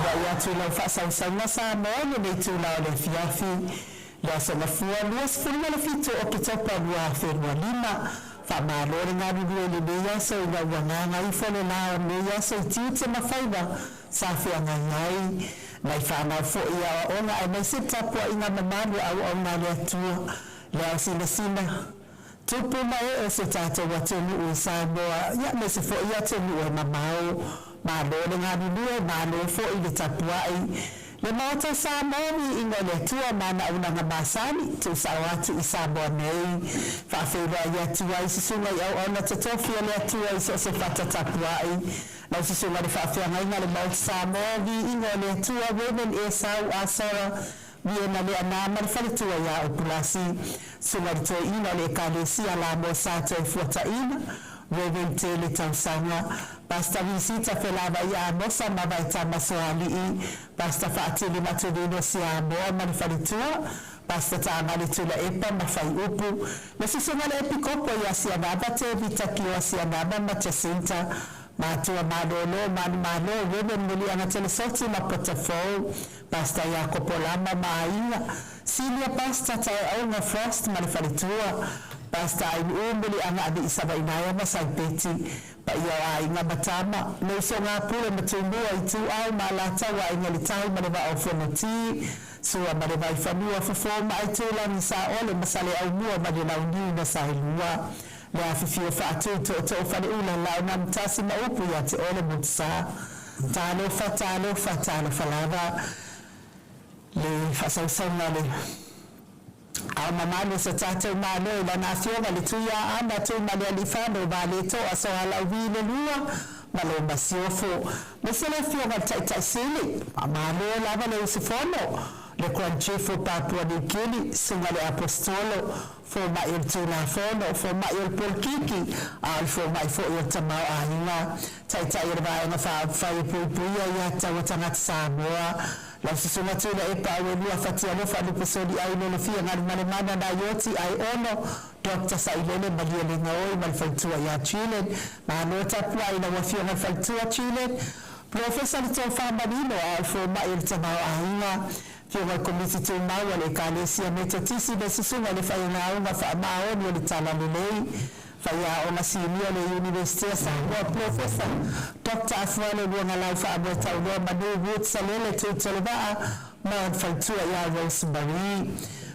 Faafeiloai atu i lau faasausauga Samoa i lenei itula o le afiafi, le Aso Gafua 27 o Oketopa 2025. Faamalo le galulue i lenei aso ina ua gagaifo le la o lenei aso i tiute ma faiva sa feagai ai nai fanau foi i aoaoga aemaise le tapuaiga mamalu a auauna a le Atua, le ao sinasina tupu ma ee o si o tatou atunuu i Samoa, ia aemaise foi atunuu e mamao. Malo le galulue, malo foi le tapuai. Le Maota o Samoa, viiga i le Atua ma ana auaunaga masani, tuusao atu i Samoa nei. Faafeiloai atu ai susuga i auauna totofi a le Atua i so o se fata tapuai. Lau susuga i le faafeagaiga o le Maota Samoa, viiga o le Atua, Rev. Esau Asora Viena Leaana ma le faletua ia Opulasi. Susuga i le Toeaina o le Ekalesia Lamua Sa Toefuataiga, Rev. Tele Tausaga, Pastor Visita Felavai Amosa ma Vaetama Soalii, Pastor Faatili Matulino Siamoa ma le faletua, Pastor Tagali Tuilaepa ma Faiupu, le Susuga i le Epikopo ia Sianava Tevita Kioa Sianava ma Jacinta, Matua Malolo Manumalo, Rev. Muliaga Telesoti ma Potafou, Pastor Iakopo Lama ma aiga, Senior Pastor Taeauga Frost ma le faletua, Pastor Ainuu Muliaga Alii Savainaea ma Saipeti, paia o aiga ma tama, le usoga a Pule ma Tumua, Ituau ma Alataua, Aiga i le Tai ma le Vaa o Fonoti, Sua ma le Vaifanua, Fofo ma Aitulagi, Saole ma Saleaaumua ma le Launiu na Saelua, le afifio Faatui, Tootoo Faleula, Laonanutasi ma upu ia te oe le Motusa. Talofa, talofa, talofa lava le faasausauga a le Ao mamalu o so tatou Malo i Lana Afioga le Tuiaana Tuimalealiifano Vaaleto'a Sualauvi le Lua ma lo Masiofo, aemaise le Afioga i le Taitai Sili, faamalo lava le usufono, le Grand Chief o Papua Niu Kini, Susuga i le Aposetolo, Fomai o le Tulafono, Fomai o le Polokiki, a o le Fomai foi o le Tamaoaiga, Taitai o le Vaega Faaupufai e Puipuia Ia Tatau a Tagata Samoa, Lau Susuga Tuilaepa Auelua Fatialofa Lupesoliai Lolofia Galumalemana Naioti Aiono Doctor Sailele Malielegaoi ma le Faletua ia Julian. Malo tapuai i lau Afioga i le Faletua Julian. Polofesa le Tofa Manino a o le Fomai o le Tamaoaiga. Afioga i le Komiti Tumau a le Ekalesia Metotisi le Susuga i le Faialauga Faamaoni o le Talalelei, Faiaoga Sinia o le Iunivesite a Samoa, Polofesa Doctor Afualo Luagalau Faamoetauloa Manu Wood Salele Tuitolevaa ma le Faletua ia Rose Marie.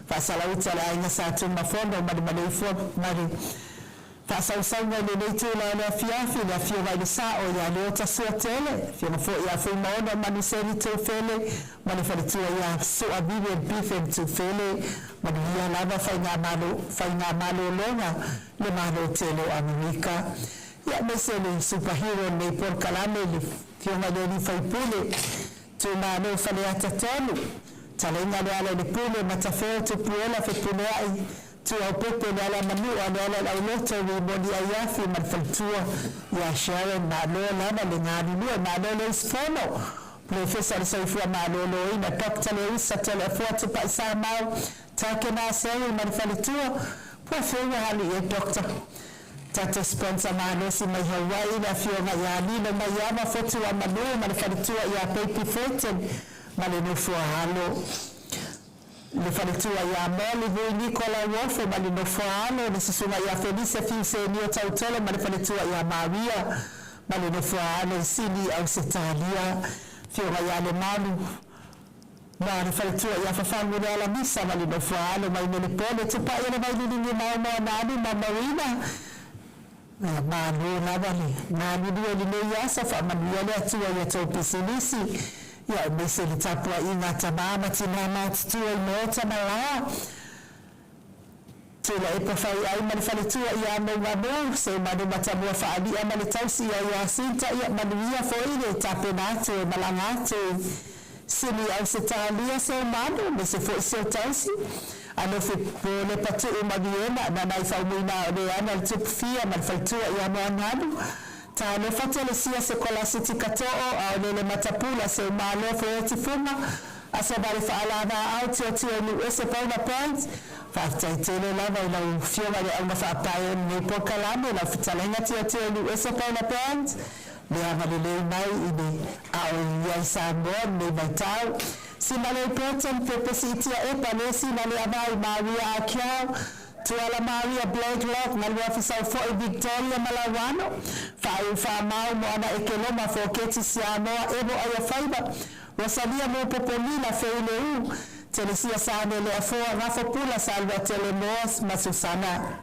Faasalauta le Aiga Sa Tumafono ma le Maleifua ma le Faasausauga i lenei itula o le afiafi, le Afioga i le Sao ia Leota Suatele, Afioga foi ia Fuimaono Manuseni Tufele ma le faletua ia Sua Vivian Biffen Tufele. Manuia lava faigamalologa le Malo tele o Amerika. Ia aemaise le superhero o lenei polokalame, le Afioga i le Alii Faipule, Itumalo Faleata 3, Talaiga Lealailepule, Matafeo Tupuola Fepuleai, Tuaupepe le ala manua, le ala o le auloto, Rimoni Aiafi ma le faletua ia Sharon. Malo lava le galulue, malo le usufono. Polofesa o le Soifua Maloloina, Doctor Leusa Toleafoa Tupai Samau, Takena Seri ma le faletua, pua feua alu i ai Doctor. Tatou sponsor malosi mai Hawaii, le afioga ia Lilo Maiava Fotuamanu ma le faletua ia Baby Fulton ma le nofoa alo. Le faletua ia Molly Vui Nicola Uofo ma le nofoa alo, le susuga ia Felice Fiusenio Tautolo ma le faletua ia Maria ma le nofoa alo i Sini Ausetalia, Afioga ia Lemalu ma le faletua ia Fafagu Lealamisa ma le nofoa alo mai Melepole, Tupai o le Vaililigi Maomaonalu ma Marina. Ia malo lava le galulue i lenei aso, faamanuia le Atua i a tou pisinisi, ia aemaise le tapuaiga a tama ma tina matutua i maota ma laoa. Tuilaepa Faiai ma le faletua ia Mougamou, Seumanu Matamua Faalia ma le tausi ia Iasinta, ia manuia foi le tapena atu e malaga atu i Sini Ausetalia Seumanu, aemaise foi si ou tausi, Alofi Polepa Tuu ma Viena, Nanai Faumuina o Leana le Tupu Fia ma le faletua ia Moananu, Talofa Telesia Sekolasi Tikatoo, Aolele Matapula Seumalo Feoti Fuga, Aso Vale Faalavaau Tiotio i Nuuese Paula Point. Faafetai tele lava i lau Afioga i le Auga Faapae o lenei polokalame, lau fetalaiga Tiotio i Nuuese Paula Point. Le agalelei mai i le ao i ai Samoa i lenei vaitau. Simalei Burton, Pepe Siitia Epa, Lesina Leavai, Maria Akiau, Tuala Maria Blakelock, Galuafi Saufoi, Victoria Malauano, Faaiu Faamau, Moana Ekeloma, Foketi Siamoa, Evo Aiafaiva, Rosalia Mopopolila, Feileu, Telesia Sane Leafoa, Gafo Pula, Salua Telemoas ma Susana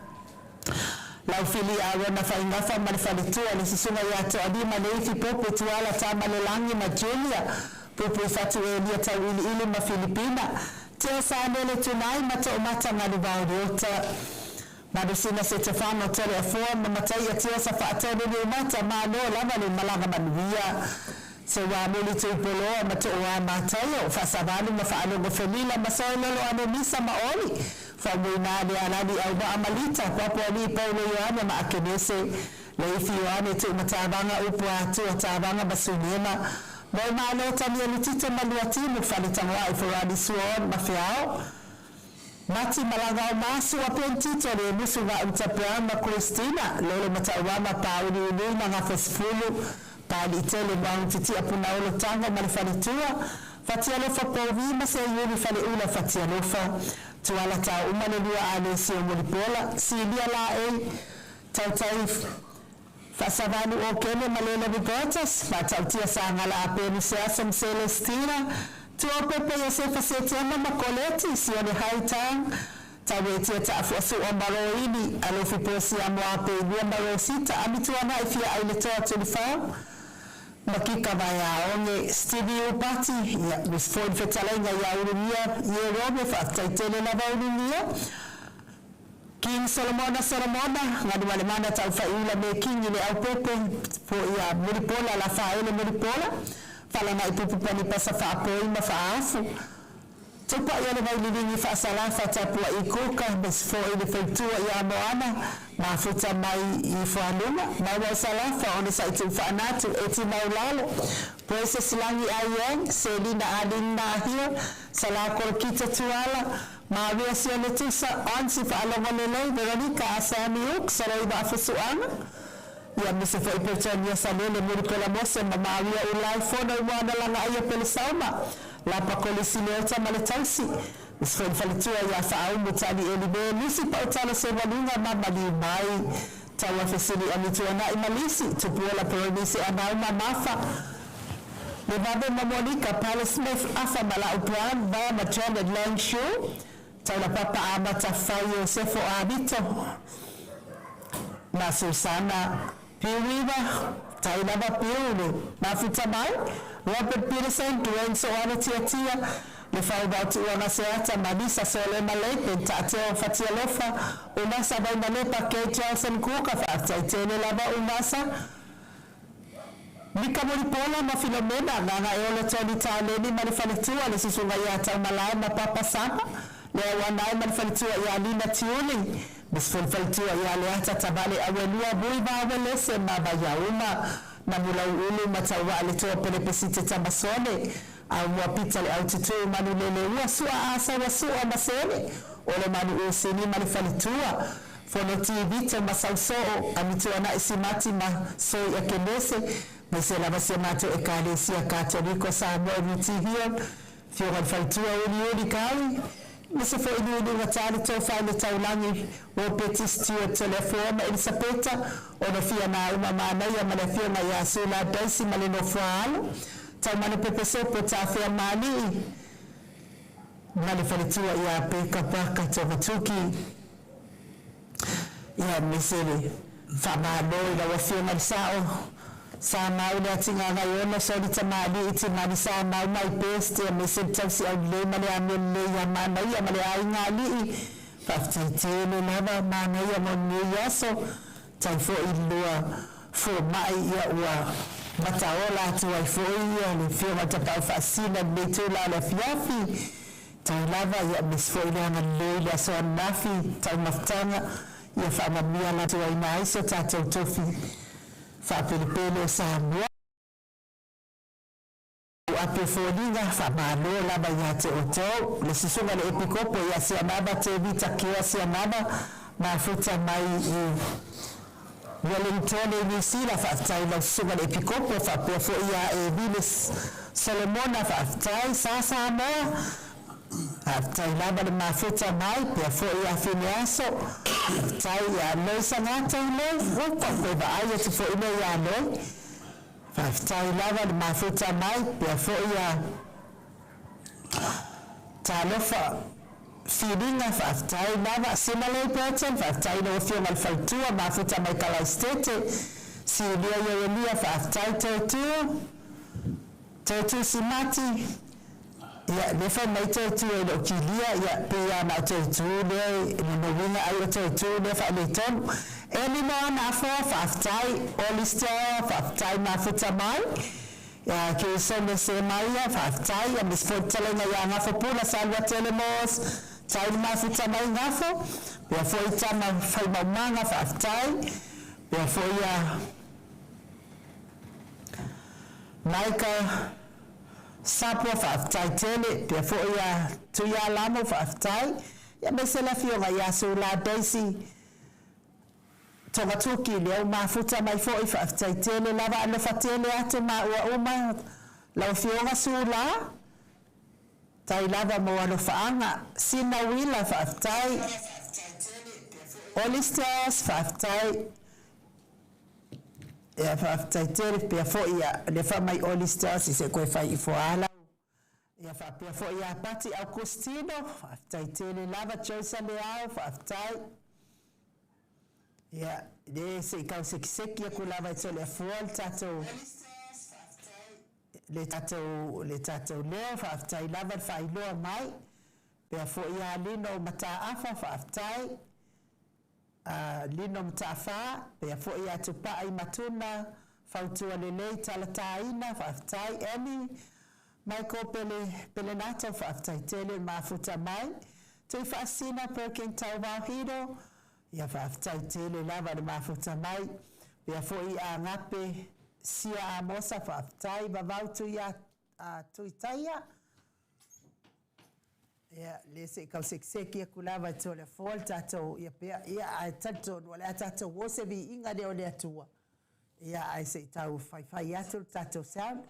Laufili Arona Faingafa ma le faletua, le Susuga ia Toalima Leifi Popo Tuala Tamalelagi ma Julia Pupu Fatu Elia Tauiliili ma Filipina Tea Sanele Tunai ma Toomata Galuvao Leota Malusina Setefano Toleafoa ma Mataia Tiosa Faatonu Niumata. Malo lava le malaga manuia. Se ua muli Tuipoloa ma Tooa Mataio Faasavalu ma Faalogo Felila ma Soelolo Anonisa ma Oli Faumuina le Alali Auvaa ma Lita Puapualii Paulo Ioane ma Akenese Leifi Ioane Tuumatavaga Upu Atua Tavaga ma Suniema Moemalo Tania Lutito ma Luatimu Faletagoai Forani Suon ma Feao Mati Malaga o Masu a Pentito le Musu Gauta Brown ma Christina Lolo Matauama Pāuliuli ma Gafosefulu Palitele Maugutitia Punaolo Tago ma le faletua Fatialofa Povi ma Seiuli Faleula Fatialofa Tuala Tauuma le lua Alesi o Mulipola Silia Laei Tautai Faasavalu o Kele ma Lele Robertus Faatautia Sagala Apelu Seasa ma Celestina Tuaopepe Iosefa Setema ma Koleti Sione Haitang Tauetia Taafuasua ma Roini Alofi Posia Moapeilua ma Rosita Amituanai Fia Ai le Toa Tulifau ma Kika Vaeaoge Stevie Upati ia Miss Ford Fetalaiga ia Ulugia Ierome Faafetai lava Ulugia King Solomona Solomona Galumalemana Taufaiula me King i le aupepe po ia Mulipola Lafaele Mulipola Falaga'i Pupu Panipasa Faapoi ma Faaafu Tupa'i o le Vaililigi Faasalafa Tapua'i Kuka Miss Fo'i le Faletua ia Moana Mafuta mai i Fualuga Maua o Salafa ona sa'i tuufaanatu Eti Maulalo Princess Lagi Aiang Selina Alina Ahia Salā Kolokita Tuala Maria Sione Tusa Onsi Faalogo Lelei Veronica Asami Uk Soloi Vaafusuaga ia Mese fo'i Petania Salele Mulipola Mose ma Maria Ulai Fono i Moana Lagaaia Pelesauma Lapa Kolisi Leota ma le tausi Mese fo'i le faletua ia Faaumu Talieli me Lusi Pautala Sevaluga ma Maliu Mai Taua Fesili Amituana'i ma Lisi Tupuola Perenise Anau ma Mafa Le Vave ma Monika Pala Smith Afa Mala'u Brown Va ma Janet Langshaw Taulapapa Amata Fai Iosefo Avito ma Susana Piuiva Tailava Piulu Mafuta Mai Robert Peterson Dwayne Soana Tiatia Le Fauvao Tuuaga Seata ma Lisa Solema Lakeman Taateo Fatialofa Unasa Vainalepa Kate Johnson Kuka Faafetai lava Unasa Mika Mulipola ma Filomena Gagaeolo Tony Taleni ma le faletua le Susuga ia Taumalae ma Papa Sama le Auanae ma le faletua ia Lina Tiuli Miss Faletua ia Leata Tavale Auelua Vui Vaawelese ma Vaiauma na Mulauulu ma Tauaa le Toa Pelepesite Tamasone Aumua Pita le Aututū Manuleleua Sua Asa Sua ma Sele o le Manu Usini ma le faletua Fono Tivito ma Sausoo Amituana'i Simati ma Soi Akenese ma se lava si a matou Ekalesia Katoliko Samoa i Mutihia Afioga i le Faletua Uliuli Kaui ma se fo'i liuliuga tali tofa i le taulagi Ropeti Stewart Toleafoa ma Elisapeta ona fia nauma manaia ma le afioga ia Sula Daisy ma le nofoa alo Taumanu Pepesopo Tafea Maali'i ma le faletua ia Peka Paka Togatuki ia mese le faamalo i lau afioga le sa'o sa mau le atigaga i ona solita maali'i timani sa mau mai best ia mese le tausi aulelei ma le amio lelei ia manaia ma le aiga ali'i faafetaitele lava manaia mo lenei aso tau fo'i lua foma'i ia ua mataola atu ai fo'i ia le afioga tapaau faasina lenei tula le afiafi tau lava ia mese fo'i le agalelei le aso ananafi taumafataga ia faamamia latuaina ai so tatou tofi faapelepele o Samoa ape foliga faamalo lava ia te outou le susuga le epikopo ia Siamava Tevita Kea Siamava mafuta mai i Wellington i Niu Sila, faafetai i lau Susuga i le Epikopo faapea foi ia Evile Solomona, faafetai. Sa Samoa, faafetai lava le mafuta mai, pea foi ia Fineaso, faafetai ia Loisa Gata, Loi, ua koe vaai atu foi lea ia Loi. Faafetai lava le mafuta mai, pea foi ia Talofa Filiga, faafetai lava. Sinalei Burton, faafetai i lau Afioga i le Faletua, mafuta mai Kalaistete. Silia Ioelia, faafetai. Toetu, Toetu Simati, ia, lea fai mai Toetu e le o kilia, ia, pei lava na o Toetu lea e lona uiga ai o Toetu lea e faaletonu. Eli Moana Afoa, faafetai. Oli Stella, faafetai mafuta mai. Ia, Kirisome Semaia, faafetai. Ia, Miss foi fetalaiga ia Gafo Pula Saluatele Moss, tai le mafuta mai Gafo. Pea foi Tama Faimaumaga, faafetai. Pea foi ia Maika Sapua, faafetai tele. Pea foi ia Tuialamo, faafetai. Ia, aemaise le afioga ia Sula Daisy Togatuki, lea ua mafuta mai foi, faafetai tele lava, alofa tele atu maua uma, lau Afioga Sula, tai lava mo alofaaga. Sina Uila, faafetai. Oli Stars, faafetai. Ia, faafetai tele, pea foi ia, lea faamai Oli Stars i se koe fai ifo a lau. Ia faapea foi ia Pati Augustino, faafetai tele lava. Josa Leao, faafetai. Ia, le se i tau sekiseki aku lava e Toleafoa le tatou le tatou le tatou leo, faafetai lava le faailoa mai. Pea foi ia Lino Mataafa, faafetai. Lino Mataafa, pea foi ia Tupai Matuna, fautua lelei talataina, faafetai. Annie Michael Pele Pelenato, faafetai tele le mafuta mai. Tuifaasisina Perkin Tauvao Hiro, ia faafetai tele lava le mafuta mai. Pea foi ia Agape Sia Amosa, faafetai. Vavau Tuitaia, ia, le se i tau sekiseki aku lava e Toleafoa le tatou, ia pea, ia, ae talitonu o le a tatou o se viiga lea o le Atua, ia, ae se i tau faifai atu le tatou sound.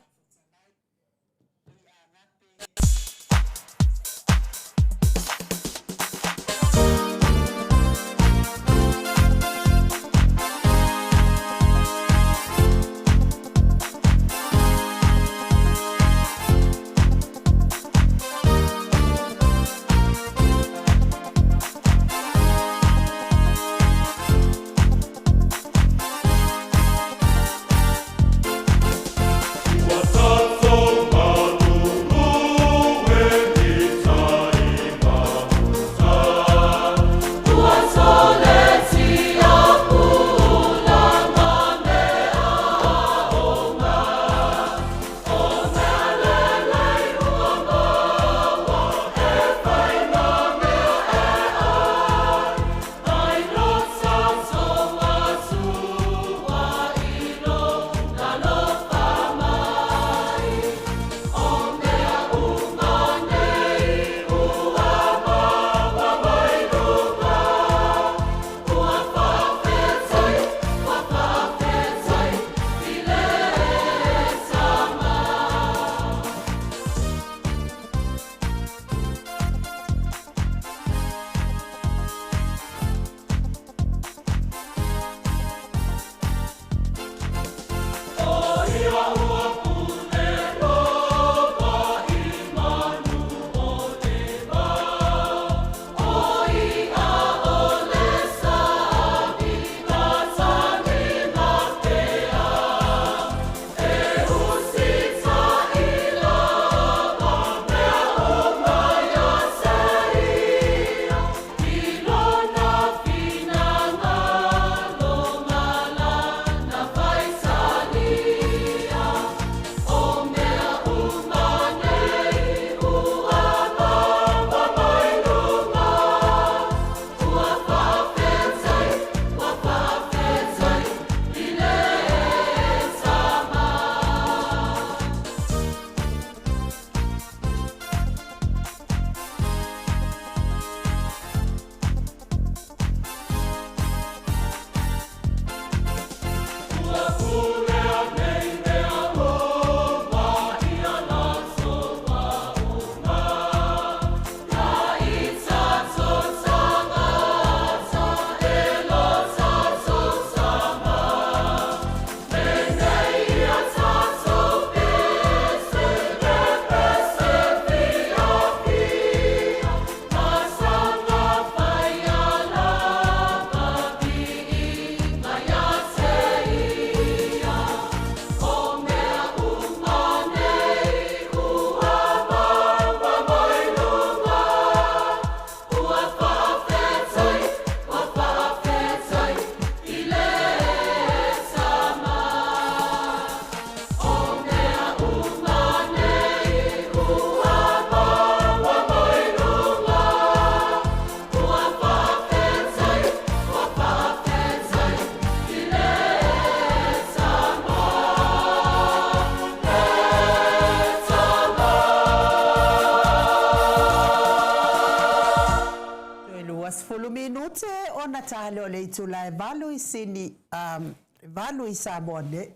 ta lea o le itula e 8 i Sini, 8 i Samoa nei,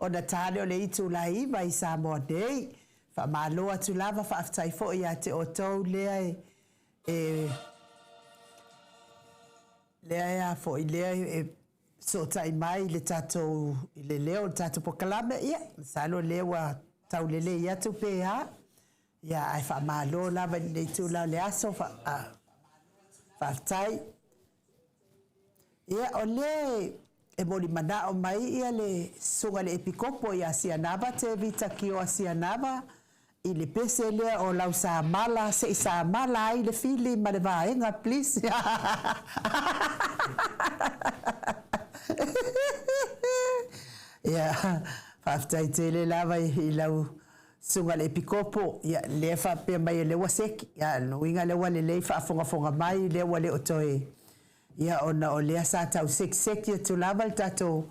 ona ta lea o le itula e 9 i Samoa nei. Faamalo atu lava, faafetai foi ia te outou lea e, e lea e a foi lea e fesootai mai i le tatou i le leo o le tatou polokalame, ia masalo o lea ua taulelei atu pe a. Ia ae faamalo lava i lenei itula o le aso, faafetai. Ia o lea e molimanao mai ia le Susuga i le Epikopo ia Sianava Tevita Kioa Sianava i le pese lea o lau samala se i samala ai le fili ma le vaega please. Ia faafetai tele lava i lau Susuga i le Epikopo, ia lea e faapea mai o lea ua seki, ia o lona uiga lea ua lelei faafogafoga mai, lea ua le o toe, ia ona o lea sa tau sekiseki atu lava le tatou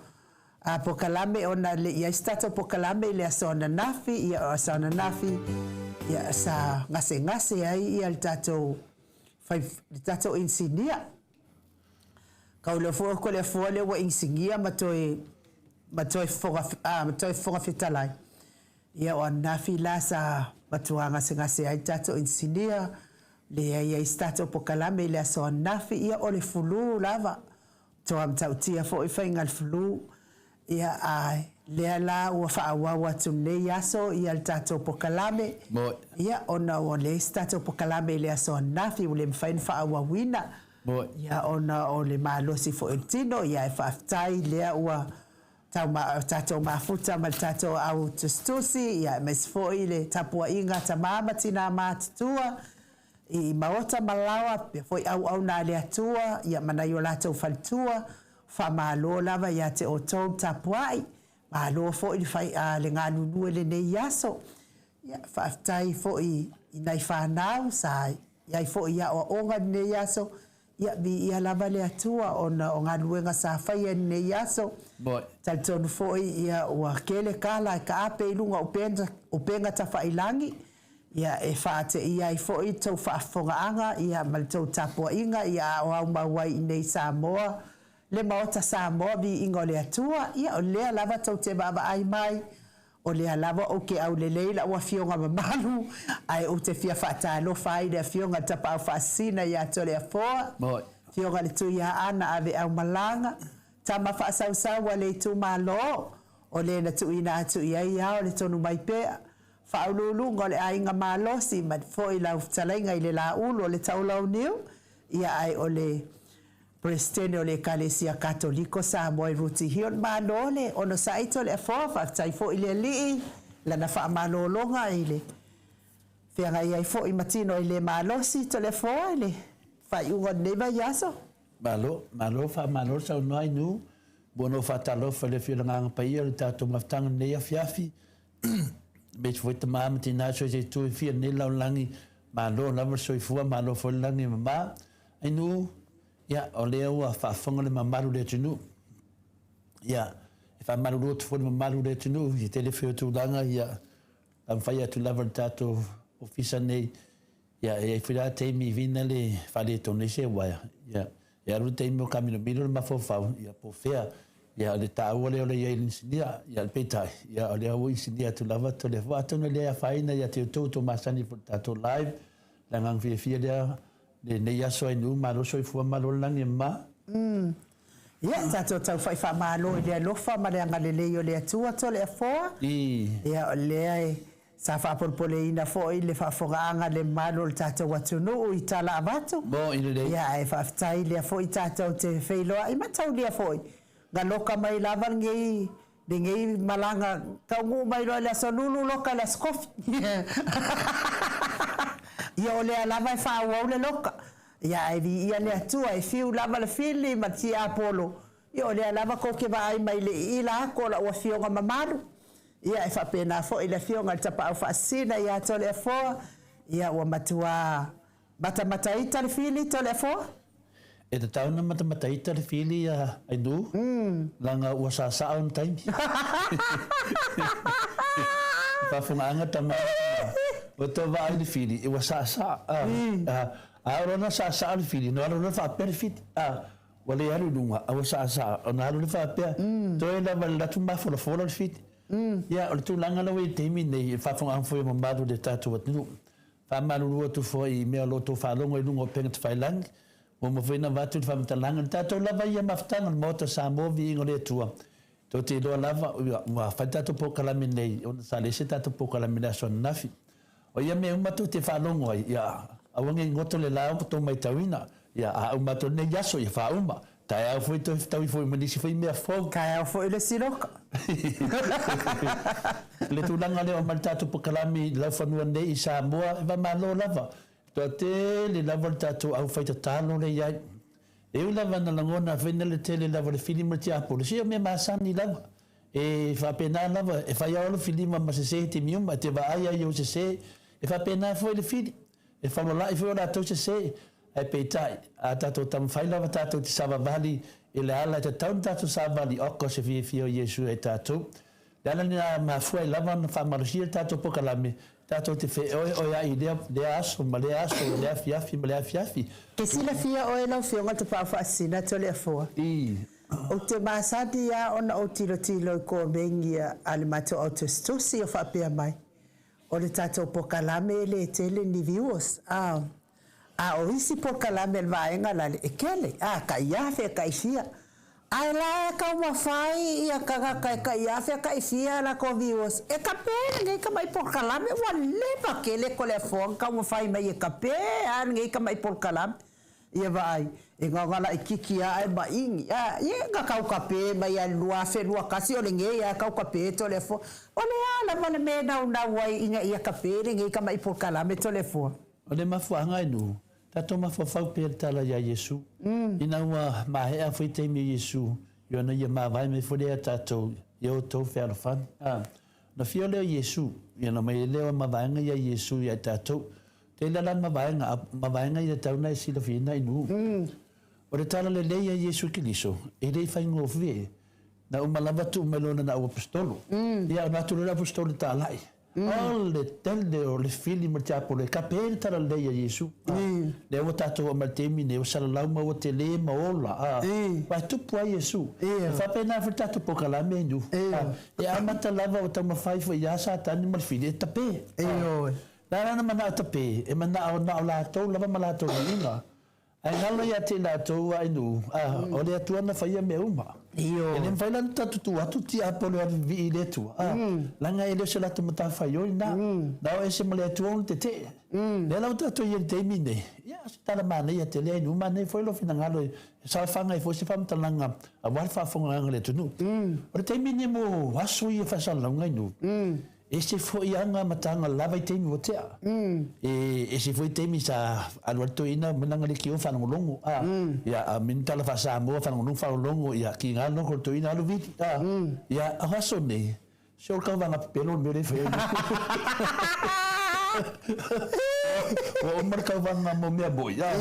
polokalame ona e le i i ai se tatou polokalame i le aso ananafi, ia o aso ananafi, ia sa gasegase ai ia le tatou fai, le tatou inisinia. Kau lea foi ko le afua lea ua inisinia ma toe, ma toe fofoga, ma toe fofoga fetalai. Ia o ananafi la sa matua gasegase ai le tatou inisinia, leai ai se tatou pokalame i le aso ananafi, ia o le flu lava. Toa matautia foi faiga le flu. Ia a lea la ua faaauau atu lenei aso ia le tatou pokalame. Ia ona ua leai se tatou pokalame i le aso ananafi ua le mafai ona faaauauina. Ia ona o le malosi foi o le tino, ia ae faafetai lea ua tau tatou mafuta ma le tatou au tusitusi, ia aemaise foi le tapuaiga a tama ma tina matutua i maota ma laoa, faapea foi auauna a le Atua, ia ma nai o latou faletua, faamalo lava ia te outou le tapuai, malo foi le fai, le galulue lenei aso. Ia faafetai foi i nai fanau sa i ai foi i aoaoga i lenei aso, Ia, viia lava le Atua ona o galuega sa faia i lenei aso. Talitonu foi ia ua tele kala e taape i luga o upega tafailangi, ia e faateia ai foi le tou faafofogaaga ia ma le tou tapuaiga ia aoaumau ai i inei i Samoa, le Maota Samoa, viiga o le Atua. Ia o lea lava tou te vaavaai mai O lea lava ou te aulelei lau afioga mamalu, ae ou te fia faatalofa ai i le afioga i le Tapaau Faasisina ia Toleafoa, afioga i le Tuiaana Aveaumalaga, tama faasausau a le itumalo, o le na tuuina atu i ai ao le tonu mai pea, faauluuluga o le aiga malosi, ma foi lau fetalaiga i le Laulu o le Taulauniu, ia ae o le Peresetene o le Ekalesia Katoliko Samoa i Ruti Hill. Malo le onosai Toleafoa, faafetai foi i le Alii lana faamalologa i le feagai ai foi ma tino e le malosi Toleafoa i le faaiuga o lenei vaiaso. Malo, malo, faamalo le saunoa i nu. Ua ona ou faatalofa i le Afio o le Agaga Paia o le tatou mafutaga i lenei afiafi. Aemaise foi tama ma tina so i se itu e fia i lenei lalolagi, malo lava le soifua, malo foi le lagi e mama. Ainu, ia, o lea ua faafofoga le mamalu o le atunuu. Ia, e faamalulu atu foi le mamalu o le atunuu i tele foi o tulaga, ia, taumafai atu lava le tatou ofisa nei, ia, e i ai foi la taimi i vina le faaletonu ai se uaea, ia, e alu le taimi o kamilomilo le mafaufau, ia, po o fea, ia, o le taua lea o le i ai i le inisinia, ia, peitai, ia, o lea ua inisinia atu lava Toleafoa, atonu e le afaina ia te outou, tou masani foi i le tatou live, le agaga fiafia lea Lenei aso ai nuu malo soifua malo le lagi e mama. Umm. Ia, tatou tau fai faamalo i le alofa ma le agalelei o le Atua Toleafoa. Ia, o lea e sa faapolopoleina foi le faafofogaaga a le mamalu o le tatou atunuu i tala avatu. Ia, ae faafetai lea foi tatou te feiloai ma taulia foi. Galoka mai lava lenei Lenei malaga taunuu mai loa i le aso lulu loka i le aso kofi. Ia o lea lava e faaauau le loka. Ia ae viia le Atua e fiu lava le fili ma le tiapolo. Ia o lea lava tou te vaai mai i le iila atu o lau afioga mamalu. Ia e faapena foi le afioga i le Tapaau Faasisina ia Toleafoa. Ia ua matua Matamataita le fili Toleafoa? E tatau ona matamataita le fili a Ainuu, leaga ua sasaa ona taimi. Faafofogaaga tama ua tau vaai le fili, ua saasaa. A oo loa ina saasaa le fili, ona alu loa faapea le fili, a, ua le alu i luga, a ua saasaa, ona alu lea faapea, toe lava i le alu atu mafolafola le fili. Ia, o le tulaga lea ua i ai i le taimi lenei, i le faafofogaaga foi a mamalu o le tatou atunuu. Faamalulu atu foi i mea o lo o outou faalogo i luga o upega tafailagi, ua uma foi ona avatu le faamatalaga i le tatou lava ia mafutaga o le Maota o Samoa, Viiga o le Atua. Tou te iloa lava, ua fai le tatou polokalame nei ona sa leai se tatou polokalame i le aso ananafi. O ia mea uma tou te faalogo ai, ia aua ne i goto le la o tou matauina. Ia a uma atu lenei aso, ia faauma. Taeao foi toe fetaui foi ma nisi foi mea fou. Taeao foi le isi loka. Le tulaga lea o aumai le tatou polokalame i laufanua nei i Samoa, e faamalo lava. Toatele lava le tatou aufaitatalo lea i ai. E ui lava ina lagona foi na le tele lava o le fili ma le tiapolo, se o mea masani lava. E faapena lava, e fai ao le filima ma sese i taimi uma, e te vaai ai i ou sese. E faapena foi le fili, e faulala'i foi o latou sese. Ae peitai, a tatou taumafai lava tatou te savavali i le ala e tatau ona tatou savavali, oka o se fiafia o Iesu ia i tatou. Le ala lena e mafua ai lava ona faamalosia le tatou polokalame, tatou te feoeoeai i lea, lea aso ma lea aso, lea afiafi ma lea afiafi. Ke silafia oe lau Afioga i le Tapaau Faasisina Toleafoa? I. Ou te masani lava ona ou tilotilo i komeni a le matou au tusitusi o faapea mai, o le tatou polokalame e le tele ni viewers, a, a o isi polokalame a le vaega lale e kele, a, tai afe e tai fia. Ae la e taumafai ia tagata e tai afe a tai fia latou viewers e tape lenei tamai polokalame, ua leva tele Toleafoa na taumafai mai e tape a lenei tamai polokalame. Ia vaai, e gaga laititi a ae maʻini, a, ia na tau tape mai a i le 2021 o lenei a e tau tape Toleafoa. O le a lava le mea e naunau ai ina ia tape lenei tamai polokalame Toleafoa? O le mafuaaga e nuu, tatou mafaufau pea i le tala ia Iesu. Ina ua maea foi taimi o Iesu, i ona ia mavae mai foi lea ia tatou i outou fealofani. A, ona fia lea o Iesu, ia ona mai lea o mavaega ia Iesu ia i tatou. Tele la mavaega, a mavaega ia tau na e silafiaina i nuu. O le tala lelei a Iesu Keriso, e le i faigofie. Na uma lava tuu mai lona na au aposetolo. Ia ona atu loa le aposetolo i talai. O le tele o le fili ma le tiapolo e kape ai le tala lelei a Iesu. Lea ua tatou oo mai i le taimi nei, ua salalau ma ua tele ma ola. Aua e tupu ai Iesu. E faapena foi le tatou polokalame i nuu. E amata lava ua taumafai foi ia Satani ma le fili e tape. Le a lana manao tape, e manao na o latou lava ma latou viiga, ae galo ia te i latou a inu, a o le Atua na faia mea uma. E le mafai la ona tatou tuu atu tiapolo e alu vivii i le Atua, a, leaga e le o se latou matafaioi lena, na o ese ma le Atua ona tetee. Lea la ua tatou i ai i le taimi lenei, ia, o se tala manaia tele a inu, manaia foi lou finagalo e saofaga ai foi se faamatalaga aua le faafofogaaga a le atunuu. O le taimi lenei mo aso ia faasalalauga inu, Ese foi aga amataga lava i taimi ua tea. E ese foi taimi sa alu ai le toeaina ma lana leitio faalogologo a. Ia a mea ni tala faa-Samoa faalogologo faalogologo ia kiga logo le toeaina alu vili a. Ia o aso nei, se o le tauvaga pepelo le mea lea e fai ai nei. Ua uma le tauvaga mo mea moi a,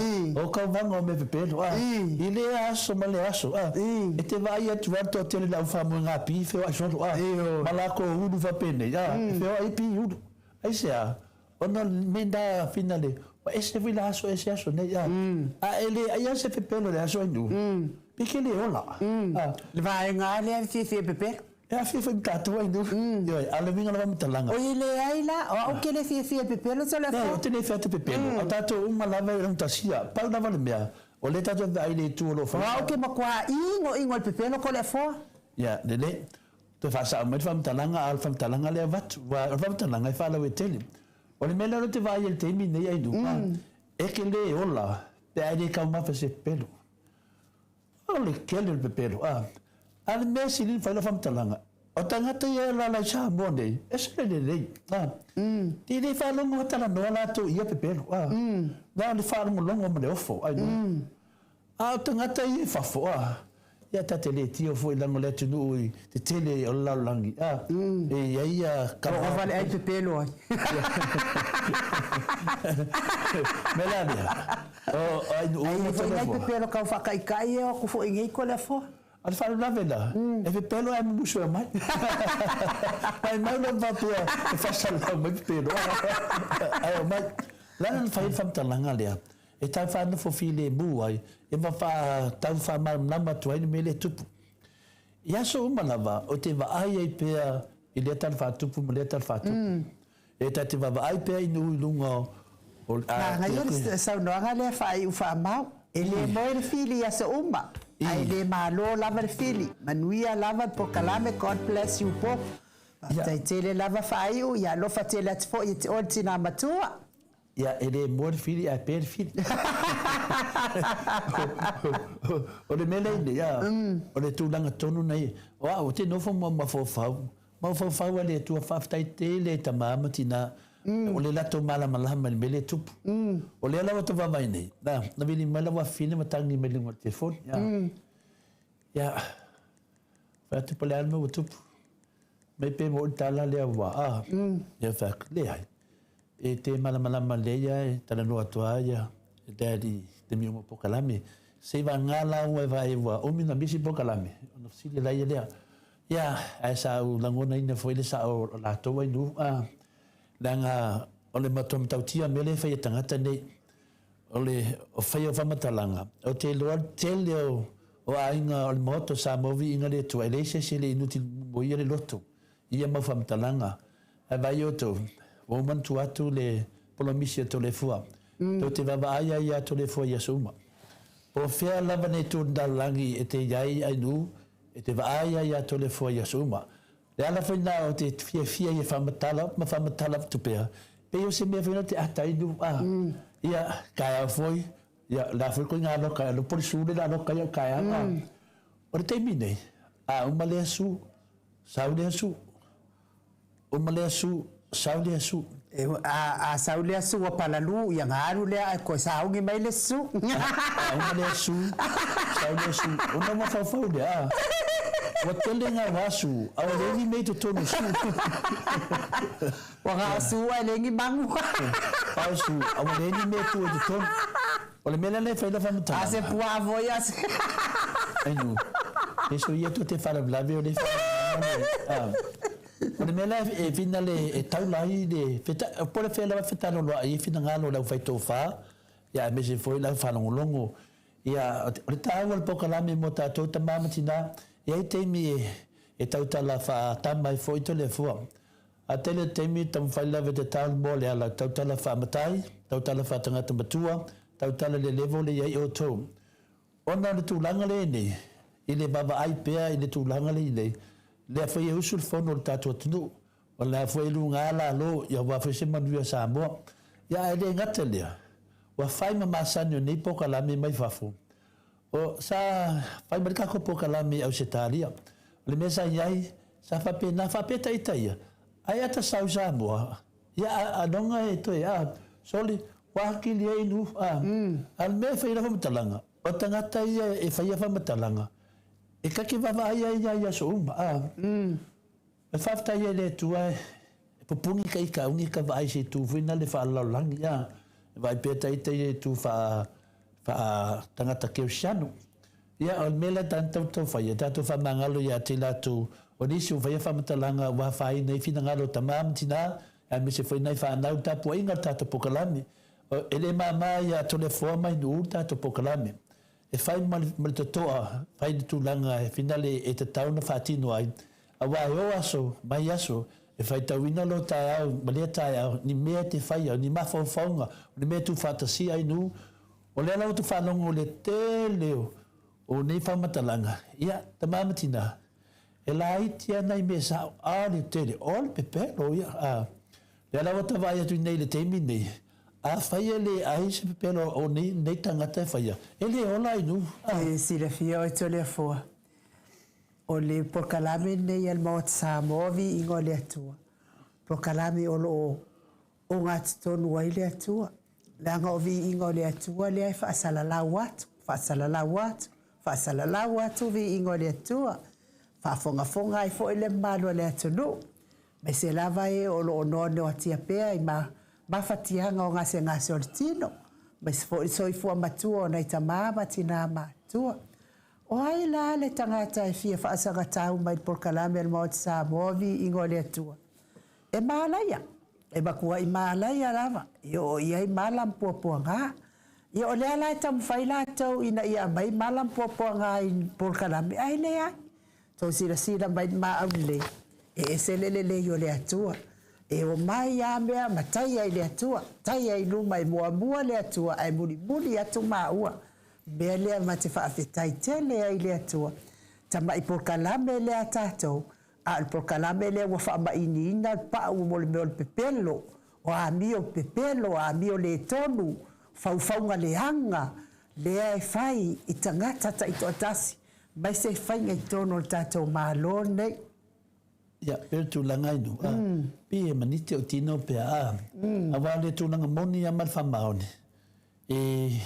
o tauvaga o mea pepelo a. I lea aso ma lea aso a. E te vaai atu lava le toatele i le aufaamoega pi feoai solo a, ma latou ulu faapenei a, e feoai pi ulu. Aisea? Ona o le mea na finale, ua ese foi la aso ese aso nei a. A e le ai lava se pepelo i le aso ainu, pe ke le ola a. Le vaega lava lea e fiafia e pepelo. E aafia foi ma tatou ainu. Ioe, a o le uiga lava o matalaga. Oi e leai la, o au ke le fiafia e pepelo Toleafoa. Leai, ou te le fai atu e pepelo, a o tatou uma lava e augatasia. Pau lava le mea, O lea tatou te vaai i le itu o lo o fai. O au ke matua inoino i le pepelo Toleafoa. Ia, lelei. Toe faasao mai le faamatalaga, a o le faamatalaga lea e avatu. Aua o le faamatalaga e faalauaitele. O le mea lea ou te vaai ai i le taimi lenei Ailuga, e te le ola pe a e le taumafa i se pepelo. O le tele o le pepelo, a. A o le mea sili ona fai lau faamatalaga, o tagata ia e alaala i Samoa nei, ese le lelei, a. E le faalogo a talanoa latou i ia pepelo, a. Na o le faalogologo ma le ofo, Ailuga. A o tagata ia i fafo, a, ia ta te le tio foi leaga o le atunuu i te tele o le lalolagi, a, e i ai ia kava. Ua ova le ai pepelo ai. Mea la lea, o ai nuu Ai foi nai pepelo kau faataitai e o atu foi nei Toleafoa. A o le faalavelave la, e pepelo ae mumusu e aumai. Maimau lava faapea e faasalalau mai pepelo ae aumai. O le a la na fai ai le faamatalaga lea? e tau faanofo filemu ai, ia ma faa tau faamalamalama atu ai le mea lea e tupu. I aso uma lava, ou te vaai ai pea i lea tala faatupu ma lea tala faatupu. E ta te vaavaai pea i nuu i luga o. Manaia le saunoaga lea faaiu faamau. E le moe le fili i aso uma, ae le malo lava le fili. Manuia lava le polokalame God bless you both. Faafetai tele lava faaiu, ia alofa tele atu foi ia te oe le tina matua. Ia, e le moe le fili ae pe le fili. O le mea lea i nei, o le tulaga tonu nei, o au ou te nofo ma mafaufau, mafaufau a le Atua, faafetai tele i tama ma tina, o le latou malamalama i le mea lea e tupu. O lea la ua tou vaavaai nei, na vili mai lau afafine ma tagi mai i luga o le telefoni. Ia, fai atu po o le a le mea ua tupu. Mai pe moni le tala lea ua a. Ia fai atu, leai. E te malamalama lelei a e talanoa atu a ia Daddy i taimi uma o polokalame. Seivagana la ua e vaai ua umi ona misi polokalame ona fesili laia lea. Ia, ae sa ou lagonaina foi le sao o latou ainuu a, leaga o le matua matautia mea lea e fai e tagata nei. O le faia o faamatalaga, ou te iloa le tele o aiga o le Maota o Samoa viiga le Atua, e leai se isi e le inuti moia le loto i ia mau faamatalaga. Ae vaai outou, ua ou manatua atu le polomisi a Toleafoa. Tou te vaavaai ai ia Toleafoa i aso uma. Po o fea lava nei tu lalolagi e te i ai ainuu, e te vaai ai ia Toleafoa i aso uma. Le ala foi lena ou te fiafia ai e faamatala ma faamatala atu pea, pei o se mea foi lena te ata inu, a, ia, taeao foi, ia, o le a foi koe galoka, e po le su le galoka ia o taeao, a. O le taimi nei, a uma lea su, sau lea su, uma lea su, sau lea su. A, a sau lea su ua palalu, ia ona alu lea ae toe sauni mai le su. A uma lea su, sau lea su, ona mafaufau lea, a, ua tele ngau asu, a ua leai ni mea i totonu o su. Ua gao su ae leai ni magu. Pau su, a ua leai ni mea e tuu i totonu. O le mea lea e fai lau faamatalaga. A se puaa foi a se. Ainu, e so ia tou te faalavelave o le faalavelave. O le mea lea e finale e taula ai le po o le fea lava e fetalaloai ai finagalo o le aufaitofa, ia aemaise foi le aufaalogologo. Ia, o le taua o le polokalame mo tatou tama ma tina, e i ai taimi e tautala faatama ai foi Toleafoa. A tele o taimi e taumafai lava e tatau le moa le ala, tautala faamatai, tautala faatangata matua, tautala le level le i ai outou. Ona o le tulaga lea e nei, i le vaavaai pea i le tulaga lea i nei, lea foi e usu le fono o le tatou atunuu, o lea foi e luga lalo ia aua foi se manuia o Samoa. Ia ae le gata lea, ua fai ma masani o nei polokalame mai fafo, o sa fai mai le tatou polokalame i Ausetalia. O le mea sa i ai, sa faapena, faapea ita ia, ai ata sau i Samoa, Ia a a longa e toe a soli ua akili ai nu a a le mea e fai ai faamatalaga o tagata ia e faia faamatalaga e kake vaavaai ai ia i aso uma a e faafetai ai le Atua e pupuni ka ika uni ka vaai se itu foi na le faalalolagi a e vaai pea ta ita ia itu faa faa tagata kerisiano. Ia, o le mea lea tatou tau faia, tatou faamagalo ia te i latou o nisi ua faia faamatalaga ua afaina ai finagalo o tama ma tina, aemaise foi nai fanau i le tapuaiga o le tatou polokalame. E le mama ia Toleafoa mai Nu'u le tatou polokalame. E fai ma le toto'a, fai le tulaga e finale e tatau ona faatino ai, aua e o aso mai aso e faitauina lou taeao ma lea taeao ni mea e te faia, o ni mafaufauga, o ni mea e tuufaatasia ai Nu'u. O lea la ua faalogo le tele o nei faamatalaga, ia, tama ma tina, e laiti lava nai mea sao, a o le tele, o le pepelo ia. A, lea la ua ta vaai atu nei i le taimi nei, afai e le ai se pepelo o nei, nei tagata e faia, e le ola ai nuu. A. E silafia oe Toleafoa, o le polokalame lenei a le Maota Samoa Viiga o le Atua, polokalame o lo o ogatotonu ai le Atua, leaga o viiga o le Atua lea e faasalalau atu, faasalalau atu, faasalalau atu viiga o le Atua, faafogafoga ai foi le mamalu o le atunuu, aemaise lava e o lo o noanoatia pea i mafatiaga o gasegase o le tino, aemaise foi le soifua matua o nai tama ma tina matutua. O ai la le tagata e fia faasagatau mai i le polokalame a le Maota Samoa Viiga o le Atua? E malaia, e matuai malaia lava i oo i ai mala ma puapuaga. Ia o lea la e taumafai latou ina ia aumai mala ma puapuaga i polokalame, ae leai. Tou silasila mai i le maau lelei, e ese le lelei o le Atua. E omai lava mea ma taia i le Atua, taia i luma e muamua le Atua ae mulimuli atu maua. Mea lea ma te faafetai tele ai i le Atua. Tamai polokalame lea a tatou, a o le polokalame lea ua faamainiina le pau mo le mea o le pepelo, o amio pepelo, amio le tonu, faufauga leaga, lea e fai i tagata taitoatasi, aemaise faiga i totonu o le tatou Malo lenei. Ia, pei o le tulaga i nuu, a, pei e maniti o tino pea, a, aua o le tulaga moni lava ma le faamaoni, E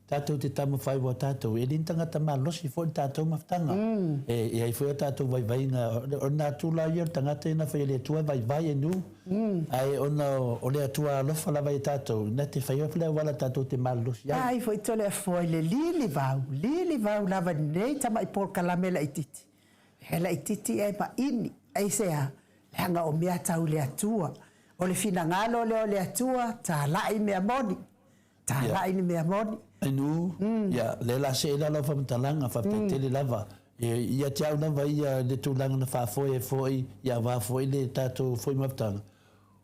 tatou te taumafai aua tatou, e le ni tagata malosi foi le tatou mafutaga. E i ai foi o tatou vaivaiga, o le natura ia o le tagata ia na fai e le Atua e vaivai e nu, ae ona o le Atua alofa lava ia tatou, na te faia foi le auala tatou te malolosi ai. Ai foi Toleafoa i le lilivau, lilivau lava i lenei tamai polokalame laitiiti. He laitiiti e maini, aisea? Leaga o mea tau le Atua. O le finagalo lea o le Atua, talai mea moni, talai ni mea moni. Inu, ia, lea la see la lau faamatalaga, faafetai tele lava. Ia te au lava ia le tulaga na faafoe ai foi, ia aua foi le tatou foi mafutaga,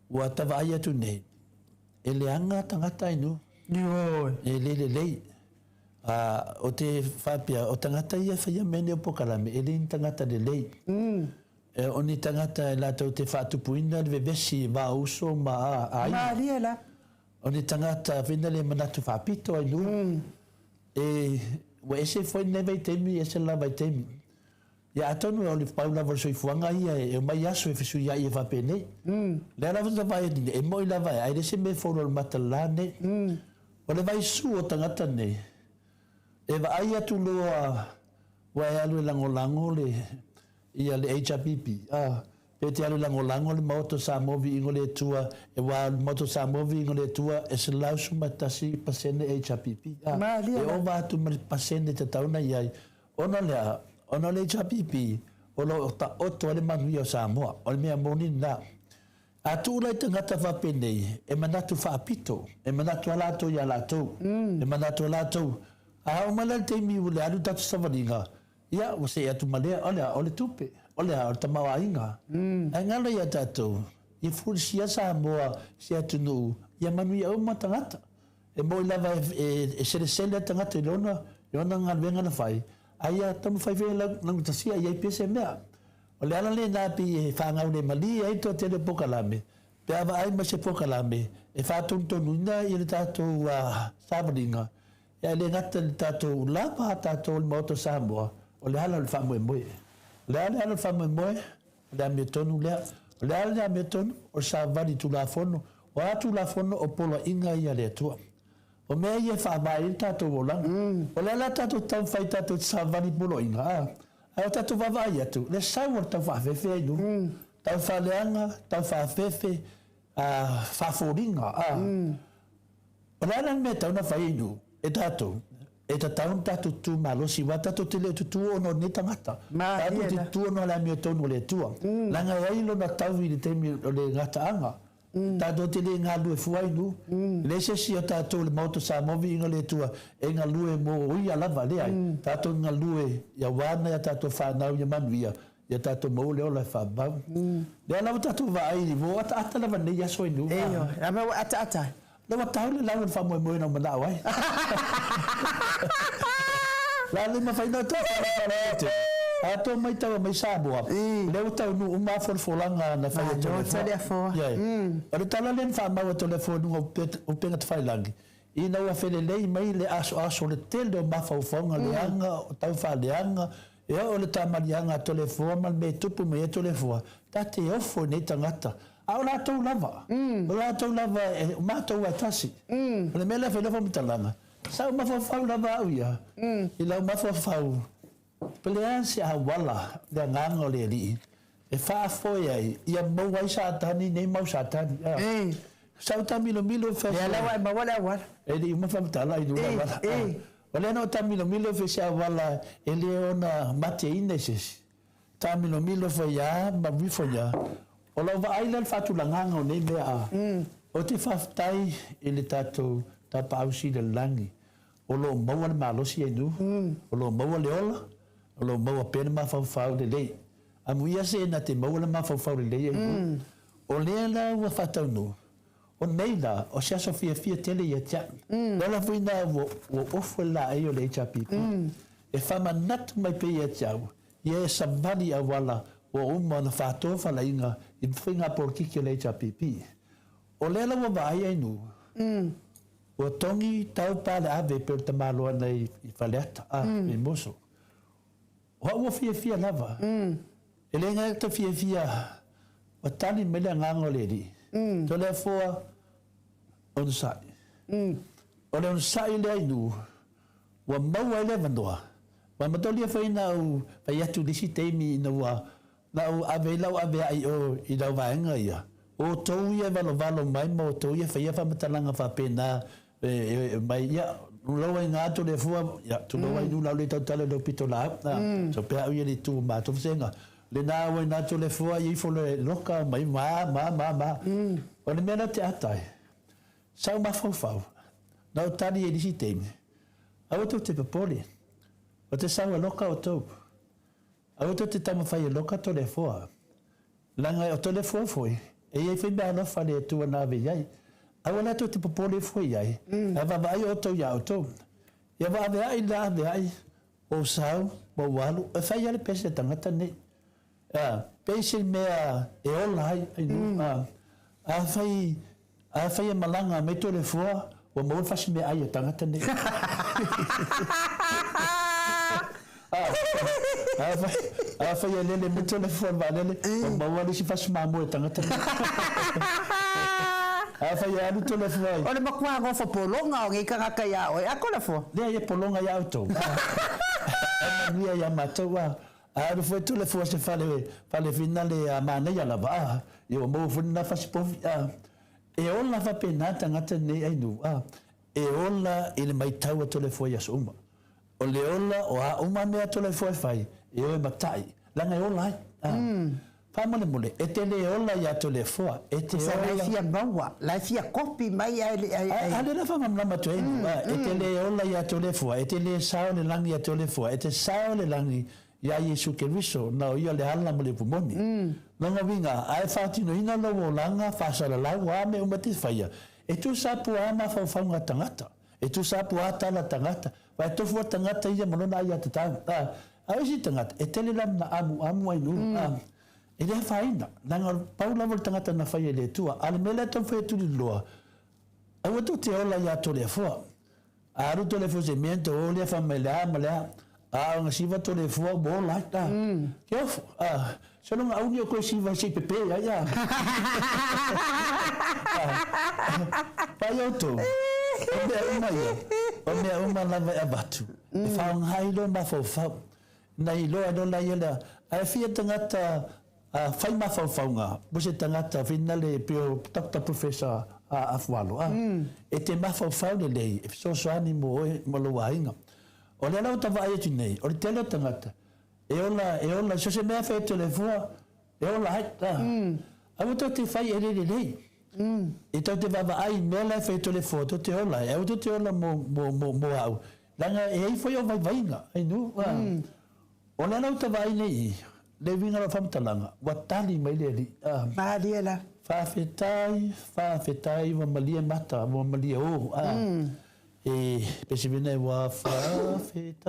ua ta vaai atu nei, e leaga tagata inu. Ioe. E le lelei. A, o te faapea, o tagata ia e faia mea nei o polokalame, e le ni tagata lelei. E o ni tagata e latou te faatupuina le vevesi i va o uso ma aiga. Malie la. O ni tagata fina le manatu faapito ai nuu. E, ua ese foi lenei vaitaimi, ese le la vaitaimi. Ia atonu o le pau lava o le soifuaga ia e omai aso e fesuiai ai faapenei. Lea lava ta vaai atu nei, e moi lava e, ae le se mea fou loa la nei. O le vaisu o tagata nei, e vaai atu loa ua e alu e lagolago le ia le HRPP, a, pe te alu e lagolago le Maota o Samoa Viiga o le Atua, aua o le Maota o Samoa Viiga o le Atua e 111% HRPP, a, Malie e la. ova atu ma le pasene e tatau ona i ai. Ona o le a? Ona o le HRPP o lo o taoto ai le manuia o Samoa. O le mea moni lena. A tuu la i tagata faapenei, e manatu faapito, e manatu lava latou ia latou, e manatu lava latou, a oo mai la i le taimi ua le alu le tatou savaliga, Ia, ua see atu ma lea, o le a? O le tupe, o le a? O le tamaoaiga. Ae galo ia tatou, ia fulisia Samoa i se atunuu, ia manuia uma tagata. E moi lava e selesele tagata i lona, i ona galuega na fai, a ia taumafai foi e laugatasia i ai pea se mea. O le ala lena pei e faagaulemalie ai le toatele o polokalame, pe a vaai mai se polokalame e faatonutonuina le tatou savaliga, Ia e le gata i le tatou lava a tatou o le Maota o Samoa, o le ala o le faamoemoe. O le a le ala o le faamoemoe? O le amiotonu lea. O le a le amiotonu? O le savali Tulafono. O a Tulafono? O poloaiga ia a le Atua. O mea ia e faavae ai le tatou olaga. O le a la tatou taumafai tatou te savali i poloaiga? A. Ae o tatou vaavaai atu, le sau o le tau faafefe ai luga. Tau faaleaga, tau faafefe, faafoliga. A. O le a la le mea e tatau ona fai e nuu, e tatou? E tatau ona tatou tutu malosi, aua tatou te le o tutu ona o lenei tagata. Tatou te tutu ona o le amiotonu o le Atua. Leaga e i ai lona taui i le taimi o le gataaga. Tatou te le galulue fua i nuu. E leai se isi o tatou i le Maota o Samoa viiga o le Atua e galue mo ia lava, leai. Tatou galue aua nai a tatou fanau ia manuia, Ia tatou maua le ola e faavavau. Lea la ua tatou vaai ua ataata lava nei aso i nuu. Ioe, a mea ua ataata ai? Lea ua tau le lau o le faamoemoe na ou manao ai. La le mafai ona tou faalogologo A tou maitau mai Samoa, lea ua taunuu uma lava folafolaga na fai e Toleafoa. Ioe. O le tala lea na faamau e Toleafoa i luga o upega tafailagi, ina ua felelei mai le asoaso o le tele o mafaufauga leaga, o taufaaleaga, E oo le tamaliiaga a Toleafoa ma le mea e tupu mai ai Toleafoa, ta te ofo i nei tagata. A o latou lava, o latou lava, o matou lava e tasi. O le mea lea e fai lau faamatalaga, sa ou mafaufau lava au ia, i lau mafaufau, pe leai se auala le agaga o le Alii e faafoe ai, ia maua ai Satani nei mau Satani. Sa ou taamilomilo fai. Lea la ua e maua le auala. E le i uma faamatala i luga auala. O lea na ou taamilomilo fai se auala e le ona mateina i se isi. Taamilomilo fai a ma ifo ia. O lau vaai la i le faatulagaga o nei mea a, ou te faafetai i le tatou. Tapaau Sili o le Lagi, o lo o maua le malosi e nu, o lo o maua le ola, o lo o maua pea le mafaufau lelei. Amuia se na te maua le mafaufau lelei e nu. O lea la ua faataunuu, o nei la, o se aso fiafia tele ia te au. O le ala foi lena ua ofu ai le laei o le HRPP, e faamanatu mai pea ia te au, ia e savali auala ua uma ona faatofalaiga i faiga polokiki a le HRPP. O lea la ua vaai ai nu, ua togi tau paleave pei o le tamaloa nei i Faleata, a, Mimoso. O au ua fiafia lava. E le gata fiafia, ua tali mai le agaga o le Alii. Toleafoa, onosai. O le onosai lea i nu, ua maua ai le avanoa. Ua matolia foi na ou fai atu i le isi taimi ina ua na ou ave ai lau avea'i i o i lau vaega ia, o outou ia e valovalo mai ma outou ia e faia faamatalaga faapena e mai, ia, tulou ai gā Toleafoa, ia, tulou ai nu lau le tautala i lou pitolaau, a, so pe au ia le itu o matou vasega, lena ua ina Toleafoa ia ifo le loka mai ma, ma, ma, ma. O le mea la te ata ai, sa ou mafaufau, na ou tali ai i le isi taimi, aua tou te popole, o te sau e loka outou. Aua tou te taumafai e loka Toleafoa, leaga o Toleafoa foi, e i ai foi meaalofa a le Atua na ave i ai. Aua la tou te popole ifo i ai, ae vaavaai outou iā outou. Ia ua avea'i la avea'i, ua ou sau, ua ou alu, e fai lava le pese a tagata nei. A, pei se mea e ola ai, ai nuu, a, afai Afai e malaga mai Toleafoa, ua maua le fasi meaai a tagata nei. Afai e lele mai Toleafoa i le vaalele, ua maua le isi fasi mamoe a tagata nei. Afai e alu Toleafoa i. O le matua nofo pologa o nei tagata iā oe, a Toleafoa? Leai, e pologa iā outou. Ae manuia iā matou, a. Alu foi Toleafoa se fale, fale finale a manaia lava, a. Ia ua maua foi lena fasi povi, a. E ola faapena tagata nei Ainuu, a. E ola i le maitau a Toleafoa i aso uma. O le ola o a uma mea a Toleafoa e fai, e o e mata'i, leaga e ola ai, a. Faamolemole, e te le ola iā Toleafoa, e te ola. La e fia maua, la e fia kopi mai ae le. A lea la faamalamalama atu ai Ainuu, a. E te le ola iā Toleafoa, e te le sao le lagi iā Toleafoa, e te sao le lagi iā Iesu Keriso, na o ia le ala ma le upu moni. Lona uiga, a e faatinoina lou olaga faasalalau a mea uma te faia, e tusa pua a mafaufauga tagata, e tusa pua a tala tagata, wa e tofu a tagata ia ma lona aiatatau. A, a o isi tagata, e tele lana amuamu ai nuu, a, e le afaina, leaga o le pau lava o le tagata na faia e le Atua. A o le mea lea e taumafai atu Liloa, aua tou te ola iā Toleafoa. A alu Toleafoa i se mea tou o lea fai mai le a ma le a, a o na siva Toleafoa ua ola ai, a, ke ofo, a, sologa auni o koe siva se i pepe ai, a. Pai outou, o mea uma ia, o mea uma lava e avatu, e faaaoga ai lou mafaufau, na iloa ai loa laia lea, ae fia tagata A whai mafaufauga mo se tagata whenale pei o Doctor Professor Afualo, a, e te mafaufau lelei e fesoasoani mo oe ma lou aiga. O lea la ua ta vaai atu nei, o le tele o tagata, e ola, e ola, so o se mea e fai atu e le fua, e ola ai, a. Aua tou te fai e le lelei. E tou te vaavaai i mea la e fai atu e le fua, tou te ola ai. Aua tou te ola mo, mo, mo, mo au, leaga e ai foi ou vaivaiga, ai nu, a. O le ala o ta vaai nei i le uiga o lau faamatalaga, ua tali mai le Alii, a. Malie la. Faafetai, faafetai, ua malie mata, ua malie o, a. E, pesevena e ua faafetai,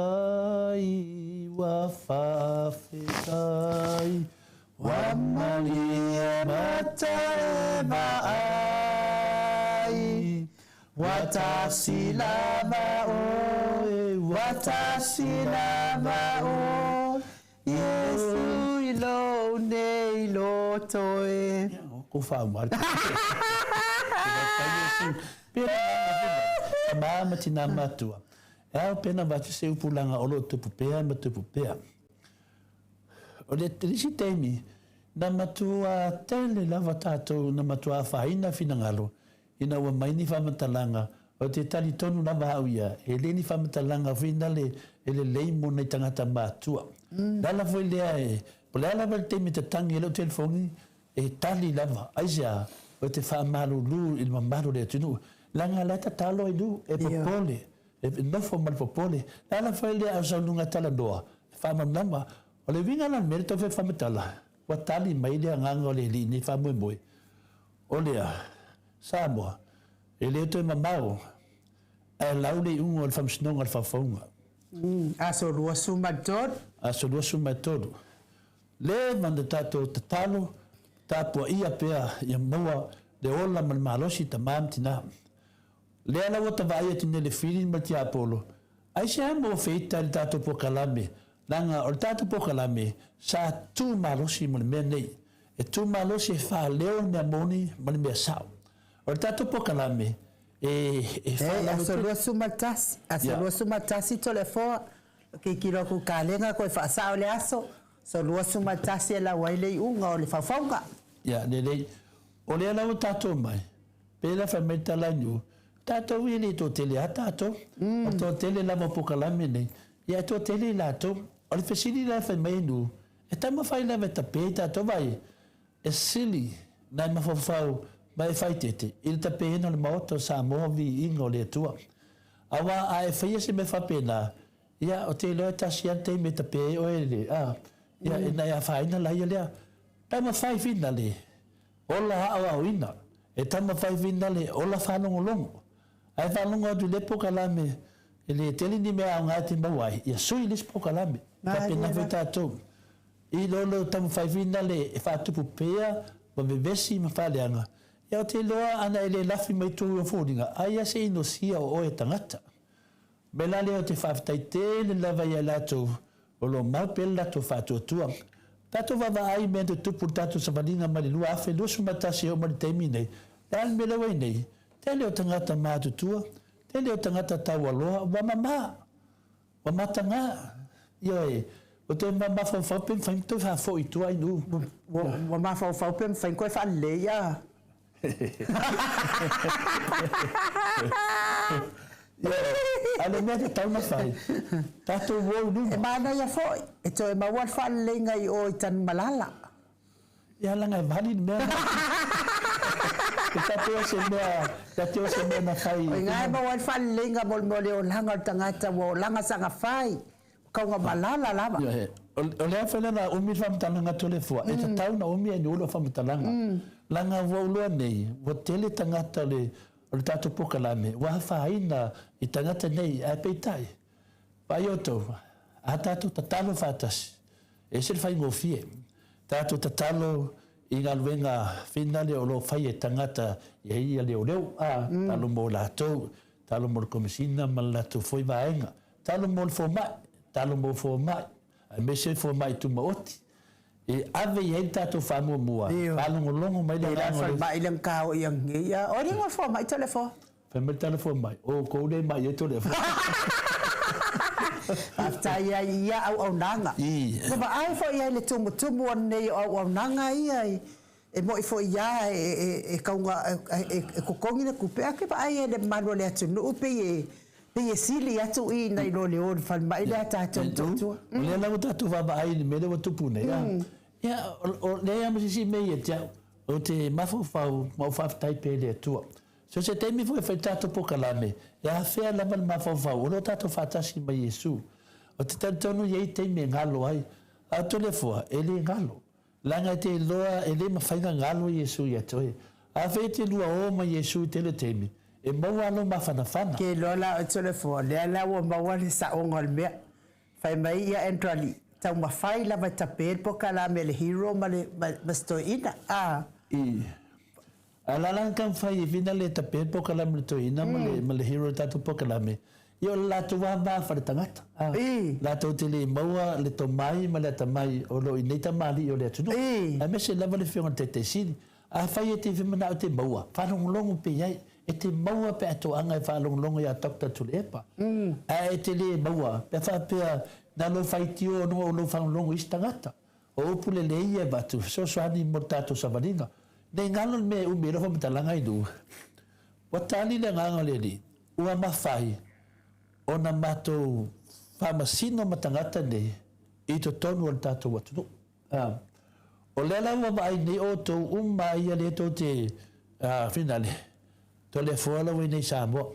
ua faafetai, ua malie mata e vaai. Ua tasi lava oe, ua tasi lava oe, Iesu i lou nei loto e. Ko whauma. Pera ma tina matua. E ao pena vatu se upulanga o lo tupu pea ma tupu pea. O le isi taimi, na matua tele lava tātou, na matua afaina finagalo, Ina ua mai ni faamatalaga, ou te talitonu lava au ia, e le ni faamatalaga foi nale e lelei mo nai tagata matua. Le ala foi lea e, po o le a lava le taimi e tatangi ai lau telefoni, e tali lava. Aisea? Ou te faamalulu i le mamalu o le atunuu. Leaga la e tatalo ai lu, e popole, e nofo ma le popole. Le ala foi lea a o sau luga e talanoa, e faamalamalama. O le uiga la o le mea lea tau fai faamatala, ua tali mai le agaga o le Alii i lenei faamoemoe, o lea, Samoa, e le toe mamao, ae lau le iuga o le Faamasinoga o le Faufauga. Aso 23. Aso 23. Leva ona tatou tatalo, tapuaia pea ia maua le ola ma le malosi i tama ma tina. Lea la ua ta vaai atu nei i le Fili ma le Tiapolo, aisea maua feita i le tatou polokalame, leaga o le tatou polokalame sa tu malosi mo le mea nei. E tu malosi e faaleo le mea moni ma le mea sao. O le tatou polokalame e e Aso 21, aso 21 Toleafoa, Tilotilo atu i kalega toe faasao le aso, so 21 e lau ai le iuga o le faufauga. Ia lelei. O lea la ua tatou omai, pei la fai mai le tala i o, tatou ia e le toatele a tatou. O le toatele lava o polokalame nei, ia e toatele i latou. O le fesili la e fai mai e Nuu, e taumafai lava e tape i tatou, vaai, e sili na e mafaufau ma e faaeteete i le tapeina o le Maota o Samoa viiga o le Atua. Aua a e faia se mea faapena, ia, ou te iloa e tasi lava le taimi e tape ai oe i le, a, ia, ina e afaina laia lea. Taumafai finale, ola aoaoina. E taumafai finale, ola faalogologo. Ae faalogo atu i lea polokalame, e le tele ni mea aoga e te maua ai, ia sui le isi polokalame. Faapena foi tatou. I lo le taumafai finale e faatupu pea ma vevesi ma faaleaga, ia ou te iloa ana e le lafi mai tou i foliga, aia se inosia o oe e tagata. Mea la lea ou te faafetai tele lava ia i latou o lo o mau pea le latou faatuatua. Tatou vaavaai i mea na tutupu i le tatou savaliga mai le 2021 e oo mai le taimi nei, le a le mea lea ua i ai nei? Tele o tagata matutua, tele o tagata taualoa ua mama. Ua mataga, ioe, ua toe mafaufau pe mafai ona toe faafoi i tua i nuu. Ua mafaufau pe mafai ona toe faalelei a. A o le mea tatau ona fai, tatou o i luma. E manaia foi, e toe maua le faaleleiga i o i Tanumalala. Ia leaga e vali le mea lena. E ta te o se mea, ta te o se mea na fai. O ina e maua ai le faaleleiga mo le mea o le olaga o le tagata ua olaga saga fai, ua kauga malala lava. Ioe. O le a foi lena umi le faamatalaga atu a le Afua, e tatau ona umi ae nuu lau faamatalaga. Leaga ua ou iloa nei, ua tele tagata o le o le tatou polokalame ua afaina i tagata nei, ae peitai, vaai outou, a tatou tatalo faatasi, E ese le faigofie. Tatou tatalo i galuega finale o lo o fai e tagata i ai ia leoleo, a, talo mo latou, talo mo le Komesina ma le latou foi vaega, talo mo le fomai, talo mo fomai, aemaise fomai tumaoti, e ave i ai le tatou faamuamua, faalogologo mai le agaga o le. Falemai le gata o ia nei, a, o le fomai telefo. Fai mai le tala mai, o outou lea e mai ai Toleafoa. Faafetai ai i ia auaunaga. Ua vaai foi i ai le tumutumu o nei o auaunaga ia e mo'i foi ia e kauga e totogi le tupe ae ke vaai ai i le mamalu o le atunuu pei e pei e sili atu i nai lo le o i le falemai lea a tatou i Motootua. O lea la ua tatou vaavaai i le mea lea ua tupu nei a. Ia o leai lava ma se isi mea ia te au. Ou te mafaufau ma ou faafetai pea i le Atua. So se taimi foi e fai tatou polokalame, e afea lava le mafaufau, o lo o tatou faatasi ma Iesu. Ou te talitonu e i ai taimi e galo ai, a o Toleafoa, e le galo. Leaga e te iloa e le mafai na galo Iesu ia te oe. Afai e te lua o ma Iesu i tele taimi, e maua lou mafanafana. Ke iloa la oe Toleafoa, lea la ua maua le saoga o le mea. Fai mai ia Andrew Alii, taumafai lava e tape le polokalame a le Hero ma le ma si toeaina, a. I. A la la ka mafai e vina le tape polokalame le toeaina ma le ma le hero tatou polokalame, ia o le latou lava va faletagata, a. Latou te le maua le tomai ma le atamai o lo o i nei tamalii o le atunuu, aemaise lava le Afioga i le Taitai Sili. Afai e te manao e te maua, faalogologo pea i ai. E te maua pe a toaga e faalogologo ia Doctor Tuilaepa. Ae e te le maua pe a faapea na lou faitio ona o lou faalogologo i isi tagata. O upu lelei ia e avatu, fesoasoani mo le tatou savaliga. Nei galo le mea e umi ai lau faamatalaga i luga. Ua tali le agaga o le Alii, ua mafai ona matou faamasino ma tagata nei i totonu o le tatou atunuu. A, o lea la ua vaai nei outou uma ia lea tou te finale. Toleafoa la ua i inei i Samoa.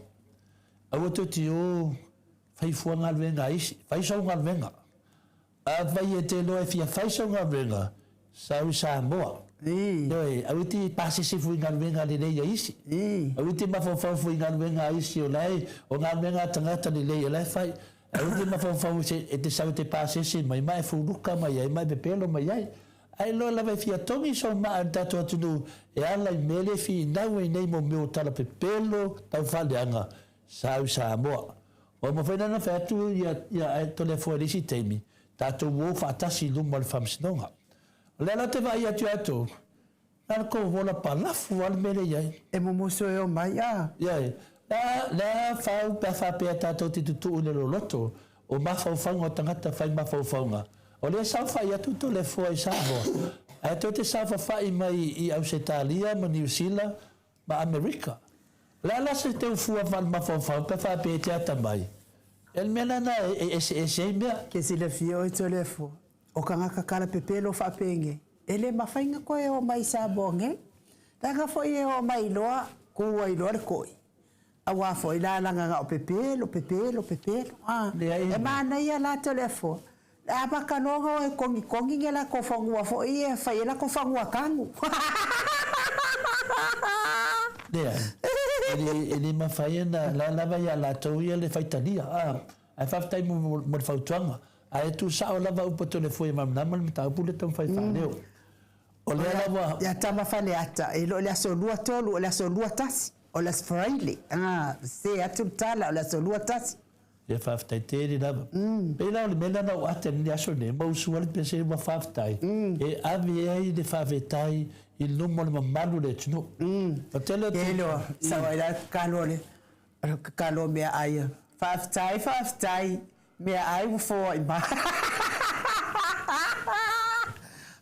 Aua tou te o fai fua galuega a isi, fai sou galuega. Afai e te iloa e fia fai sau galuega, sau i Samoa. Ioe, aua e te pasese fua i galuega lelei a isi. Aua e te mafaufau fua i galuega a isi o la e, o galuega a tagata lelei o la e fai. Aua e te mafaufau e te sau e te pasese mai ma e fuluka mai ai ma e pepelo mai ai. Ae iloa lava e fia togi sou maa i le tatou atunuu e ala i mea lea e finau ai nei mo mea o tala pepelo tau faaleaga, sau i Samoa. Ua mafai la ona fai atu ia ia Toleafoa i le isi taimi, tatou o faatasi i luma o le Faamasinoga. O lea la ou te vaai atu ia outou, na o le tou ola palafu lava le mea lea e i ai. E mumusu e omai a. Ioe. Le a, le a fau pe a faapea tatou te tutuu i le loloto o mafaufauga o tagata fai mafaufauga. O lea e saofai atu Toleafoa i Samoa, ae tou te saofafai mai i Ausetalia ma Niu Sila ma Amerika. O le a la se teu fua faale-mafaufau pe faapea e te atamai? E le mea lena e eseese ai mea. Ke silafia oe Toleafoa, o kangaka kalapepelo faapenei, e le mafai na toe oo mai i Samoa nei. Leaga foi e oo mai loa, ku ai loa le koi. Aua foi la laga na o pepelo, pepelo, pepelo. A, e manaia la Toleafoa, Le amata loa ona o e togitogi ni a latou fanua foi ia e fai ai latou fanua tanu. Leai, e le mafai ona, la e lava ia latou ia le faitalia, a, ae faafetai mo le fautuaga. Ae tuusao lava upu a Toleafoa ia malamalama le mataupu lea e taumafai e faaleo. O lea la ua. Ia tama Faleata, e le o le aso 2 3, o le aso 2 1, o le aso Faraile, a, sese atu le tala, o le aso 2 1. Ia faafetai tele lava. Pei la o le mea lea na ou ate ai i le aso nei, ma ou sua le pese ua faafetai, e ave ai le faafetai i luma o le mamalu o le atunuu. O tele o. Ke loa, sau ai la tatalo le tatalo meaai ia. Faafetai, faafetai, meaai ua foai mai.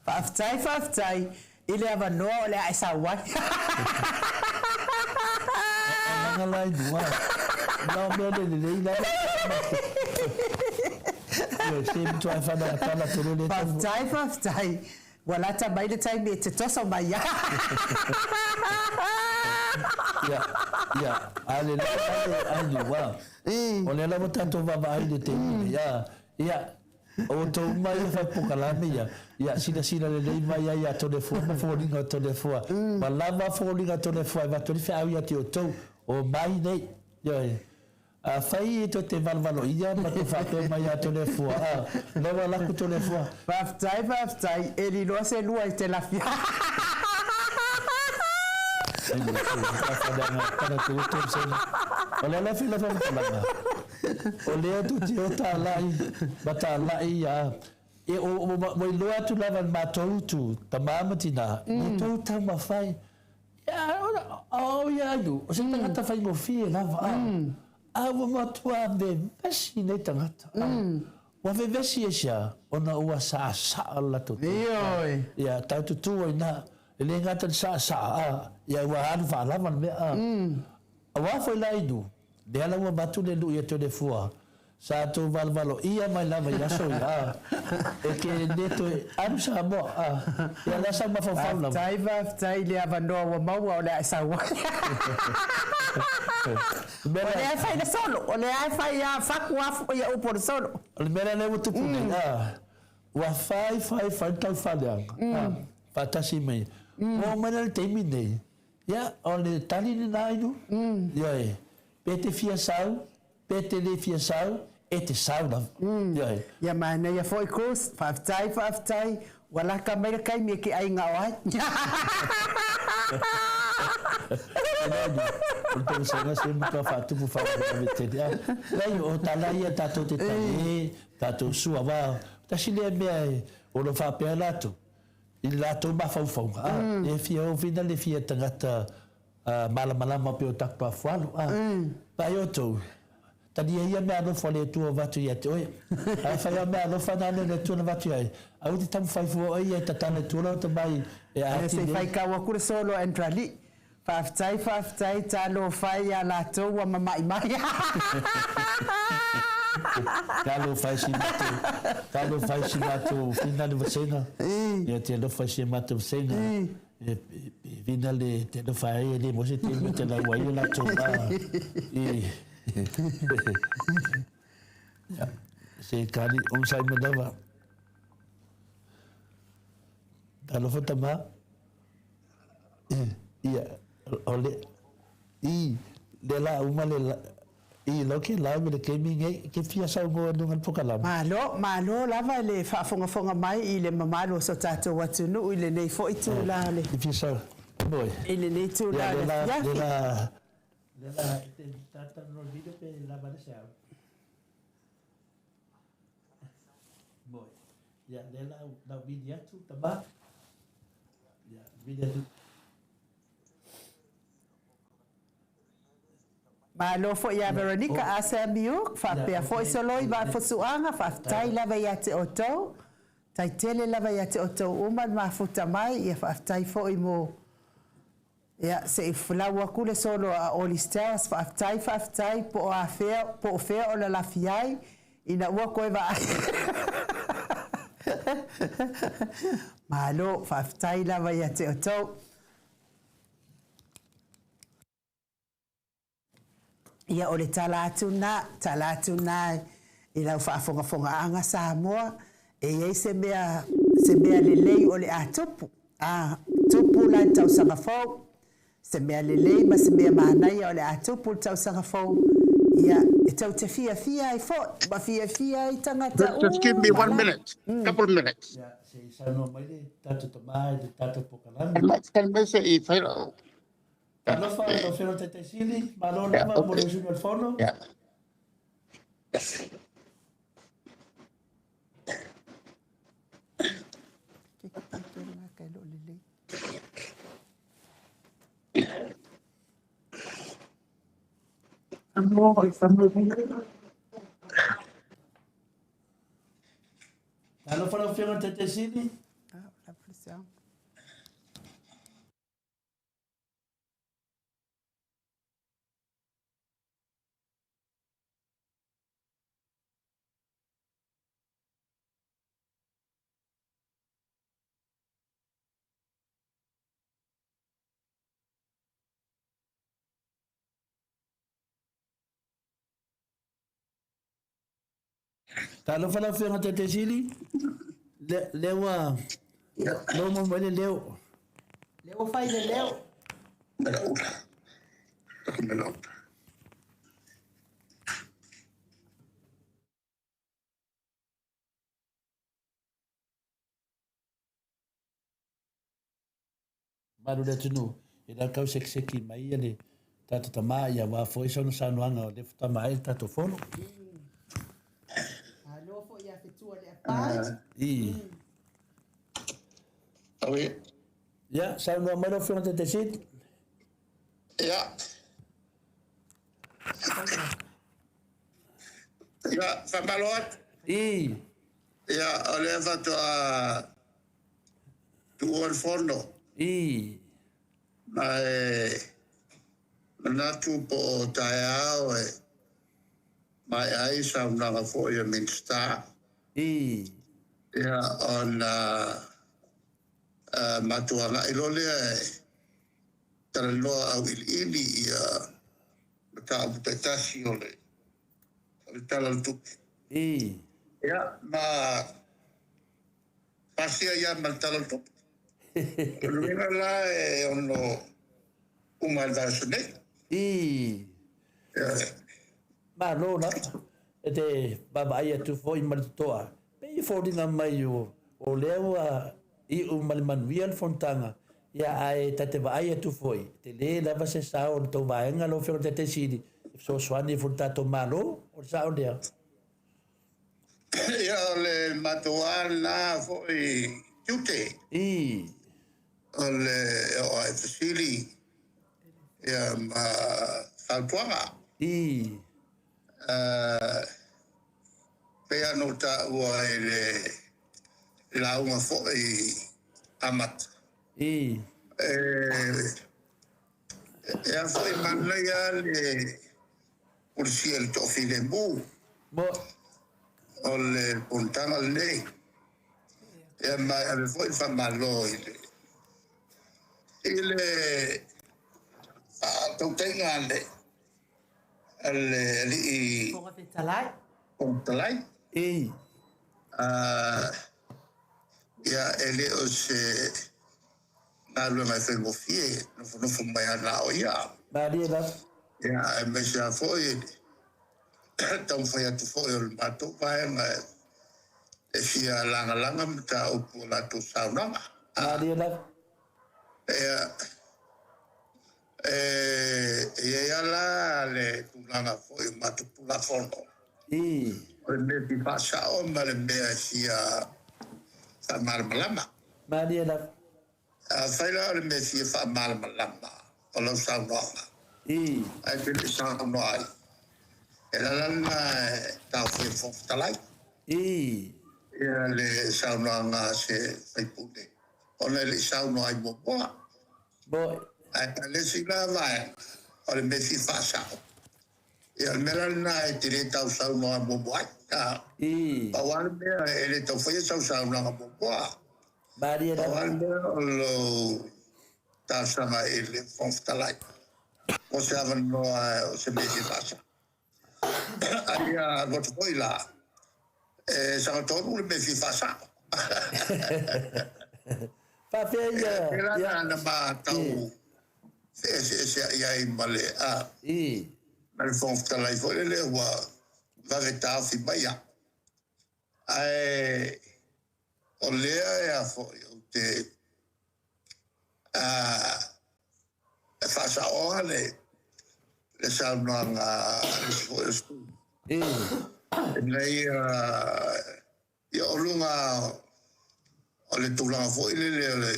Faafetai, faafetai, I le avanoa o le a e sau ai. Leaga la i lua. Na o mea le lelei la. Se matua e whana tala te lele. Faafetai, faafetai. Ua lata mai le taimi e te toso mai ai. Ia, ia, a lelei la le ai lua. O lea la ua tatou vaavaai i le taimi nei. Ia, O outou uma ia e fai polokalame ia, ia silasila lelei mai ai ia Toleafoa ma foliga o Toleafoa. Ua lava foliga o Toleafoa e avatu ai le feau ia te outou, omai nei. Ioe. Afai tou te valevaloia ma te faapea mai ia Toleafoa, a, lea ua alu atu Toleafoa. Faafetai, faafetai, e liloa se lua i te lafi. O le ala fila faamatalaga. O lea tou te o talai ma talai ia e o ua iloa atu lava e le matou itu, tama ma tina, i tou taumafai. Ia, o au ia Ainu, o se tagata faigofie lava, a, a ua matua vevesi nei tagata. A, ua vevesi aisea? Ona ua saasaa le latou tonu. Ioe. Ia, tau tutū ai ina, e le gata i le saasaa, a, ia ua alu faalava le mea, a. Aua foi la Ainu, Lea la ua avatu le lui a Toleafoa, sa tou valevaloia mai lava i aso ia, a, e ke le toe alu Samoa, a, ia lea sa mafaufau lava. Faafetai, faafetai i le avanoa ua maua o le a e sau ai. O lea e fai le solo, o lea e fai a fatu a ia upu o le solo. O le mea lea lea ua tupu nei, a, ua fai, fai, fai le taufaaleaga, a, faatasi mai. Ua oo mai la i le taimi lenei, Ia, o le tali lena Ainu. Ioe. Pe te fia sau, pe te le fia sau, e te sau lava. Ioe. Ia manaia foi Chris, faafetai faafetai, ua lata mai le taimi e te aiga o ai. O le peresega se matua faatupu faalavelave tele. A, leai, o tala ia tatou te tali e, tatou sua, aua tasi lea mea o lo o faapea latou, I le latou mafaufauga, a, e fia ovina le fia tagata malamalama pei o taku afualo, a, vaai outou, talia ia mea alofa o le Atua o avatu ia te oe. A fai a mea alofa na le Atua na avatu ia oe, aua te taumafai fua oe ia e tatala i tua lau tamai e a Se i faitau atu le solo a Andrew Alii. Faafetai faafetai talofa e ia latou ua mama'i mai. Talofa e si matou talofa e si matou fina le vasega ia te alofa i si matou vasega. E vina le te alofa ai e le maua se taimi ou te lau ai o latou ma i Ia, se kali onosai mai lava. Talofa tama. Ia, o le, i, lea la uma le, i, lau ke lau me le keimi nei, ke fia saunoa i luga o le polokalame. Malo, malo lava le faafogafoga mai i le mamalu o so tatou atunuu i lenei foi itula o le, Ke fia saunoa e. i lenei itula Ia, o le lea la, lea afiafi. la, lea la, e te talanoa i le video pe lava le sound? Moe. Ia, lea la au vili atu, tama. Ia, vili atu. Malo foi ia Veronica Asamiuk, faapea foi Soloi Vaafusuaga, faafetai lava ia te outou, tai tele lava ia te outou uma le mafuta mai, ia faafetai foi mo, ia se i lau atu le solo a Oli Stowers, faafetai, faafetai, po o afea, po o fea o lalafi ai, ina ua toe vaai. Malo, faafetai lava ia te outou. Ia o le tala atu lena, tala atu lena i lau faafogafogaaga Samoa, e i ai se mea, se mea lelei o le a tupu. A tupu la i le tausaga fou, se mea lelei ma se mea manaia o le a tupu i le tausaga fou, ia e tou te fiafia ai foi, ma fiafia ai tagata Just give me uma one lava. minute, couple of minutes. Ia, se i saunoa mai le tatou tama i le tatou polokalame. Tell me se i fai lau. Talofa, lau Afioga i le Taitai Sili, malo Yeah, lava mo le okay. usuni o le fono. Yeah. Talofa lau Afioga i le Taitai Sili. Talofa lau Afioga i le Taitai Sili. Le, lea ua, lea ua maua mai le leo. Lea ua fai le leo. Malu le atunuu, e le kau sekiseki mai ia le tatou tama ia aua foi sona saunoaga o lea faatoa maea le tatou fono. Malo foi ia Fetua le apai. I. Okay. Ia, saunoa mai lau Afioga i le Taitai Sili. Yeah. Ia, faamalo atu. I. Ia, o lea faatoa tuua le fono. I. Ma e manatu po o taeao e maea ai saunoaga foi a Minisita. I. Ia, ona matou agai loa lea e talanoa auiliili ia mataupu taitasi o le Tala o le Tupe. I. Ia, ma pasia ia ma le Tala o le Tupe. O le uiga la e ono uma i le vaiaso nei. I. Ia. Malo lava. E te vaavaai atu foi ma le totoa. Pei e foliga mai o, o lea ua iu ma le manuia le fonotaga, ia ae ta te vaai atu foi, e tele lava se sao o le tou vaega lau Afioga i le Taitai Sili, e fesoasoani ai foi i le tatou Malo, o le sao lea. Ia, o le matou lava lena foi tiute. I. O le oo ae fesili ia ma fautuaga. I. Pei lava ona ou taua i le lauga foi amata. I. E a foi manaia le polisia i le toafilemu. Mo. O le fonotaga lenei. Ia ma e ave foi le faamalo i le I le faatautaiga a le a le alii Fofoga Fetalai. Fofoga Fetalai. Ii. Ia, e le o se galuega e faigofie, nofonofo mai lava na o ia. Malie lava. Ia, aemaise lava foi le taumafai atu foi o le matou vaega e fia lagalaga mataupu o latou saunoaga. Malie lava. Ia, e i ai lava la le tulaga foi o matou Tulafono. Ii. O le mea e fia faasao ma le mea e fia faamalamalama. Malie lava. Afai la o le mea e fia faamalamalama o lau saunoaga, Ii. ae te le i saunoa ai, e ala lena e taofia e le Fofoga Fetalai. Ii. Ia le saunoaga a se sui usufono ona e le i saunoa ai muamua. Moi. Ae o le isi la vaega, o le mea e fia faasao. Ia o le mea la lena e te le tau saunoa muamua ai. Ii. Pau lava le mea e le tau faia sau saunoaga muamua. Malie Pau lava. lava le mea o lou talosaga i le Fofoga Fetalai mo se avanoa o se mea e fia faasao. Ai ia alu atu foi la, e sagatonu le mea e fia faasao. Faafea ia. Pēlā la na matau feeseesea'i ai ma le a ma le Fofoga Fetalai foi lele ua vave taofi mai au. Ae o lea e a foi ou te e faasaoa le le saunoaga a le isi foi o sui ina ia ia o luga o le tulaga foi lele o le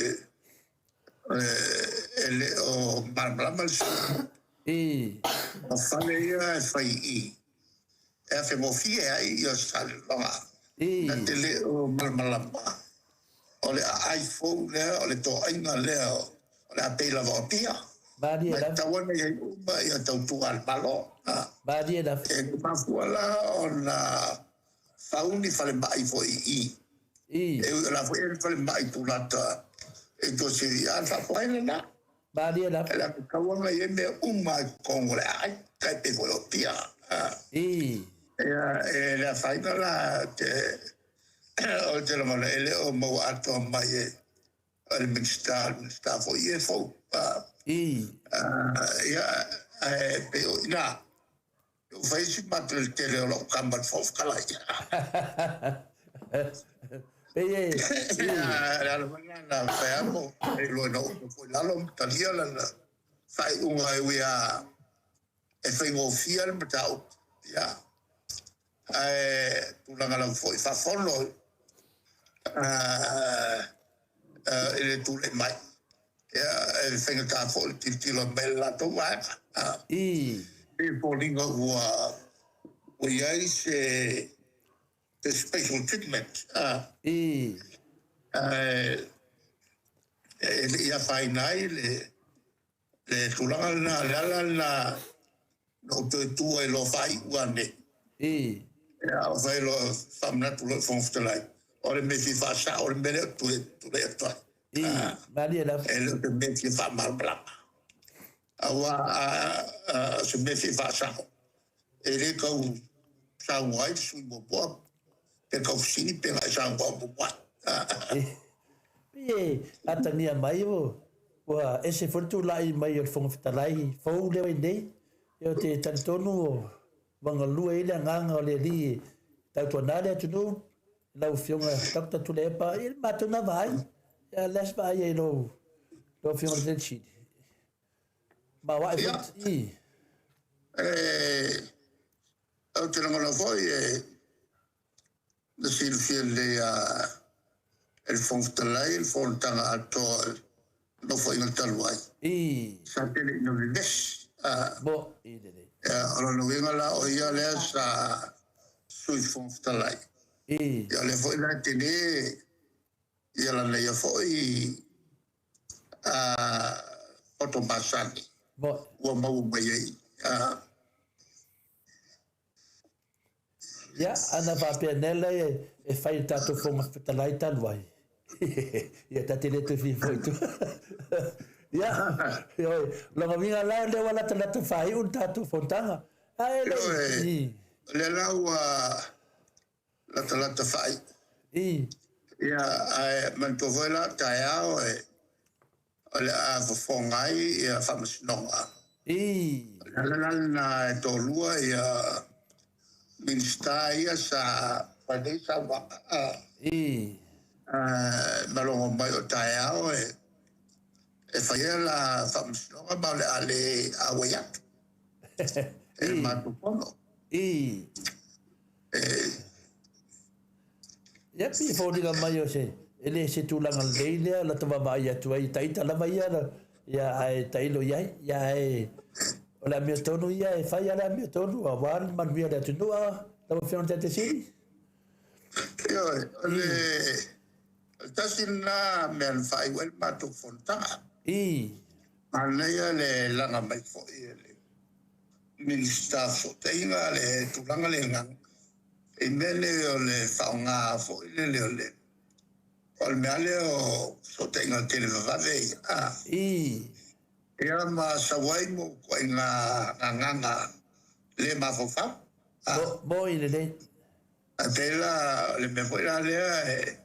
e le o malamalama le sui. O fale ia e fai i i e afegofie ai ia Salelologa. Na te le o malamalama o le aai fou lea, o le toaiga lea o le a pei lava o Apia. Malie Ma e lava. tatau ona i ai uma ia tautua a le Malo. Malie lava. E mafua la ona fau ni falemai foi i i. E ui o la foi e i ai le falemai tulata i Tuasivi, a o le faafoe lena. Malie lava. E le tatau ona i ai mea uma i totonu o le aai, tai pei foi o Apia. Ia, e le afaina la te o te lagona e le o maua atoa mai e le Minisita, le Minisita foi ia e fou. Ia, ae pei o i ina, ua fai si mateltele o lau tama i le Fofoga Fetalai. Pei e. Ia, le ala foi lena na fai atu, e iloa ina ou foi i lalo ma talia lana faaiuga e ui lava e faigofie le mataupu, ia, ae tulaga lava foi faafono i le tulai mai, ia, e faigata foi le tilotilo mai le latou vaega. E foliga ua i ai se special treatment, ae e le i afaina ai le Le tulaga lena, le ala lena na ou toe tu ai loa faaiu ane. Ia, o fai loa faamanatu loa i le Fofoga Fetalai, o le mea e fia faasao, o le mea lea ou te tulai atu ai. Malie lava. E le o se mea e fia faamalamalama. Aua a o se mea e fia faasao, e le tau saunoa ai le sui usufono muamua, pe tau fesili pe na e saunoa muamua ai. Pei e atagia mai ua ese foi le tulai mai o le Fofoga Fetalai fou lea ua i nei. Ou te talitonu ua galue ai le agaga o le Alii e tautuana le atunuu, lau Afioga Doctor Tuilaepa, ia le matou na vaai. Ia le a se vaai ai lau Afioga i le Sili? Maoae foi. Ia. Ou te lagona foi e na silafia lelei e le Fofoga Fetalai le fonotaga atoa o le Nofoaiga talu ai. Sa tele ina vevesi. O lona uiga la o ia lea sa Sui Fofoga Fetalai. Ia o lea foi la e tele ia lana ia foi poto masani ua maua mai ai. Ia, ana faapea nei la e fai le tatou Fofoga Fetalai talu ai, ia ta te le toe fia foi i tua. Ia, ioe, lona uiga la o lea ua latalata faaiu le tatou fonotaga. Ae le i. O lea la ua latalata faaiu. I. Ia, ae manatua foi la taeao e o le a fofoga ai ia faamasinoga. I. O le ala la lena e toalua ia Minisita ia sa fai nei saunoaga. I. Ma logo mai o taeao e e faia la faamasinoga ma o le a le auai atu e le matou fono. I. Ia pei e foliga mai o se, e le se tulaga lelei lea lata vaavaai atu ai, ita lava ia, ia ae tailo i ai, ia ae o le amiotonu ia e fai lava le amiotonu aua le manuia o le atunuu a lau Afioga i le Taitai Sili. Ioe, o le tasi lena mea na faaiu ai le matou fonotaga. I. Manaia le laga mai foi e le Minisita o Fesootaiga le tulaga lena i mea nei o le faaaoga foi lele o le o le mea lea o fesootaiga televavave ia. I. Ia ma sau ai mo ituaiga gagana le mafaufau. Mo i lelei. Ae pei la o le mea foi la lea e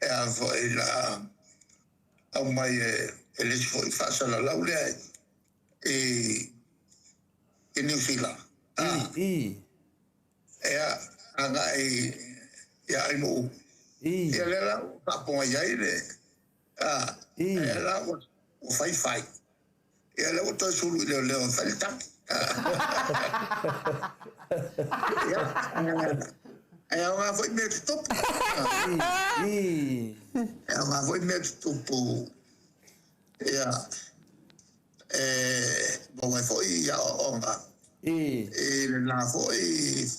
e a foi la aumai e le isi foi faasalalau lea i i Niu Sila. I. Ea agai ia Ainuu. I. Ia lea la ua faafofoga i ai le a I. Lea la ua fai fai. Ia lea ua toe sulu i leoleo e fai le tagi. Ia, e aoga foi mea tutupu. I. E aoga foi mea tutupu. Ia, e maua ai foi aoaoga. I. I lena foi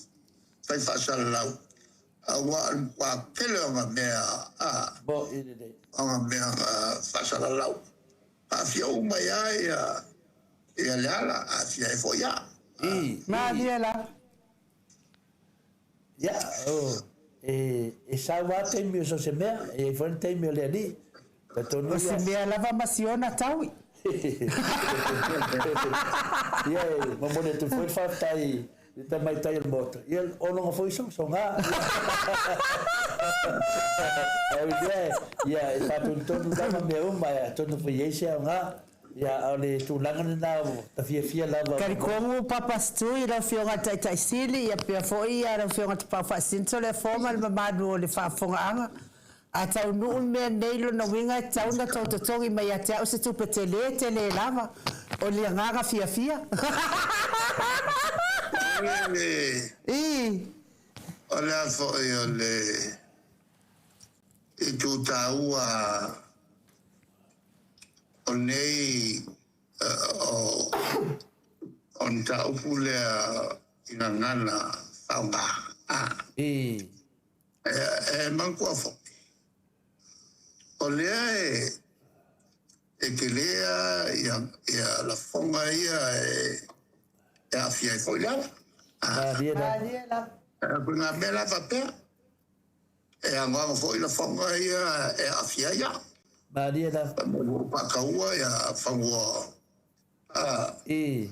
fai faasalalau. Aua o le matua tele o ngā mea, a, Mo i lelei. o ngā mea faasalalau. Aafia uma ai lava ia Leala, aafia ai foi au. I. Malie lava. Ia, o, e, e sau lava taimi o so o se mea, e i ai foi le taimi o le Alii. Talitonu O se ia. mea lava ma si ona taui. Ia, e momoli atu foi le faafetai i le tamaitai o le Maota, ia, o lona foi sogasoga. Ae ui i lea, ia, e faatonutonu lava mea uma, atonu foi e i ai se aoga. Ia, a o le tulaga lena ua ta fiafia lava. Talitonu Papa Stu i lau Afioga i le Taitai Sili, ia pea foi lau Afioga Tapaau Faasinto le afoa ma le mamalu o le faafofogaaga. A taunuu le mea lenei, lona uiga e tatau ona tou totogi mai ia te au se tupe tele tele lava. O le agaga fiafia. I. O le a foi o le itu taua o nei o o mataupu lea i gagana faaaoga. I. E manatua foi, o lea e e tele lava ia lafoga ia e aafia ai foi le ala. Malie lava. Malie lava. Ko ngā mea la faapea, e anoano foi lafoga ia e aafia ai au. Malie lava. Ua faataua ia fanua, I.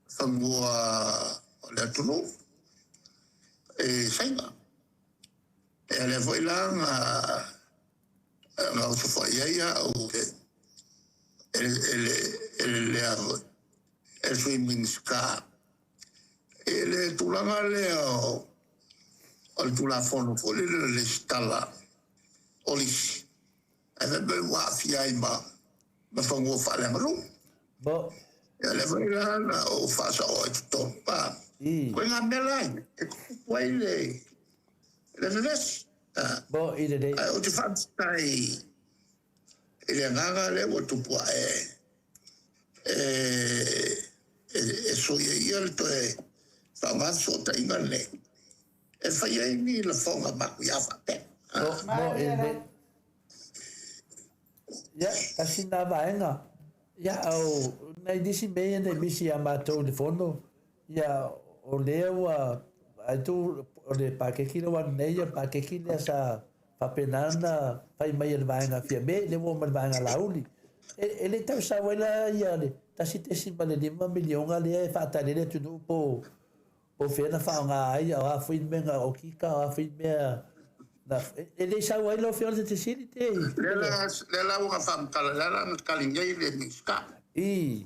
fanua o le atunuu i Saina. Ia lea foi la na na osofaia ai au e e le lea foi e le Sui Minisita i le tulaga lea o o le Tulafono foi lele o le resitala o lisi, ae fai mai ua aafia ai ma ma fanua faaleaganuu. Bo. Ia lea foi la na ou faasaoa i totonu, a, I. koe ngā mea la ia e tutupu ai le le vevesi. A, Bo i lelei. ae ou te faafetai i le agaga lea ua tupu ae e e e soia ia le toe faaaoga fesootaiga lenei e fai ai ni lafoga matuia faapea. Bo, bo i lelei. Ia, tasi lena vaega. Ia, o nai nisi mea ia na i misi iā matou i le fono, ia, o lea ua, ai tu, o le pakeki lea ua alu nei, o le pakeki lea sa faapena ona fai mai e le vaega Fiame, lea ua oo mai i le vaega Laauli. E le tau sau ai la ia le 1.5 miliona lea e faatali ai le atunuu po o fea na faaaoga ai, a o a foi mea na okika, a o a foi mea na... E le sau ai lau Afioga i le Fesili te... Lea la, lea la ua faamatala, lea la na tali nei le Minisita. I.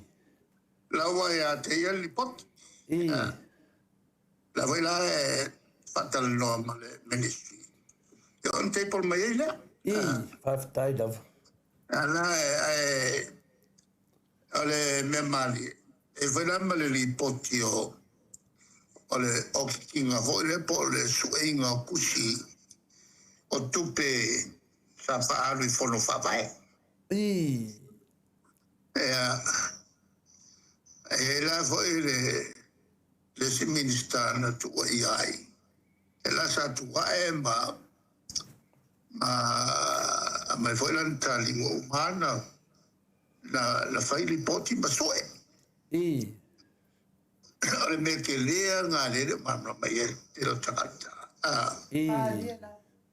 La ua ia te ia le lipoti. I. La foi la e faatalanoa ma le Ministry. Ia ona table mai ai lea. I. Faafetai lava. Ala e o le mea malie, e fai la ma le lipoti o le okikiga foi lea po o le sueiga o tusi o tupe sa faaalu i fono faavae. I. Ia, e i ai la foi le isi Minisita na tuuaia ai, e la sa tuae ma aumai foi lana tali ua uma na fai lipoti ma sue. I. O le mea tele lena lea e le o malamalama i ai le tele o tagata. I.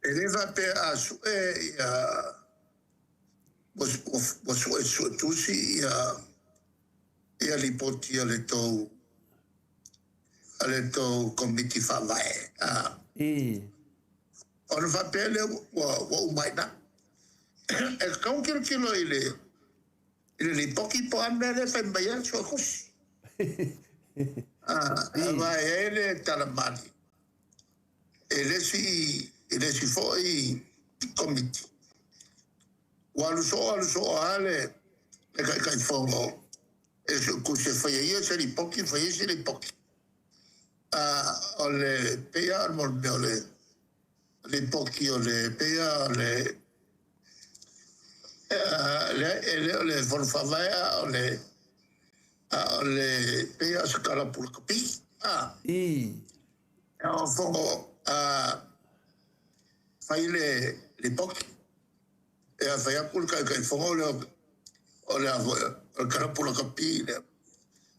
E le faapea a sue ia ua sue suetusi ia lipoti a le tou komiti faavae. I. Ona faapea lea ua uma ai i ina. E tatau ona tilotilo i le lipoti po o a mea lea e fai mai ai le suetusi. Aua e i ai le tala mali e le isi foi komiti. Ua alu soo alu soo lava le Taitaifono e suetusi e faia ia se lipoti, faia se lipoti. O le pei lava o le mea o le lipoti o le pei lava o le e le o le fono faavae a o le pei lava o se kalapu lakapi. I. O fono fai le lipoti. E fai atu le Taitaifono lea o le kalapu lakapi lea.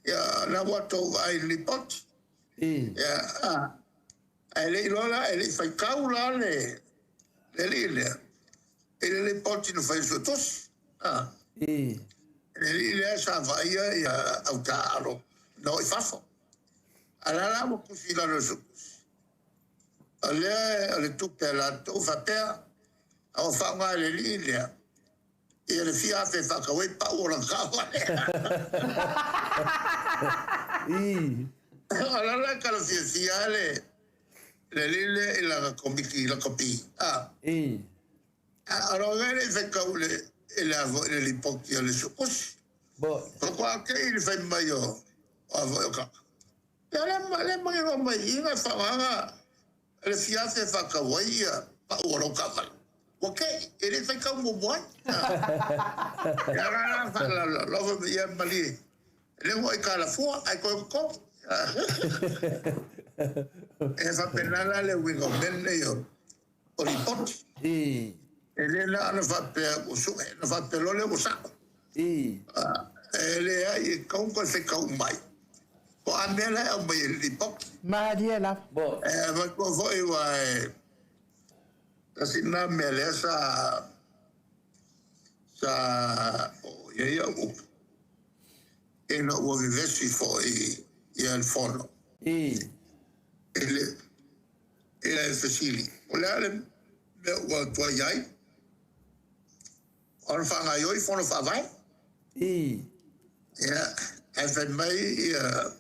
Ia, la ua tou vaai i le lipoti. I. Ia, ae le i iloa la, e le i faitau la le alii lea i le lipoti na fai e le suetusi. I. Le alii lea sa vaaia ia au taaalo na o i fafo. A la la ua tusi i lalo o le suetusi. O lea o le tupe a latou faapea, a ua faaaoga e le alii lea ia le fia afe e faatau ai pau o lana taavale. I. O la la e talafiafia lava le alii lea i lana komiti lakapi. I. A o lona e le i faitau i le lipoti a le suetusi. Bo. Faatoa te i le fai mai o a foi o kaka. Ia lea manino mai i na faaaogaga le fia afe e faatau ai ia pau o lau taavale. Ua te i, e le i faitau muamua ai. Ia la la faalalolova ia malie. E le ua i kalafua, ae toe totogi. E faapena la le uiga o mea nei o lipoti. I. E le na ona faapea ua sue, na faapea loa lea ua sao. I. E leai, e tatau ona toe faitau mai. Po o a mea la e aumai e le lipoti. Malie lava. Bo. E avatua foi aua e tasi lena mea lea sa oo i ai au upu ina ua vevesi foi ia le fono. I. I le fesili, o le a le mea ua tuai ai ona faagaoioi fono faavae? I. Ia, ae fai mai ia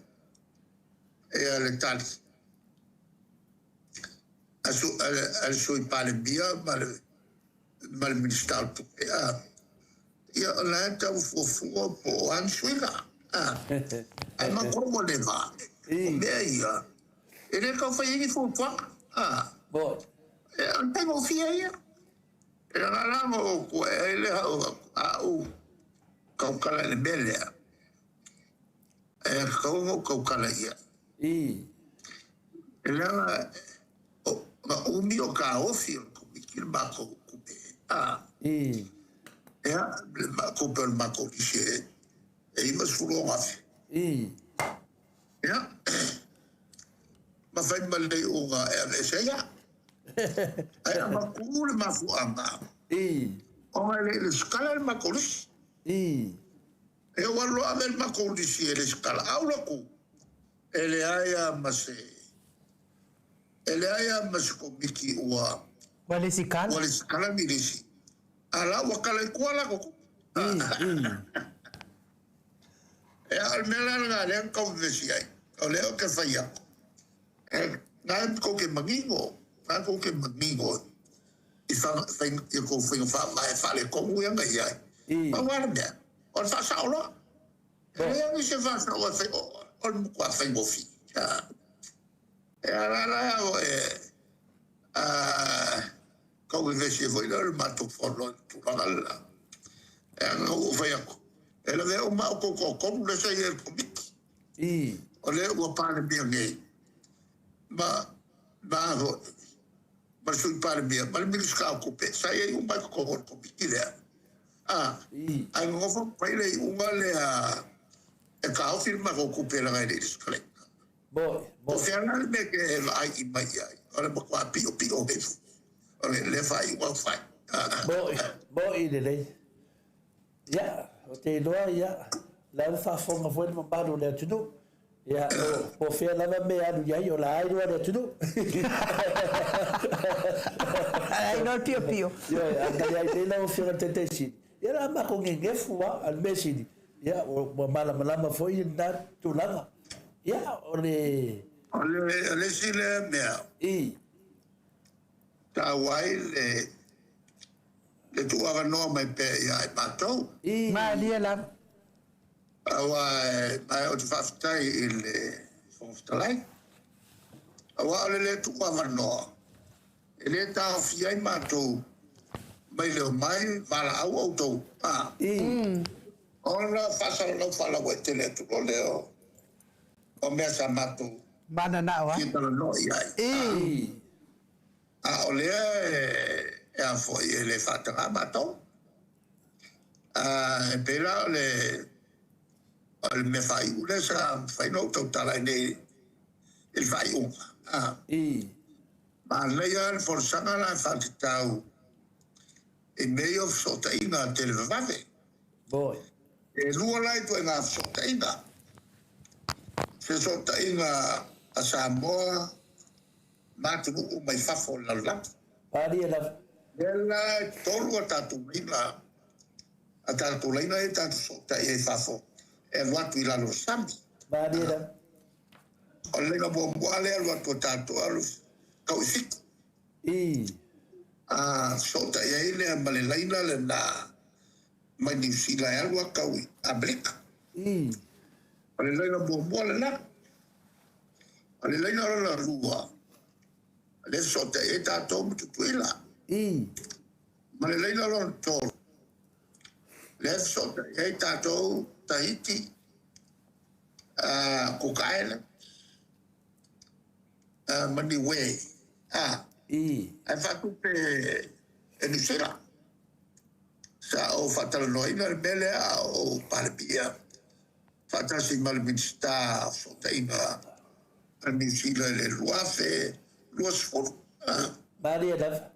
le tali a le Sui Palemia ma le Minisita o Tupe. Ia, o la e tau fuafua po o a ni suiga. Ae matou ua leva, o mea ia, e le tau fai ai ni fuafuaga. Bo. E o le faigofie ia. E leaga la na ou tuuai ai lea a ou tautala i le mea lea, e tatau ona ou tautala i ai. I. E leaga na umi o taofi o le Komiti le matou tupe. I. Ia, le tupe o le matou lisi e $96,000. I. Ia, ma fai ma le iuga e aveese ai au. Ae avatu le mafuaaga. I. Ona e le i lesitala le matou lisi. E ua loa ave le matou lisi e lesitala a ou atu e leai a ma se e leai a ma se komiti ua Ua lesitala. Ua lesitala ni lisi a la ua tala i tua latou tupe. Ea o le mea la lena lea na tau vevesi ai o lea ou te fai atu e na tou te manino na tou te manino i a tou faiga faavae faaletonu ia na i ai. Pau lava le mea, o le faasao loa. E leai nisi e faasao e fai, o le matua faigofie. E ala la e tau vevesi ai foi lea o le matou fono i le tulaga lena. E ana ua ou fai atu, e lavea uma au tou toatolu lea sa i ai i le Komiti. O lea ua Palemia nei, ma ma foi, ma le Sui Palemia, ma le Minisita o Tupe, sa i ai uma i totonu o le Komiti lea. A, ae nonofo mai le iuga lea e taofi le matou tupe leaga e le i lesitalaina. Po o fea la le mea e te vaai i mai ai, o le matua piopio nei foi o le faaiuga ua fai. Mo'i lelei. Ia, ou te iloa, ia, la ua faafofoga foi le mamalu o le atunuu. Ia, po o fea lava mea e alu i ai, o le a iloa le atunuu. A iloa le piopio. Ioe, a na i ai nei lau Afioga i le Taitai Sili, ia o le a matou gegefu lava, a o le mea sili, ia, ua malamalama foi lena tulaga. Ia, o le... O le isi lea mea. I. Taua ai le le tuuavanoa mai pea ia i matou. I. Malie lava. Aua ma ou te faafetai i le Fofoga Fetalai, aua o le le tuuavanoa e le taofia ai matou mai le omai valaau outou, a. I. Ona faasalalau faalauaitele atu loa lea o mea sa matou Mananao fia talanoa i ai. I. I. A o lea e a foi e le faatagā matou. A e pei la o le o le mea faaiu lea sa mafai ona ou tautala ai nei i le faaiuga. A manaia le folasaga la e faatatau i mea ia o fesootaiga televavave. E lua la ituaiga fesootaiga. Fesootaiga a Samoa ma atunuu mai fafo o le lalolagi. Malie lava. Lea la e tolu a tatou laina, a tatou laina ia tatou fesootai ai i fafo e alu atu i lalo o le sami. Malie lava. O le laina muamua lea e alu atu a tatou e alu tau i Fiti. A fesootai ai lea ma le laina lena mai Niu Sila e alu a tau i Amerika. O le laina muamua lena. O le laina lona lua, lea e fesootai ai tatou ma Tutuila. Ma le laina lona tolu, lea e fesootai ai tatou, Tahiti, Cook Islands, ma Niue. Ae faatupe e Niu Sila. Sa ou faatalanoaina le mea lea a o ou Palemia faatasi ma le Minisita o Fesootaiga a Niu Sila i le 2020. Malie lava.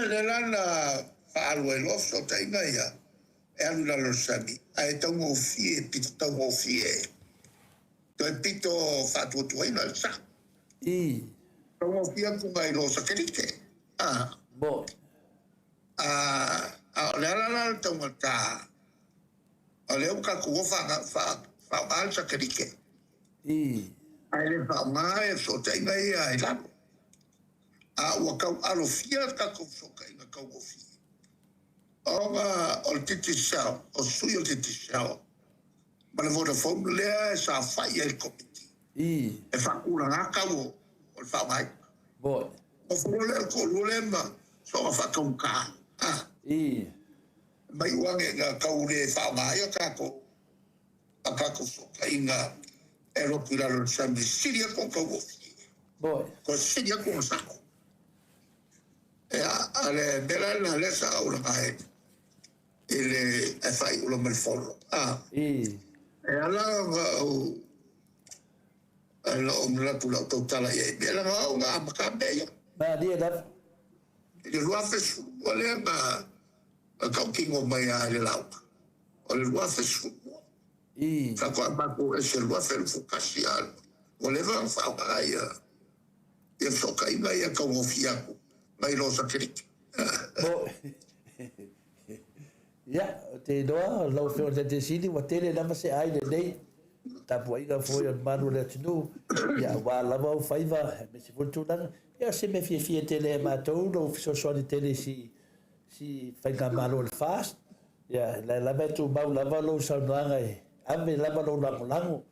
Lea la na faaalu ai loa fesootaiga ia e alu i lalo o le sami, ae taugofie, pito taugofie, toe pito faatuatuaina le sa. Taugofie atu nai lo satelite. A o le ala la o le taugata, O lea ua tatou o faaaoga le satelite. Ae le faaaoga e fesootaiga ia i lalo. A ua tau alofia le tatou fesootaiga taugofie ona o le Digicel, o sui o le Digicel ma le Vodafone lea e saofai ai le Komiti e faatulaga tau o le faaaogaina. Nofo loa lea o le toalua lea ma soona faataugata. Mai ua ane ina tau le faaaoga ai a tatou a tatou fesootaiga e alu atu i lalo o le sami e sili atu ona taugofie. Toe sili atu ona sao. Ia, a le mea la lena lea sa ou laga ai i le ae faaiu loa ma le fono. A, e ala ona ou ona ou manatu i lau tautala i ai mea, leaga o au na amata mea ia. Malie lava. I le 2012 lea na tautino mai lava i le lauga. O le 2012. Faatoa matou ese i le 2021 a ua leva ona faaaoga ia ia fesootaiga ia taugofie atu nai lo satelite. Ia, ou te iloa lau Afioga i le Taitaifono Sili ua tele lava se ai lenei tapuaiga foi a le mamalu o le atunuu, ia aua lava ou faiva aemaise foi le tulaga. Ia o se mea fiafia tele ia matou lou fesoasoani tele i si si faigamalo o le FAST. Ia, o la e lava e tumau lava lou saunoaga e ave lava lou lagolago.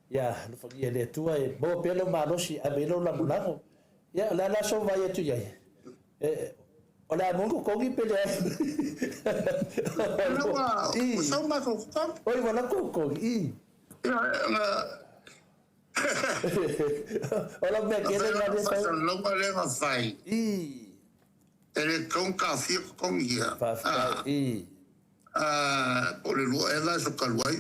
Ia, alofagia e le Atua e maua pea lou malosi e ave ai lou lagolago. Ia, o le a la sou vaai atu i ai? E, o le a maua totogi pe leai? Ua sau matou totogi. Oi, ua lau totogi, i. Ia, na... O lau mea tele na lea fai. Faasalalauga lea na fai. I. E le tatau ona taofia totogi ia. Faafetai, i. Po o le lua ea vaiaso talu ai,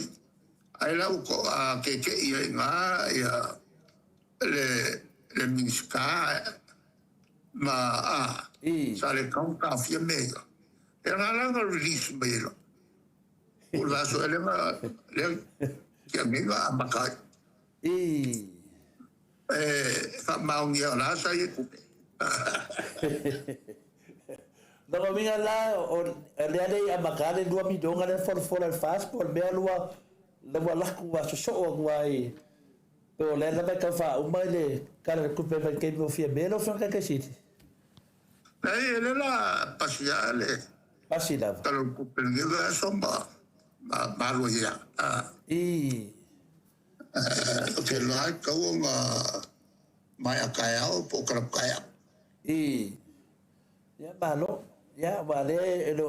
ai la ua keke'i ai i ina ia le le Minisita ma a, sa le tatau ona taofia mea ia. Ia na ala ona release mai ai loa. Po o le vaiaso ea lea na lea tea nei na amata ai. E faamaonia o la sa i ai tupe. Lona uiga la, o lea le i amata le lua miliona lea na folafola e le FAST po o le mea lua la ua alu atu ua sosoo atu lava i po o lea lava e tau faauma i le Tala o le Tupe mai le taimi o Fiame lau Afioga i le Taitai Sili? Leai, o lea la pasi lava le Pasi lava. Tala o le Tupe i lenei vaiaso ma alu ai lava. I. Ou te iloa e tatau ona maea taeao po o talaatu taeao. I. Ia, malo. Ia, aua o lea e le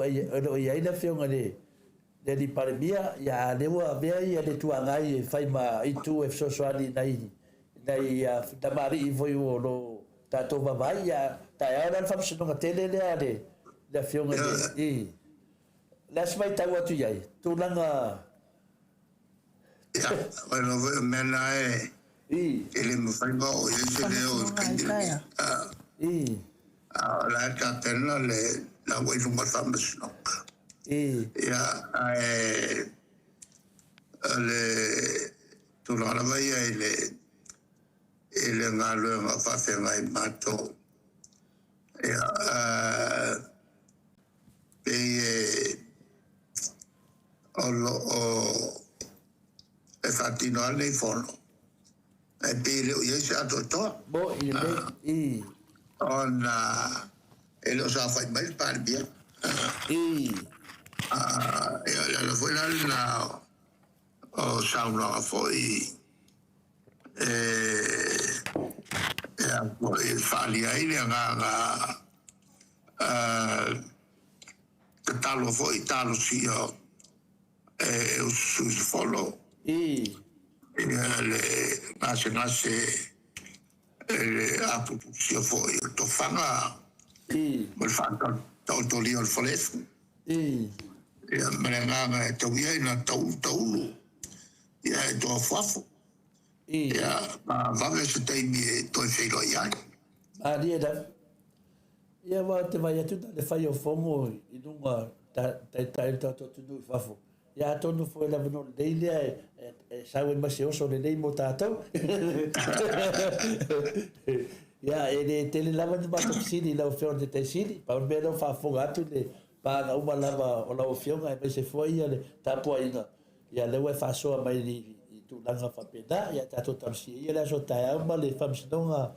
o i ai le Afioga i le alii Palemia, ia a o lea ua avea ia le Itu Agai e fai ma itu e fesoasoani i nai nai tamalii foi o lo o tatou vaavaai. Ia, taeao la le faamasinoga tele lea a le Afioga i le i. O le a se matau atu i ai? Tulaga. Ia, o le foi o mea na e e le mafai ona oo i ai se leo i le taimi lenei. A o la e tapena le la ua i luma o le faamasinoga. Ia, ae o le tulaga lava ia i le i le galuega o faafeagai matou. Ia, pei e o lo o e faatino lava lenei fono, ae pei e le o i ai se atoatoa. Moni lelei, i. Ona e le o saofai mai le Palemia. I. Ia, o le ala foi la lena o saunoaga foi e e faaalia ai le agaga tatalo foi talosia e sui usufono ia le gasegase e le apupusia foi o le tofaga ma le faataotolia o le falefu ia ma le agaga e tauia ina taulu taulu ia e toafuafu ia ma vave se taimi e toe feiloai ai. Malie lava. Ia aua ou te vaai atu na o le fai o fono i luga taitai o le tatou atunuu i fafo. Ia atonu foi o le avanoa lelei lea e sau ai ma se oso lelei mo tatou. Ia e le tele lava ni matou fesili i lau Afioga i le Taitai Sili, pau le mea lea ua faafofoga atu i le paaga uma lava o lau Afioga aemaise foi le tapuaiga, ia lea ua e faasoa mai i tulaga faapena. Ia tatou talosia ia le aso taeao ma le faamasinoga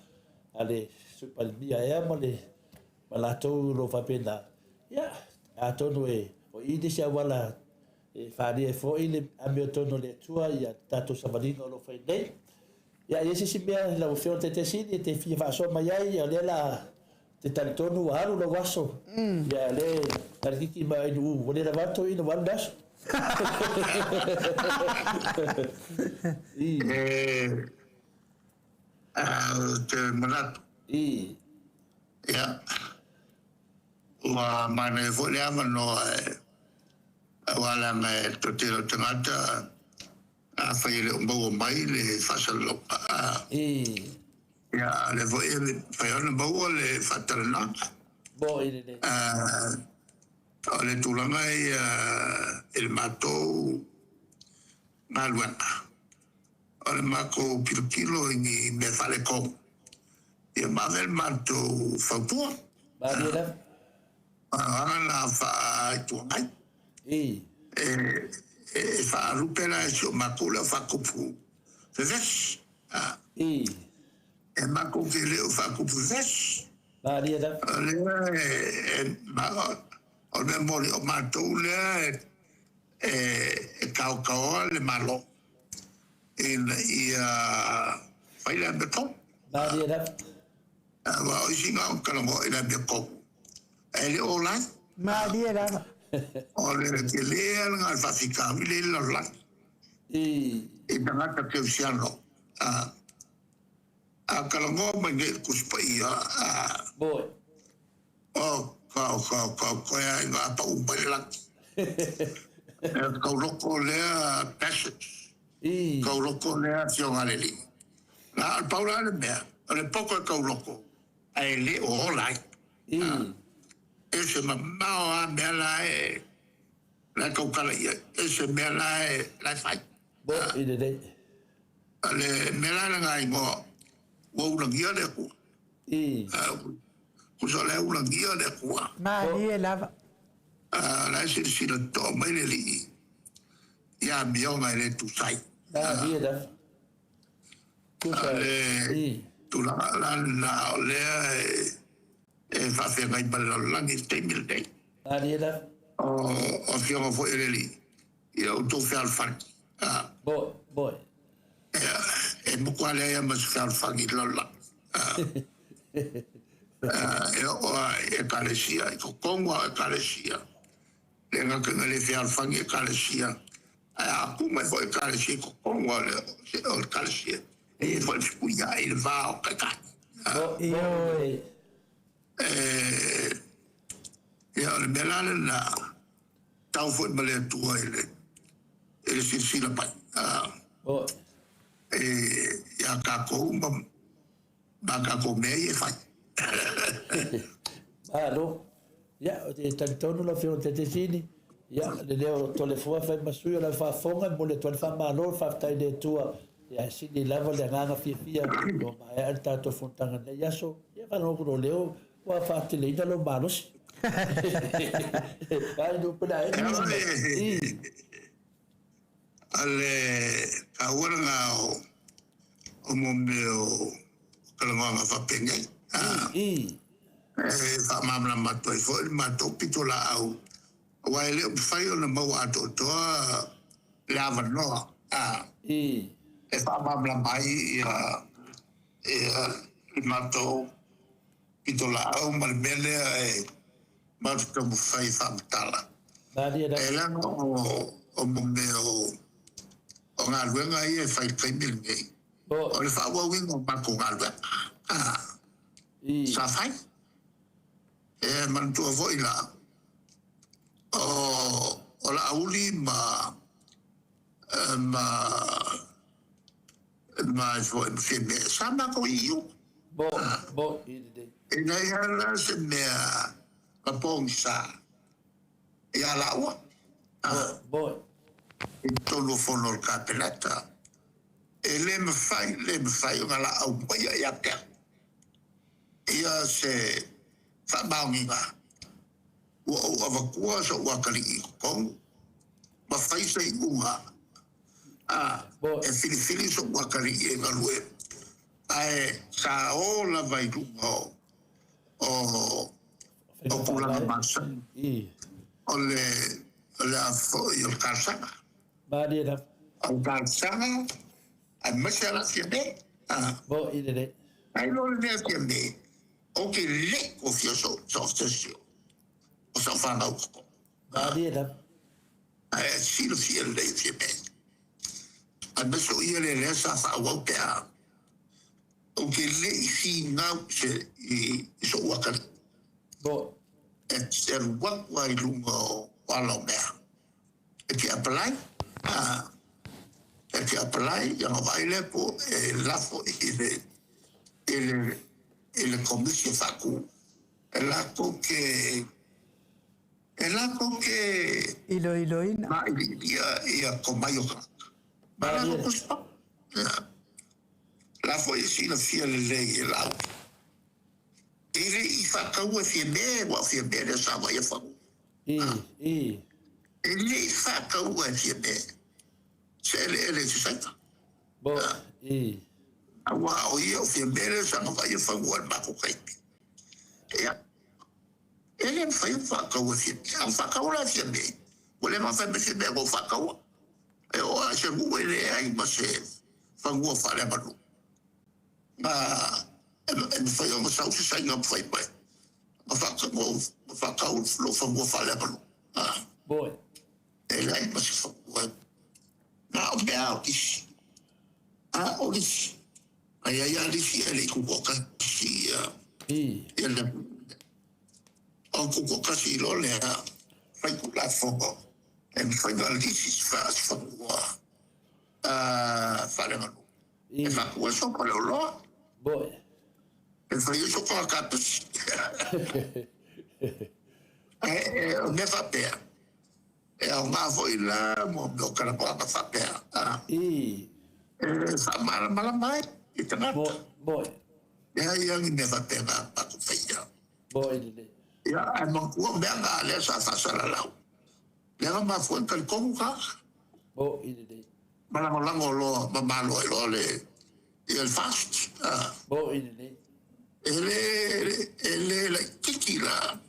a le Sui Palemia ea ma le ma latou o lo o faapena. Ia, atonu e o i nisi auala e faaalia ai foi le amiotonu a le Atua ia tatou savaliga o lo o fai nei. Ia, e i ai se isi mea lau Afioga i le Taitai Sili e te fia faasoa mai ai, o lea la te talitonu ua alu lou aso. Ia, o lea e talikiki mai ai Nu'u, ua le lava atu toeaina ua alu le aso. E Ou te manatu. Ia, ua manaia foi le avanoa e aua leaga e toatele o tagata afai e le o maua mai le faasalalauga. Ia, a o lea foi e mafai ona maua le faatalanoaga. Moni lelei. O le tulaga ia i le matou galuega, o le matou tilotilo i ni mea faaletonu, ia ma ave le matou fautua. Malie lava. O aga na faa-Itu Agai. E faalupe la e si o matou lea faatupu vevesi. E matou te le o faatupu vevesi. Malie lava. O lea o le mea moni o matou lea e taotaoa le Malo ina ia fai le amiotonu. Malie lava. Aua o isi na ona talanoa i le amiotonu, ae le o ola ai. Malie lava. O le tele lena o le faafitauli lea i le lalolagi. I tagata kerisiano. A talanoa mai nei i le Tusi Paia, o, ka, ka, ka, koe ai ngā pau mai le lagi. E kauloko lea passage. Kauloko lea afioga a le Alii. Na o le pau la le mea, o le poto e kauloko, ae le o ola ai. E se mamao a mea la e la e tautala i ai, e se mea la e la e fai. Bo i lelei. O le mea la lena igoa ua ulagia le Atua. Tusa o la e ulagia le Atua. Malie lava. La e silasila totoa mai le Alii i amioga e le tusa ai. Malie lava. Tusa. O le tulaga la lena o lea e faafeagai ma le lalolagi i le taimi lenei. Malie lava. O afioga foi a le Alii, ia outou fealofani. Bo, bo. E matua leai lava ma se fealofani i le lalolagi. E oo lava i ekalesia, i totonu lava o ekalesia, le gata ina le fealofani ekalesia, ae a tu mai foi ekalesia i totonu lava o le ekalesia, e i ai foi le fetuiai i le va o taitai. Bo, bo i lelei. Ia, o le mea la lena, tau foi ma le Atua i le i le silasila mai ia tatou ma a tatou mea ia e fai. Malo. Ia, ou te talitonu lau Afioga i le Taitaifono, ia, le leo o Toleafoa e fai ma sui o lau faafofoga, e momoli atu ai le faamalo, le faafetai i le Atua, ia, e sili lava le agaga fiafia ua maea le tatou fonotaga i lenei aso. Ia, faalogo atu i lou leo ua faateleina lou malosi. Ai, nuu pele ae. O le taua lena o mea o talanoaga faapenei. E faamalamalama atu ai foi le matou pitolaau, aua e le o mafai ona maua atoatoa le avanoa e faamalamalama ai le matou pitolaau ma le mea lea e matou te taumafai e faamatala. E leaga o mea o galuega ia e fai i le taimi lenei, o le faaauauina o matou galuega sa fai. E manatua foi la, o Laauli ma ma ma foi ma Fiamē sa matou i EU. Bo, bo, i lelei. E leai lava la se mea na pogisa ia laua. Bo, bo. I totonu o fono o le Kapeneta. E le mafai, le mafai ona laau maia ia te au ia se faamaoniga ua ou avatua so'u atalii i totonu ma fai se iuga a e filifili so'u atalii e galue, ae sa o lava i luga o o tulaga masani o le o le a foi o le talosaga. Malie lava. O le talosaga aemaise lava Fiamē. Bo i lelei. Ai loa le mea Fiamē, ou te le i tofia so se o sau fanau totonu. Malie lava. Ae silafia lelei e Fiamē. Aemaise o ia lea lea sa faaauau pe a ou te le i finau se i so'u atalii. Bo. E te alu atu lava i luga o ala o mea. E te apply, e te apply, ona vaai lea po e lafo i le i le i le komisi e faatu. E latou te E latou te Iloiloina. Mailiilia ia tomai o tagata. Ma latou tusipau. Ia. La foi e silafia lelei e Laauli. E le i faataua e Fiame, aua o Fiame lea sa vaaia fanua. E le i faataua e Fiame se eleele i se Saina. Aua o ia o Fiame lea sa na vaaia fanua i le matou taimi. Ia, e le mafai ona faataua e Fiame. A ua faataua la e Fiame, ua le mafai mai Fiame na ou faataua. E oo lava i se nuu e leai ma se fanua faaleaganuu. Na e mafai ona sau se Saina ma fai mai, na faatau lou fanua faaleaganuu. E leai ma se fanua. Na o mea o lisi. A o lisi. Na i ai lava lisi ae le i tutoatasi ia le atunuu. Ona tutoatasi loa lea, fai Tulafono e mafai ona lisi se fanua faaleaganuu. E faatu ai sou faleoloa. E fai ai sou tagata kapisi. Ae o mea faapea, e aoga foi la mo mea o talanoaga faapea. E faamalamalama ai i tagata. Leai lava ni mea faapena na matou faia. Ia, ae manatua mea na lea sa faasalalau. Lea na mafua ai ona talitonu tagata. Ma lagolago loa ma malo ai loa le ia le FAST. E le e le laitiiti la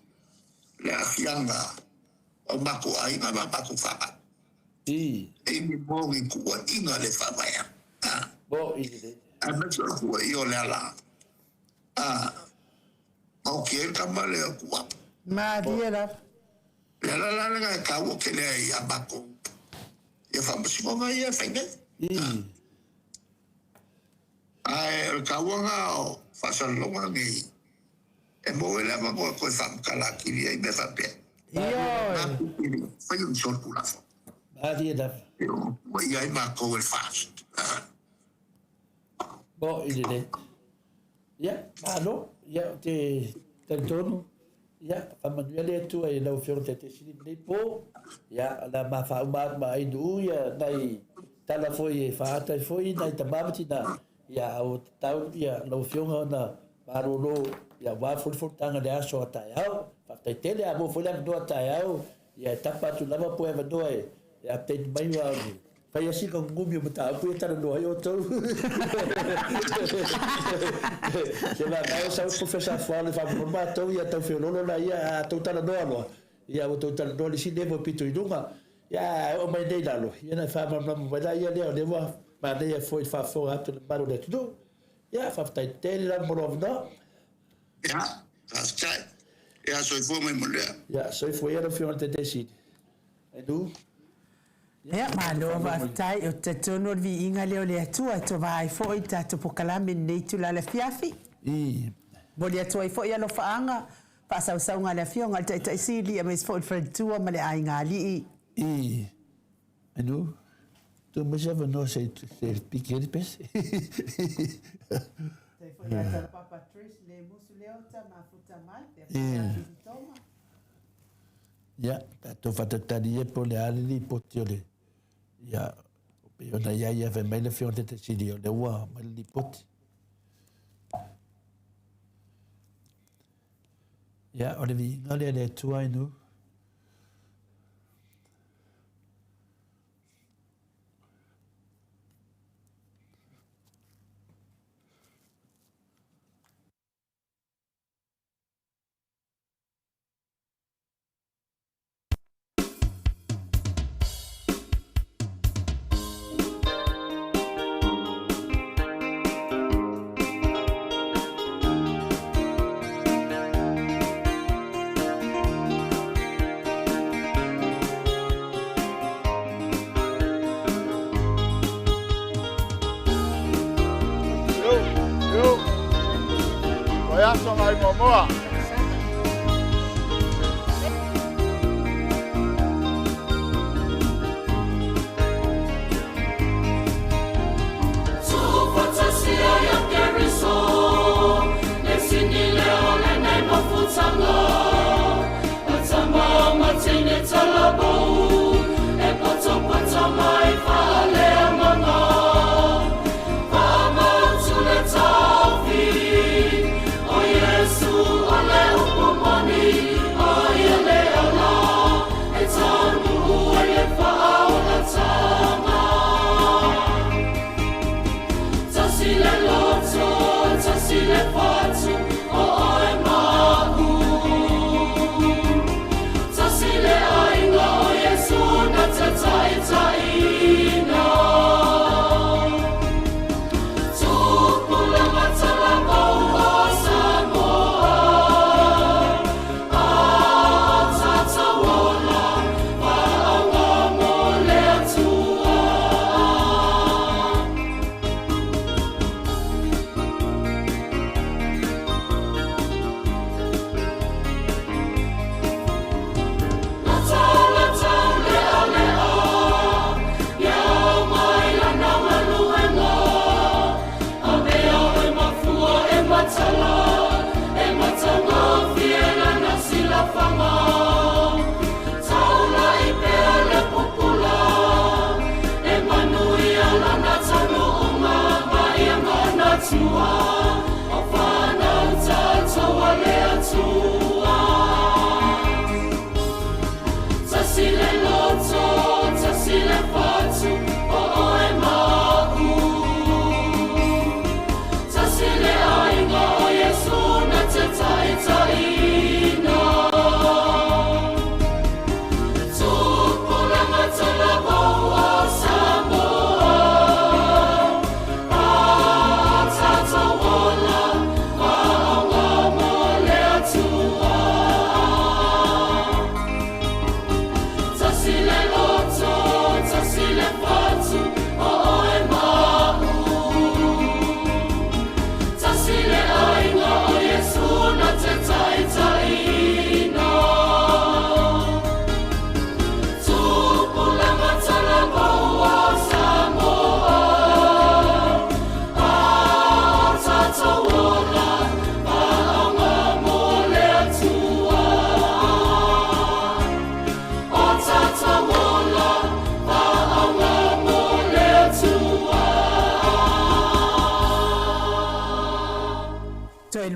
le aafiaga o matou aiga ma matou fanau. E imi mo ni tuuaiga le faavaea. Aemaise o le tuuaia o Leala. Maoti ai le tama lea o Tuuapu. Malie lava. O le ala la lena e taua tele ai ia matou ia faamasinoga ia e fai nei. Ae o le taua lena o faasalalauga nei, e maua ai le avanoa e toe faamatala atili ai mea faapea. Ioe. Fai o ni solitulafono. Malie lava. E tuuaia ai matou e le FAST. Mo i lelei. Ia, malo. Ia, ou te talitonu, ia, faamanuia le Atua i lau Afioga i le Taitaisili i lenei po. Ia, o le a ma faauma atu ma Ainuu ia nai tala foi e faaata ai foi nai tama ma tina. Ia, a ua tatau ia lau Afioga ona malolo, ia, aua foi le fonotaga i le aso a taeao. Faafetai tele, a maua foi le avanoa taeao, ia, e tapa atu lava po o avanoa e update mai aua o le Fai lava sina gumi o mataupu ia e talanoa ai outou. Se vaavaai o sau Professor Afualo e faamolemole matou ia tau feololo laia a tou talanoa loa, ia ua tou talanoa i le isi level pito i luga. Ia a oo mai nei i lalo, ia ona faamalamalama mai laia lea o lea ua manaia foi i le faafofoga atu a le mamalu o le atunuu. Ia faafetai tele lava mo lou avanoa. Ia, faafetai. Ia soifua mai manuia. Ia soifua ia lau Afioga i le Taitaisili. Anu. Ia, malo faafetai. Ou te talitonu o le viiga lea o le Atua e tova ai foi le tatou polokalame i lenei itula i le afiafi. Momoli atu ai foi alofaaga, faasausauga a le Afioga i le Taitai Sili aemaise foi le Faletua ma le Aiga Alii. I, Anu, tuu mai se avanoa se i piki ai le pese. Faafetai foi ia Talapapa Trish Lemusu Leota Mafuta mai, pea foi ia Billy Toma. Ia, tatou faatalitali ia po o le a le lipoti o le, ia, pei ona i ai ia fai mai le Afioga i le Taitai Sili, o lea ua aumai le lipoti. Ia, o le viiga lea i le Atua i nu.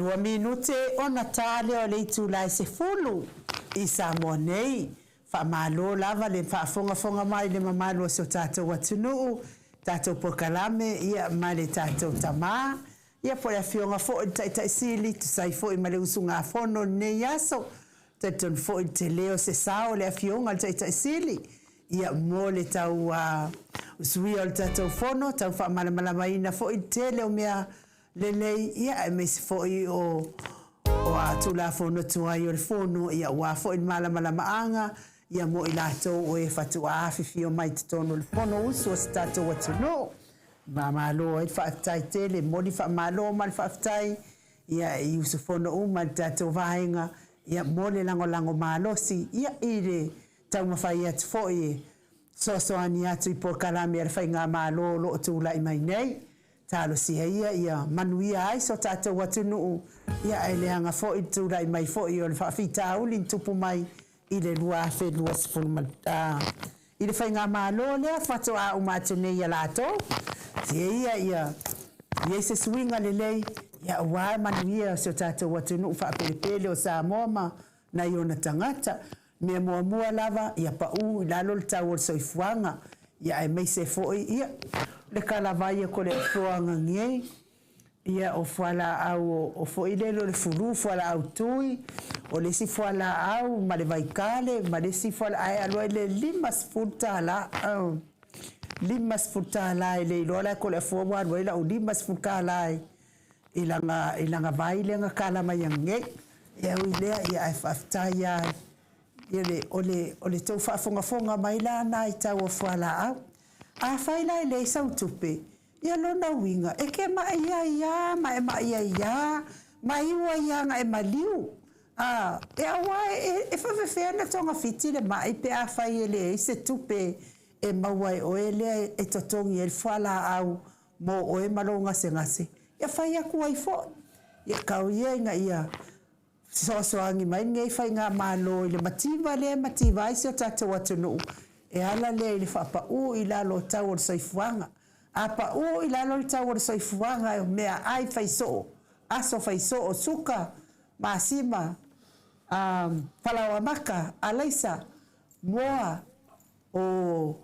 12 minute ona ta lea o le itula e 10 i Samoa nei. Faamalo lava le faafogafoga mai i le mamalu o si o tatou atunuu, tatou polokalame ia ma le tatou tama, ia po o le afioga foi i le Taitai Sili, tusa ai foi ma le usugafono i lenei aso. Talitonu foi i le tele o se sao o le afioga i le Taitai Sili ia mo le tau usuia o le tatou fono, tau faamalamalamaina foi le tele o mea lelei, ia aemaise foi o o a Tulafono tuai o le Fono, ia aua foi le malamalamaaga ia mo i latou o e faatoa afifio mai i totonu o le Fonousu a si tatou atunuu. Malo ai le faafetai tele, momoli faamalo ma le faafetai ia i usufono uma i le tatou vaega ia mo le lagolago malosi ia i le taumafai atu foi e fesoasoani atu i polokalame a le Faigamalo o lo o tulai mai nei. Talosia ia ia manuia ai so tatou atunuu ia ae leaga foi le tulai mai foi o le faafitauli na tupu mai i le 2020 i le faigamalo lea faatoa uma atu nei ia latou. Tia ia ia i ai se suiga lelei ia aua manuia o si o tatou atunuu faapelepele o Samoa ma nai ona tagata. Mea muamua lava ia pau i lalo le tau o le soifuaga ia aemaise foi ia le kalavai o ko le ofoaga ngei. Ia o fualaau o foi lele o le fulu fualaau tui, o le isi fualaau ma le vaikale ma le isi fualaau ae alu ai le 50 tala, 50 tala e le iloa la e ko le afua ua alu ai lau 50 tala i lana i lana vai lea na kala mai anei. Ia ui lea ia ae faafetai lava ia le o le o le tou faafogafoga mai la na i tau o fualaau. Afai la e leai sau tupe, Ia lona uiga, e ke maʻi ai a ma e maʻi ai a, ma iu ai a na e maliu. A, e aua e, e faafefea na togafiti le maʻi pe afai e leai se tupe e maua e oe lea e totogi ai le fualaau mo oe ma lou gasegase, ia fai atu ai foi. Ia kau ia ina ia fesoasoani mai lenei Faigamalo i le mativa lea e mativa ai si o tatou atunuu e ala lea i le faapaū i lalo o tau o le soifuaga. A paū i lalo le tau o le soifuaga o meaai fai soo, aso fai soo, suka, masima, a, falaoa maka, alaisa, moa, o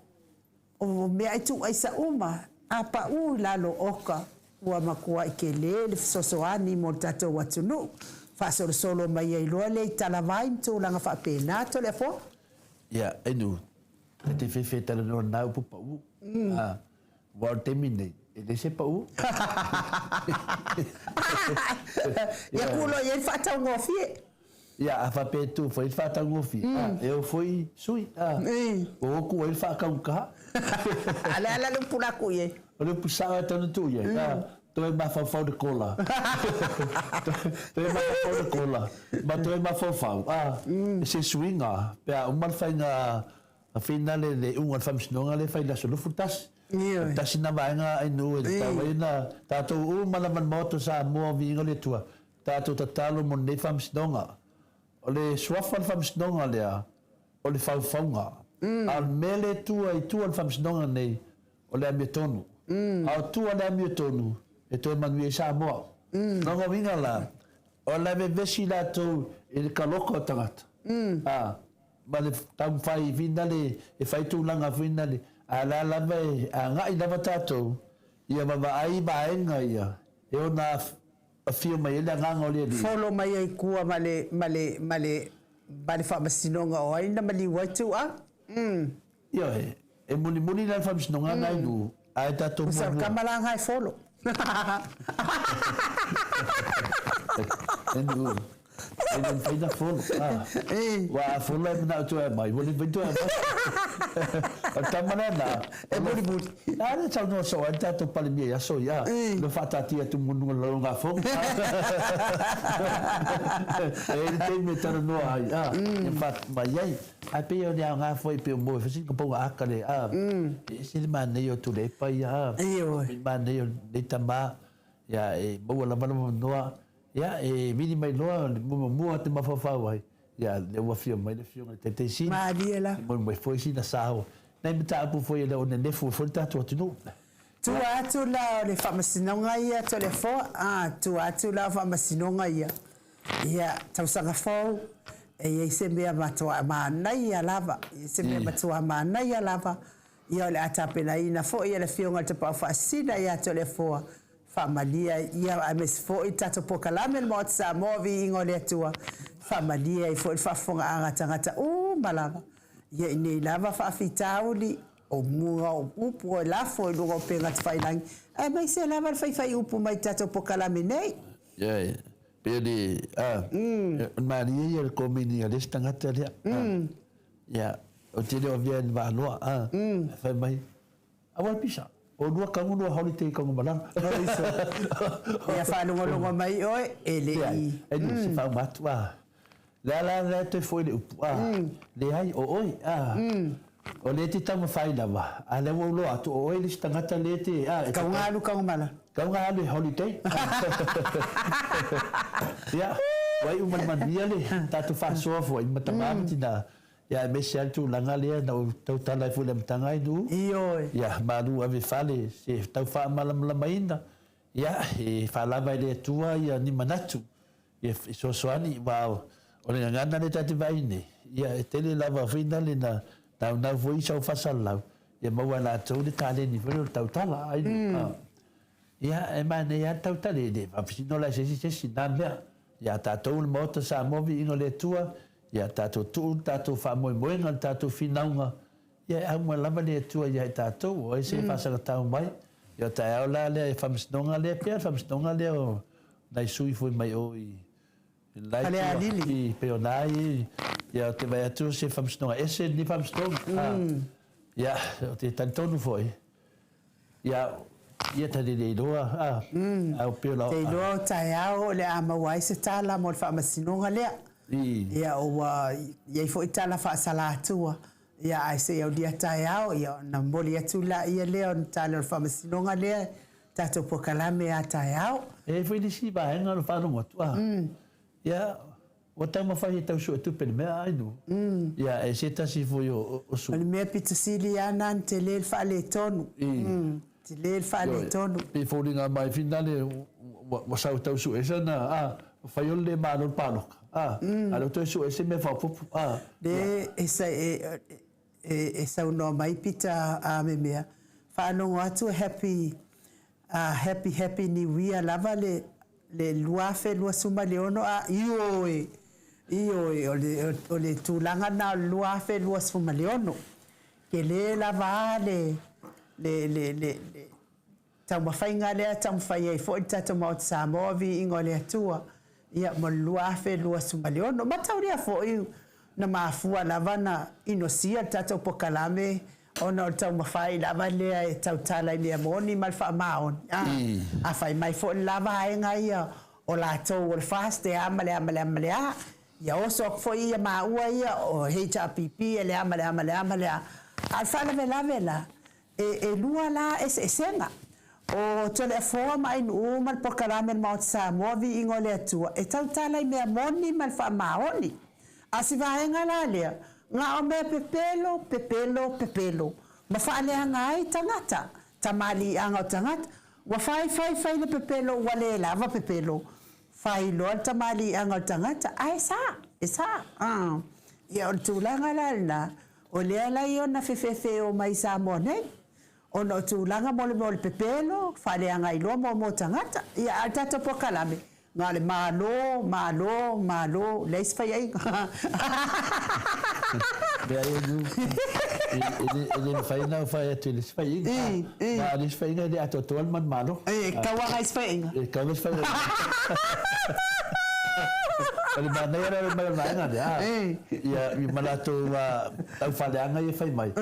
O meaai tuuaisa uma a paʻu i lalo oka, ua matuai tele le fesoasoani mo le tatou atunuu. Faasolosolo mai ai loa lea i talavai ma tulaga faapena, Toleafoa. Ia, Enu, ta te fefe talanoa nā upu paʻu, a, ua o le taimi nei, e leai se paʻu. Ia kū loa i ai le faataugofie. Ia, a faapea e tu foi le faataugofie, a, e o foi sui, a, ua o ku ai le faakaugataha. A le a la le upu la tuu i ai? O le upu sao e tau na tuu i ai, a, toe mafaufau le kola. Toe mafaufau le kola, ma toe mafaufau, a, se suiga pe a uma le faiga finale le iuga o le faamasinoga lea e fai i le aso 21. Ioe. Tasi na vaega ainu e tatau ai ona tatou uma lava i le Maota o Samoa, viiga o le Atua, Tatou tatalo mo lenei faamasinoga. O le suafa o le faamasinoga lea, o le faufauga. A o le mea lea e tua i tua o le faamasinoga lenei, o le amiotonu. A o tua o le amiotonu, e toe manuia ai Samoa. Lona uiga la, o le a vevesi latou i le kaloka o tagata, a, ma le taumafai finale e fai tulaga finale, a o la lava e agai lava tatou ia vaavaai vaega ia e ona Afio mai ai le Agaga o le Alii. Folo mai ai tua ma le, ma le, ma le, ma le faamasinoga o ai na maliu ai Tuua? Mm. Ioe, e mulimuli la le faamasinoga na i lu, ae tatou muamua. Sa tama la nga e folo. E nu, e le mafai na folo. Ua a folo e manao toe aumai, ua le mafai toe aumai. O le tama lena. E mulimuli. A lea saunoa soo ai le tatou Palemia i aso ia, na faataatia atu mo luga o le lalogafonu. E i ai le taimi e talanoa ai, a, ia mai ai. Ae pei o le aoga foi pei o moe foi sina pauga aka le, a, e ese le manaia o Tuilaepa ia, a, le manaia o lenei tama, ia, e maua lava le avanoa, ia, e vili mai loa le muamua te mafaufau ai, Ia, lea ua afio mai le Afioga i le Taitaisin. Malie la. Moe moe foi sina sao. Nai mataupu foi e le o nenefu ai foi le tatou atunuu. Tua atu la o le faamasinoga ia Toleafoa, a, tua atu la o faamasinoga ia, ia, tausaga fou, e i ai se mea matua manaia lava, e i ai se mea matua manaia lava, ia o le a tapenaina foi e le Afioga i le Tapaau Faasisina ia Toleafoa, faamalie ai, ia aemaise foi le tatou polokalame o le Maota Samoa, Viiga o le Atua, faamalie ai foi le faafofogaaga a tagata uma lava, ia i nei lava faafitauli, O luga o upu e lafo i luga o upega tafailagi, aemaise lava le faifai upu mai i tatou polokalame nei. Ioe, pei o le, a, o le malie ia o le komeni a le isi tagata lea, a, ia, ou te le o avea i le valoa, a, ae fai mai, Aua le pisa, o lua kagu lua holiday i Tanumalala. Ia faalogologo mai oe, e le i. Leai, e le se faauma atu, a. Le a la lea toe foi le upu, a, leai, o oe, a, o lea e te taumafai lava, a lea ua ou iloa atu, o oe le isi tagata lea e te, a, e te. Tau galu Tanumalala. Tau galu e holiday. Ia, ua iu ma le manuia le tatou faasoa foi ma tama ma tina, ia aemaise lava le tulaga lea na ou tautala ai foi i le amataga ai Nuu. Ioe. Ia, malu ave i fale se tau faamalamalamaina, ia, e faalava e le Atua ia ni manatu. Ia fesoasoani, aua o le gagana lea ta te vaai nei, ia e tele lava foi na le na naunau foi i sau faasalalau, ia maua e latou le taleni foi lea o le tautala. Ai Ia e manaia lava le tautala, e le faamasino la e se isi se isi na mea. Ia tatou le Maota Samoa viiga o le Atua, ia tatou tuu le tatou faamoemoega, le tatou finauga, ia e auga lava le Atua ia i tatou, o ai se faasagatau mai. Ia o taeao la lea i faamasinoga lea, pei lava le faamasinoga lea o nai sui foi mai o i le la itu i pei o na i, ia ou te vaai atu o se faamasinoga ese lenei faamasinoga. Ia, ou te talitonu foi, ia, ia ta te le iloa, a, a o pei o lau. Te iloa o taeao o le a maua ai se tala mo le faamasinoga lea. Ia ua i ai foi tala faasalatua, ia ae se i aulia taeao, ia ona momoli atu laia lea o le tala o le faamasinoga lea tatou polokalame a taeao. E i ai foi nisi vaega o le faalogo atu, a, ia, ua taumafai e tau suetupe i le mea ai no. Ia, e se tasi foi o sui. O le mea pito sili lava lena ona tele le faaletonu. Tele le faaletonu. Pei e foliga mai finale ua sau e tau sue sana, a, fai o le le malo le paloka, a, a o lea ua toe sue se mea faaopoopo, a. Le, e saunoa mai Pita a me mea, faalogo atu e happy, happy happy new year lava le le 2026 a ioe, ioe, o le o le tulaga lena o le 2026. Tele lava a le le le le taumafaiga lea e taumafai ai foi le tatou Maota Samoa, viiga o le Atua, ia mo le 2026. Mataulia foi na mafua lava na inosia le tatou polokalame ona o le taumafai lava lea e tautala i mea moni ma le faamaoni. A, a fai mai foi le la vaega ia o latou o le FAST e a ma le a ma le a ma le a, ia oso atu foi ia maua ia o HRPP e le a ma le a ma le a ma le a. A o le faalavelave la, E elua la eseesega. O Toleafoa ma Ainuu ma le polokalame a le Maota Samoa Viiga o le Atua e tautala i mea moni ma le faamaoni. A o si vaega la lea, na o mea pepelo, pepelo, pepelo, ma faaleaga ai tagata, tamaliiaga o tagata. Ua fai, fai, fai le pepelo ua le lava pepelo, fai loa le tamaliiaga o le tagata, ae sa, e sa. Ia o le tulaga la lena, O lea la ia ona fefefeo mai i Samoa nei, ona o tulaga mo le mea o le pepelo, faaleagailoa mo mo tagata. Ia, a o le tatou polokalame, na o le Malo, Malo, Malo, leai se faiaiga. Leai e nu, e le mafai ona fai atu i le isi faiaiga. A o le isi faiaiga e le atoatoa le manumalo. E tatau lava ona i se faiaiga. E tatau ona i se faiaiga. O le manaia la o le mai o le vaega lea, ia ma latou taufaaleaga ia e fai mai,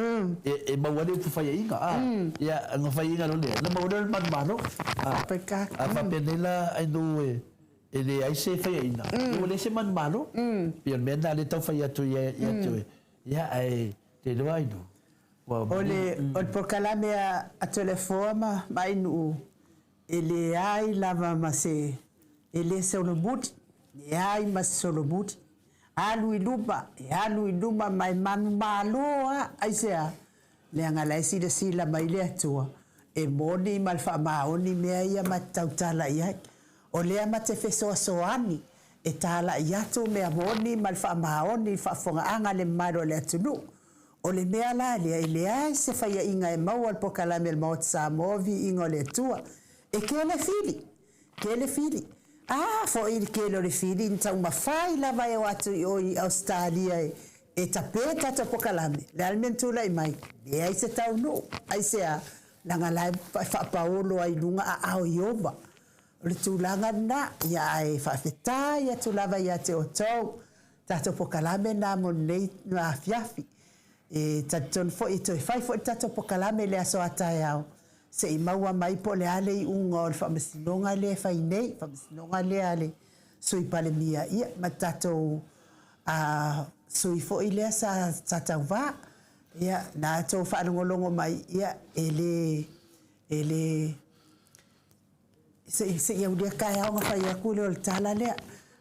e maua ai le upu faiaiga, a. Ia, ona faiaiga loa lea, ona maua lea o le manumalo. A faapea nei la ai nuu e leai se faiaiga, ia ua leai se manumalo. Pei o le mea lena lea e tau fai atu ia te oe, ia ae te iloa ai nuu, ua. O le polokalame a Toleafoa ma Ainuu, E leai lava ma se, e le solomuli, leai ma se solomuli. Alu i luma, e alu i luma ma e manumalo lava. Aisea? Leaga la e silasila mai le Atua. E moni ma le faamaoni mea ia ma te tautala i ai. O lea ma te fesoasoani e talai atu mea moni ma le faamaoni i le faafofogaaga a le mamalu o le atunuu. O le mea la lea, e leai se faiaiga e maua i le Pokalame a le Maota Samoa Viiga o le Atua. E tele fili, tele fili. A foi le tele o le fili na taumafai lava e o atu i o i Ausetalia e e tape le tatou pokalame, o le a le mea na tulai mai? Leai se taunuu. Aisea? Leaga la e faapaolo ai i luga aao o Ieova. O le tulaga lena, ia ae faafetai atu lava ia te outou, tatou pokalame lena mo lenei afiafi. E talitonu foi e toe fai foi le tatou pokalame i le aso a taeao, se i maua mai po o le a le iuga o le faamasinoga lea e fai nei, faamasinoga lea a le Sui Palemia ia ma le tatou sui foi lea sa sa tauva. Ia na outou faalogologo mai, ia e le e le se i se i aulia taeao ona fai atu lea o le tala lea,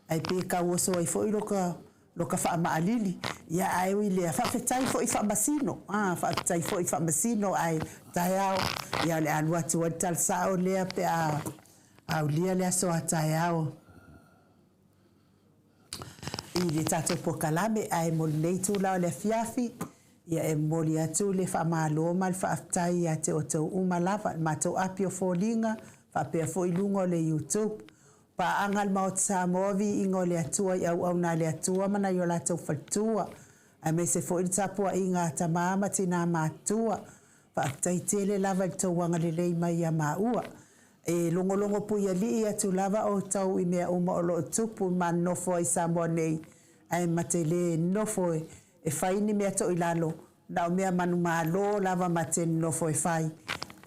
ae pe tau oso ai foi loka loka faamaalili. Ia ae ui i lea, faafetai foi i faamasino, a faafetai foi i faamasino ae taeao ia o le a alu atu ai le tala sao lea pe a aulia le aso a taeao i le tatou pokalame. Ae mo lenei itula o le afiafi, ia e momoli atu le faamalo ma le faafetai ia te outou uma lava, le matou api o foliga faapea foi luga o le YouTube. Paaga a le Maota Samoa, viiga o le Atua i auauna a le Atua ma nai o latou faletua, aemaise foi le tapuaiga a tama ma tina matutua. Faafetai tele lava i le tou agalelei mai ia maua. E logologo puialii atu lava outou i mea uma o lo o tupu ma nofo ai Samoa nei, ae ma te le nofo e fai ni mea toilalo, na o mea manumalo lava ma te nofo e fai,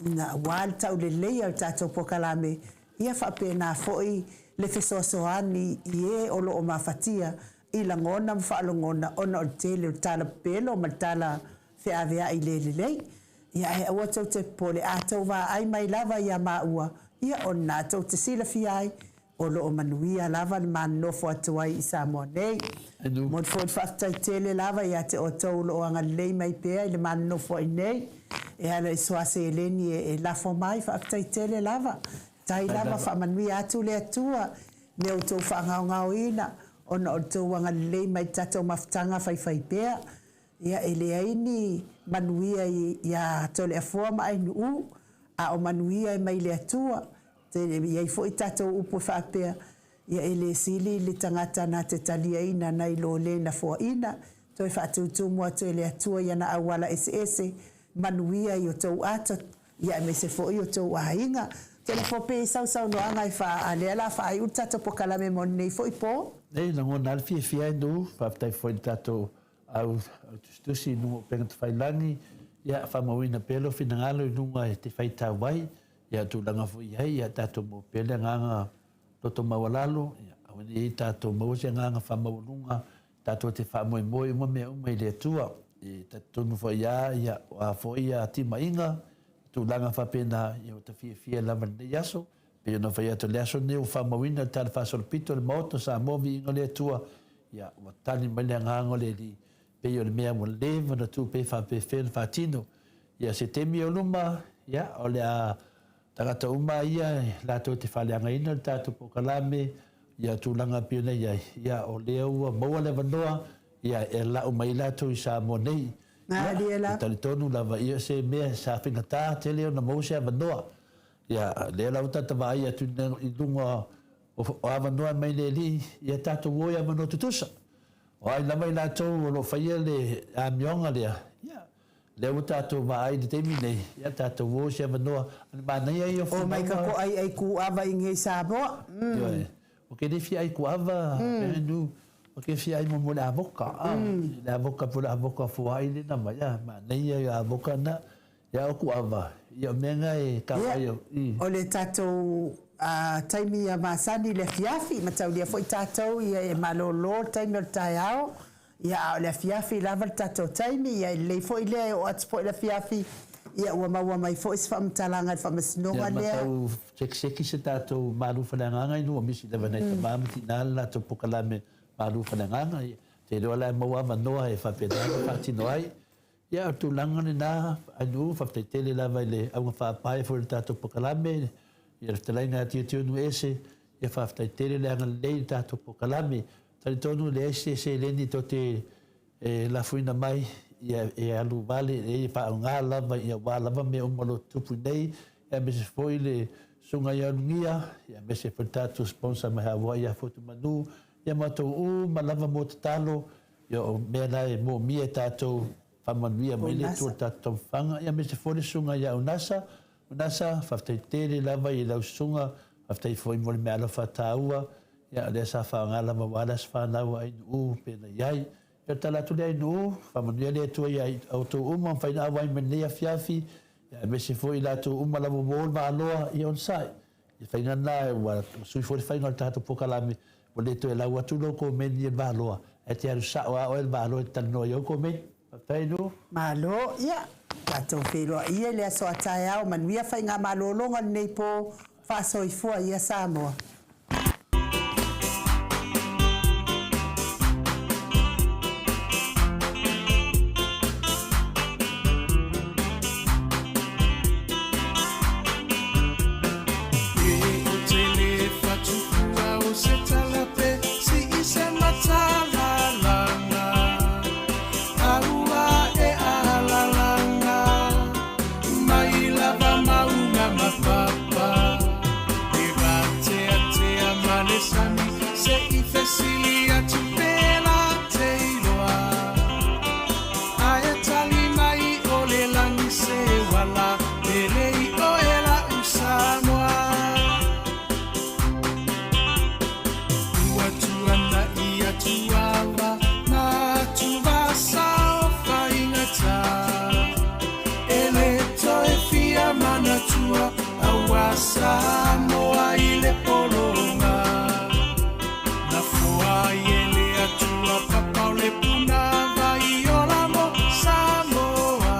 ina aua le tauleleia o le tatou pokalame, ia faapena foi le fesoasoani i e o lo o mafatia i lagona ma faalogona ona o le tele o le tala pepelo ma le tala feaveai le lelei. Ia ae aua tou te popole, a tou vaai mai lava ia maua, ia o lena tou te silafia ai, o lo o manuia lava le ma nonofo atu ai i Samoa nei. Momoli foi le faafetai tele lava ia te outou o lo o agalelei mai pea i le ma nonofo ai nei, e ala i soa seleni e lafo mai, faafetai tele lava. Tai lava, faamanuia atu le Atua me outou faagaogaoina ona o le tou agalelei mai i le tatou mafutaga faifaipea. Ia, e leai ni manuia iā Toleafoa ma Ainu'u, a o manuia e mai le Atua. E i ai foi tatou upu e faapea, Ia e le sili le tagata na te taliaina nai lo le na foaina, toe faatutumu atu e le Atua i ana auala eseese, manuia i o tou ata, ia aemaise foi o tou aiga. Toleafoa pei e sausaunoaga e fa, a lea la faaiu le tatou pokalame mo lenei foi po. Nei, lagona lava le fiafia e Nuu, faafetai foi i le tatou au tusitusi i luga o upega tafailagi, ia faamauina pea lou finagalo i luga e te faitau ai, ia tulaga foi i ai, ia tatou maua pea le agaga loto maualalo, ia aua ne i tatou maua se agaga faamaualuga, tatou te faamoemoe uma mea uma i le Atua. E talitonu foi lava, ia o a foi timaiga, tulaga faapena, ia ua ta fiafia lava i lenei aso. Pei ona fai atu i le aso lenei ua faamauina le Tala Faasolopito o le Maota o Samoa Viiga o le Atua, ia ua tali mai le agaga o le Alii, pei o le mea ua leva ona tuu pea faapefea ona faatino. Ia se taimi o luma, ia o le a tagata uma ia latou te faaleagaina le tatou polokalame, ia tulaga pei ona i ai, ia o lea ua maua le avanoa, ia e lau mai latou i Samoa nei. Ia, e talitonu lava, ia o se mea sa faigata tele ona maua se avanoa. Ia, lea la ua tata vaai atu i luga o avanoa mai le Alii, ia tatou o i avanoa tutusa. O ai lava i latou o lo o faia le amioga lea, ia, lea ua tatou vaai i le taimi nei, ia tatou o i se avanoa, o le manaia ia o finauga. Omai ka ko ai ai kuava i nei Samoa. Ioe. O ke le fia ai kuava, mm. O ke fia ai mo le avoka, a, le avoka po le avoka fuaai le na mai, a, manaia ia avoka na. Ia o kuava, ia o mea nga e ka ai o i. O le tatou taimi ia masani i le afiafi, mataulia foi tatou ia e malolo le taimi o le taeao, ia a o le afiafi lava le tatou taimi, ia e lelei foi lea e oo atu foi i le afiafi, ia ua maua mai foi se faamatalaga i le faamasinoga lea. Ia ma tau sekiseki se tatou malu faleagaga i lua misi lava nai tama ma tina le latou pokalame malu faleagaga, ia te iloa la e maua avanoa e faapena ona faatino ai. Ia, o le tulaga lena, Ainuu, faafetai tele lava i le auga faapae foi o le tatou polokalame, ia le fetalaiga ia Tiotio Nuuese, ia faafetai tele le agalelei i le tatou polokalame. Talitonu e leai se seleni tou te e lafuina mai, ia e alu vale, e faaaoga lava ia aua lava mea uma o lo o tutupu nei, aemaise foi le Susuga ia Ulugia, aemaise foi le tatou sponsor mai Hawaii ia Fotumanu, ia matou uma lava mo tatalo, ia o mea la e moomia e tatou faamanuia mai le Atua i le tatou taumafanga, ia aemaise foi le Susuga ia Unasa. Unasa, faafetai tele lava i lau susuga, faafetai foi mo le meaalofa taua, ia o lea sa faaaoga lava aua le aso fanau a Ainuu pei ona i ai. Ia o le tala atu lea Ainuu, faamanuia le Atua ia outou uma ua mafai ona auai mai i lenei afiafi, ia aemaise foi i latou uma lava ua o le Valoa, ia onosai. I le faiga lena, ua sui foi le faiga o le tatou polokalame, ua le toe lau atu lou komeni i le Valoa, ae te alu sao lava oe i le Valoa e te talanoa i ou komeni. Faafetai Lu. Malo, ia, tatou feiloai ia i le aso a taeao, manuia faigamalologa lenei po, faasoifua ia Samoa. Ae tali mai o le lagi se uala pele i oe la'u Samoa. Ua tuana'i atu ava ma atuvasa o faigata. E le toe fia manatua aua Samoa i le pologa. Na foa ai e le Atua papa o le puna vai ola mo Samoa.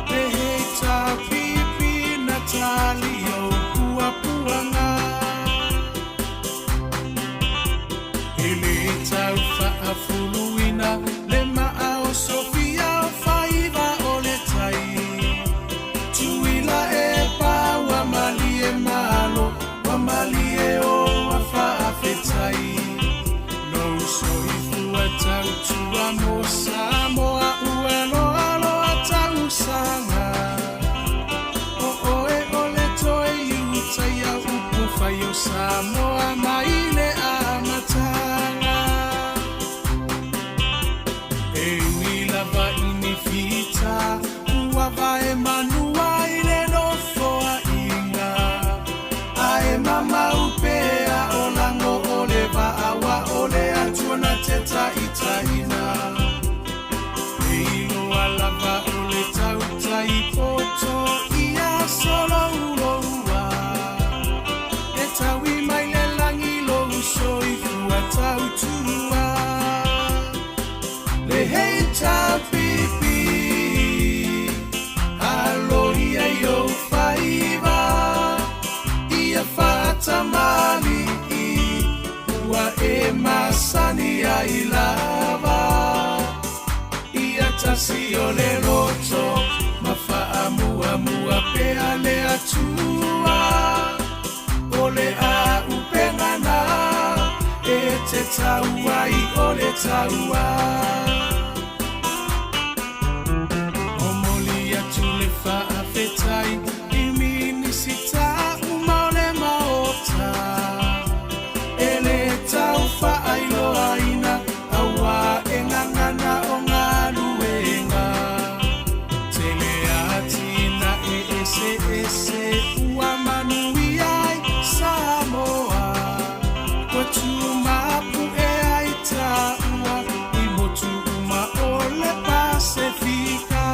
Le heita pipi na tali o puapuaga. E le tau faafuluina le maa o Sofia o faiva o le tai. Tuila e pa ua malie malo, ua malie o ua faafetai. Lou soifua tautua mo Samoa ua loaloa tausaga. O oe o le toe iutaia upu fai o Samoa mai le amataga. E ui lava i ni fita, ua vae manua i le nofoaiga. Ae mamau pea o lago o le vaa ua o le Atua na te taitaiina. E iloa lava o le tautai poto ia solouloua. E taui mai le lagi lou soifua tautua. Le HRPP, aloia i ou faiva, ia faatamali'i, ua e masani ai lava. Ia tasi o le loto, ma faamuamua pea le Atua. O le a'upega na e te tau ai o le taua. Momoli atu le faafetai i Minisita uma o le Maota. E le tau faailoaina aua e gagana o galuega. Tele atinae eseese ua manuia ai Samoa. Ua tumapu'e ai taua i motu uma o le Pasefika.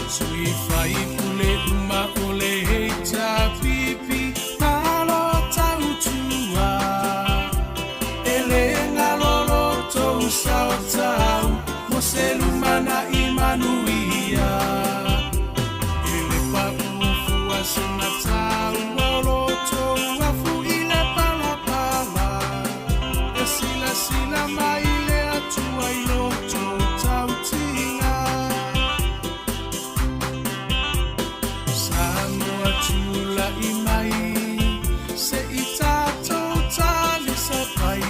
Sui faipule uma o le HRPP malo tautua. E le galo lo tou sao tau mo se lumana'i manuia. E le pa'u fua sina taua o lo tou afu i le palapala. E silasila mai le Atua i lo tou Tula'i mai se i tatou talisapai.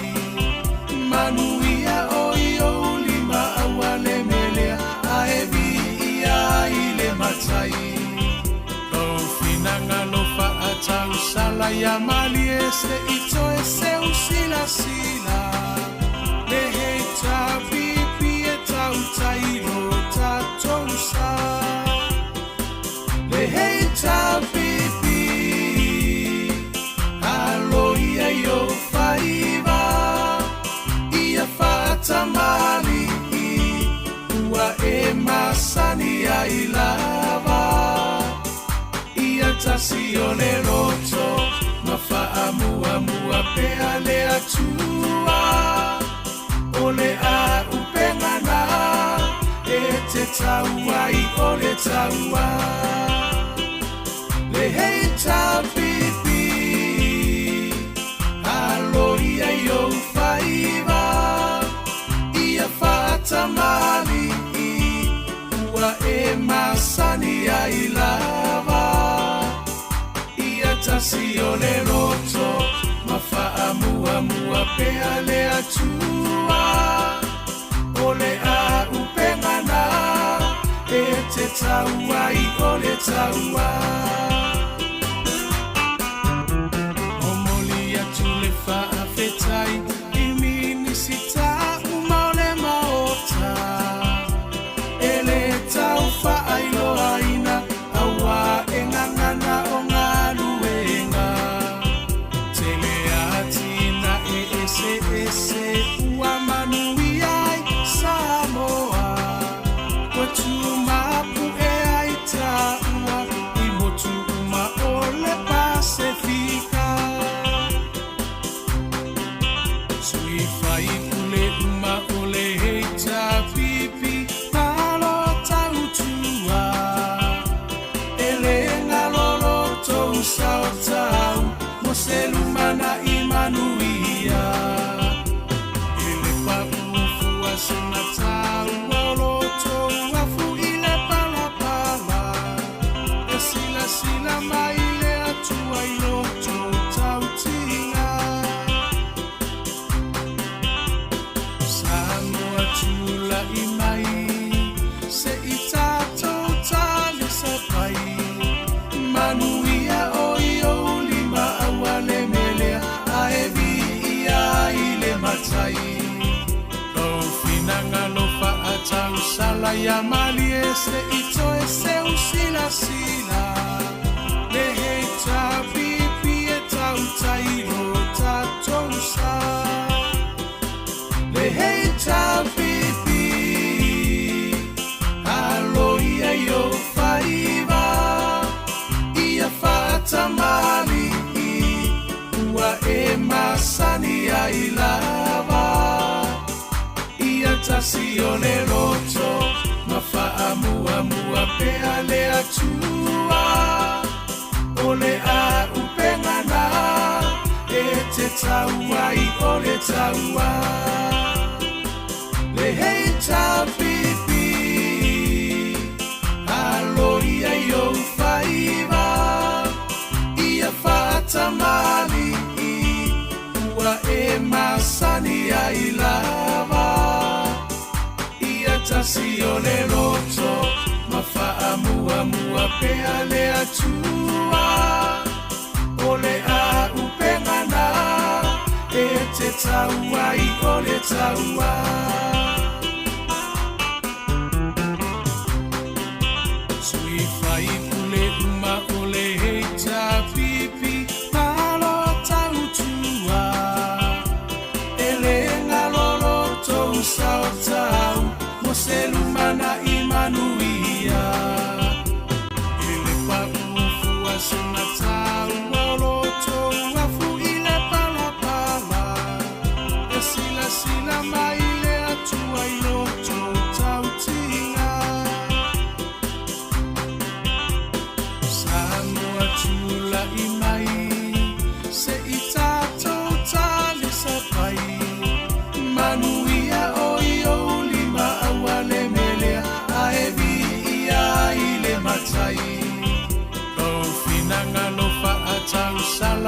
Manuia o i ou lima aua le melea ae viia i le matai. Lou finagalo faatausala ia malie se i toe seu silasila. Le HRPP e tautai lo tatou sa. Le HRPP alo ia i ou faiva ia faatamali'i ua e masani ai lava. Ia tasi o le loto ma faamuamua pea le Atua. O le auupega na e te tau ai o le taua. Le HRPP alo ia i ou faiva ia faatamali'i ua e masani ai lava. Ia tasi o le loto ma faamuamua pea le Atua. O le auupega na e te tau ai o le taua. Momoli atu le faafetai i Minisita uma o le Maota. E le tau faailoaina auā e gagana o galuega. Tele atinae eseese ua manuia ai Samoa. Ua tumapu'e ai taua i motu uma o le Pasefika. Sui faipule uma o le HRPP malo tautua. E le galo lo tou sao tau mo se lumana'i manuia. E le paʻu fua se mataua o lo tou afu i le palapala. E silasila mai le Atua i lo tou tautiga. Samoa tula'i mai se i tatou talisapai. Manuia o i ou lima aua le melea ae viia i le matai. Lou finagalo faatausala ia malie se i toe seu silasila. Le HRPP e tautai lo tatou sa. Le HRPP alo ia i ou faiva ia faatamali'i ua e masani ai lava. Ia tasi o le loto ma faamuamua pea le Atua. O le auupega na e te tau ai o le taua. Le HRPP alo ia i ou faiva ia faatamali'i ua e masani ai lava. Ia tasi o le loto ma faamuamua pea le Atua. O le auupega na e te tau ai o le taua. Sui faipule uma o le HRPP malo tautua. E le galo lo tou sao tau mo se lumana'i manuia. E le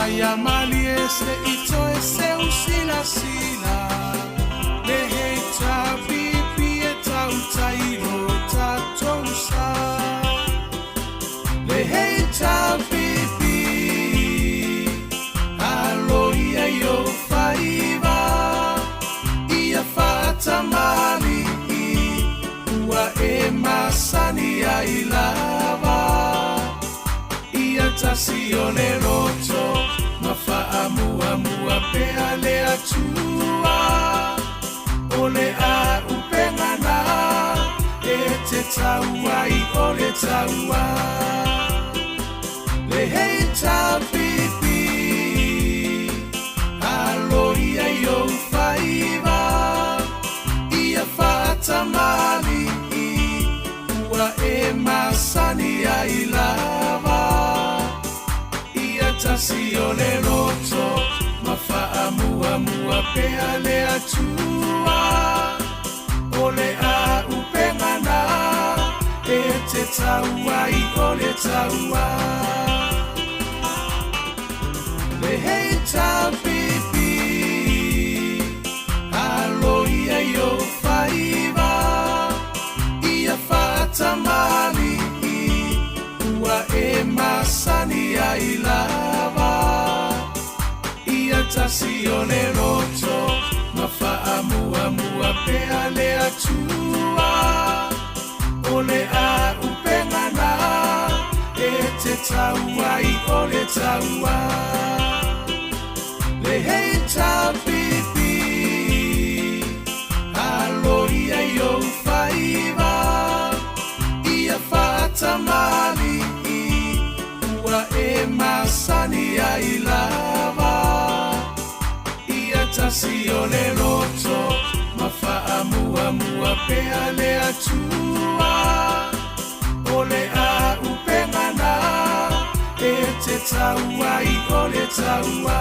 Ia malie se i toe seu silasila Le HRPP e tautai i lo tatou sa Le HRPP Alo ia i ou faiva Ia faatamalii Ua e masani ai lava Ia tasi o le loto ma faamuamua pea le Atua. O le auupega na e te tau ai o le taua. Le HRPP alo ia i ou faiva ia faatamalii ua e masani ai lava. Ia tasi o le loto ma faamuamua pea le Atua. O le auupega na e te tau ai o le taua. Le HRPP alo ia i ou faiva ia faatamalii ua e masani ai lava. Ia tasi o le loto ma faamuamua pea le Atua. O le auupega na e te tau ai o le taua. Le HRPP alo ia i ou faiva ia faatamalii ua e masani ai lava. Ia tasi o le loto ma faamuamua pea le Atua. O le auupega na e te tau ai o le taua.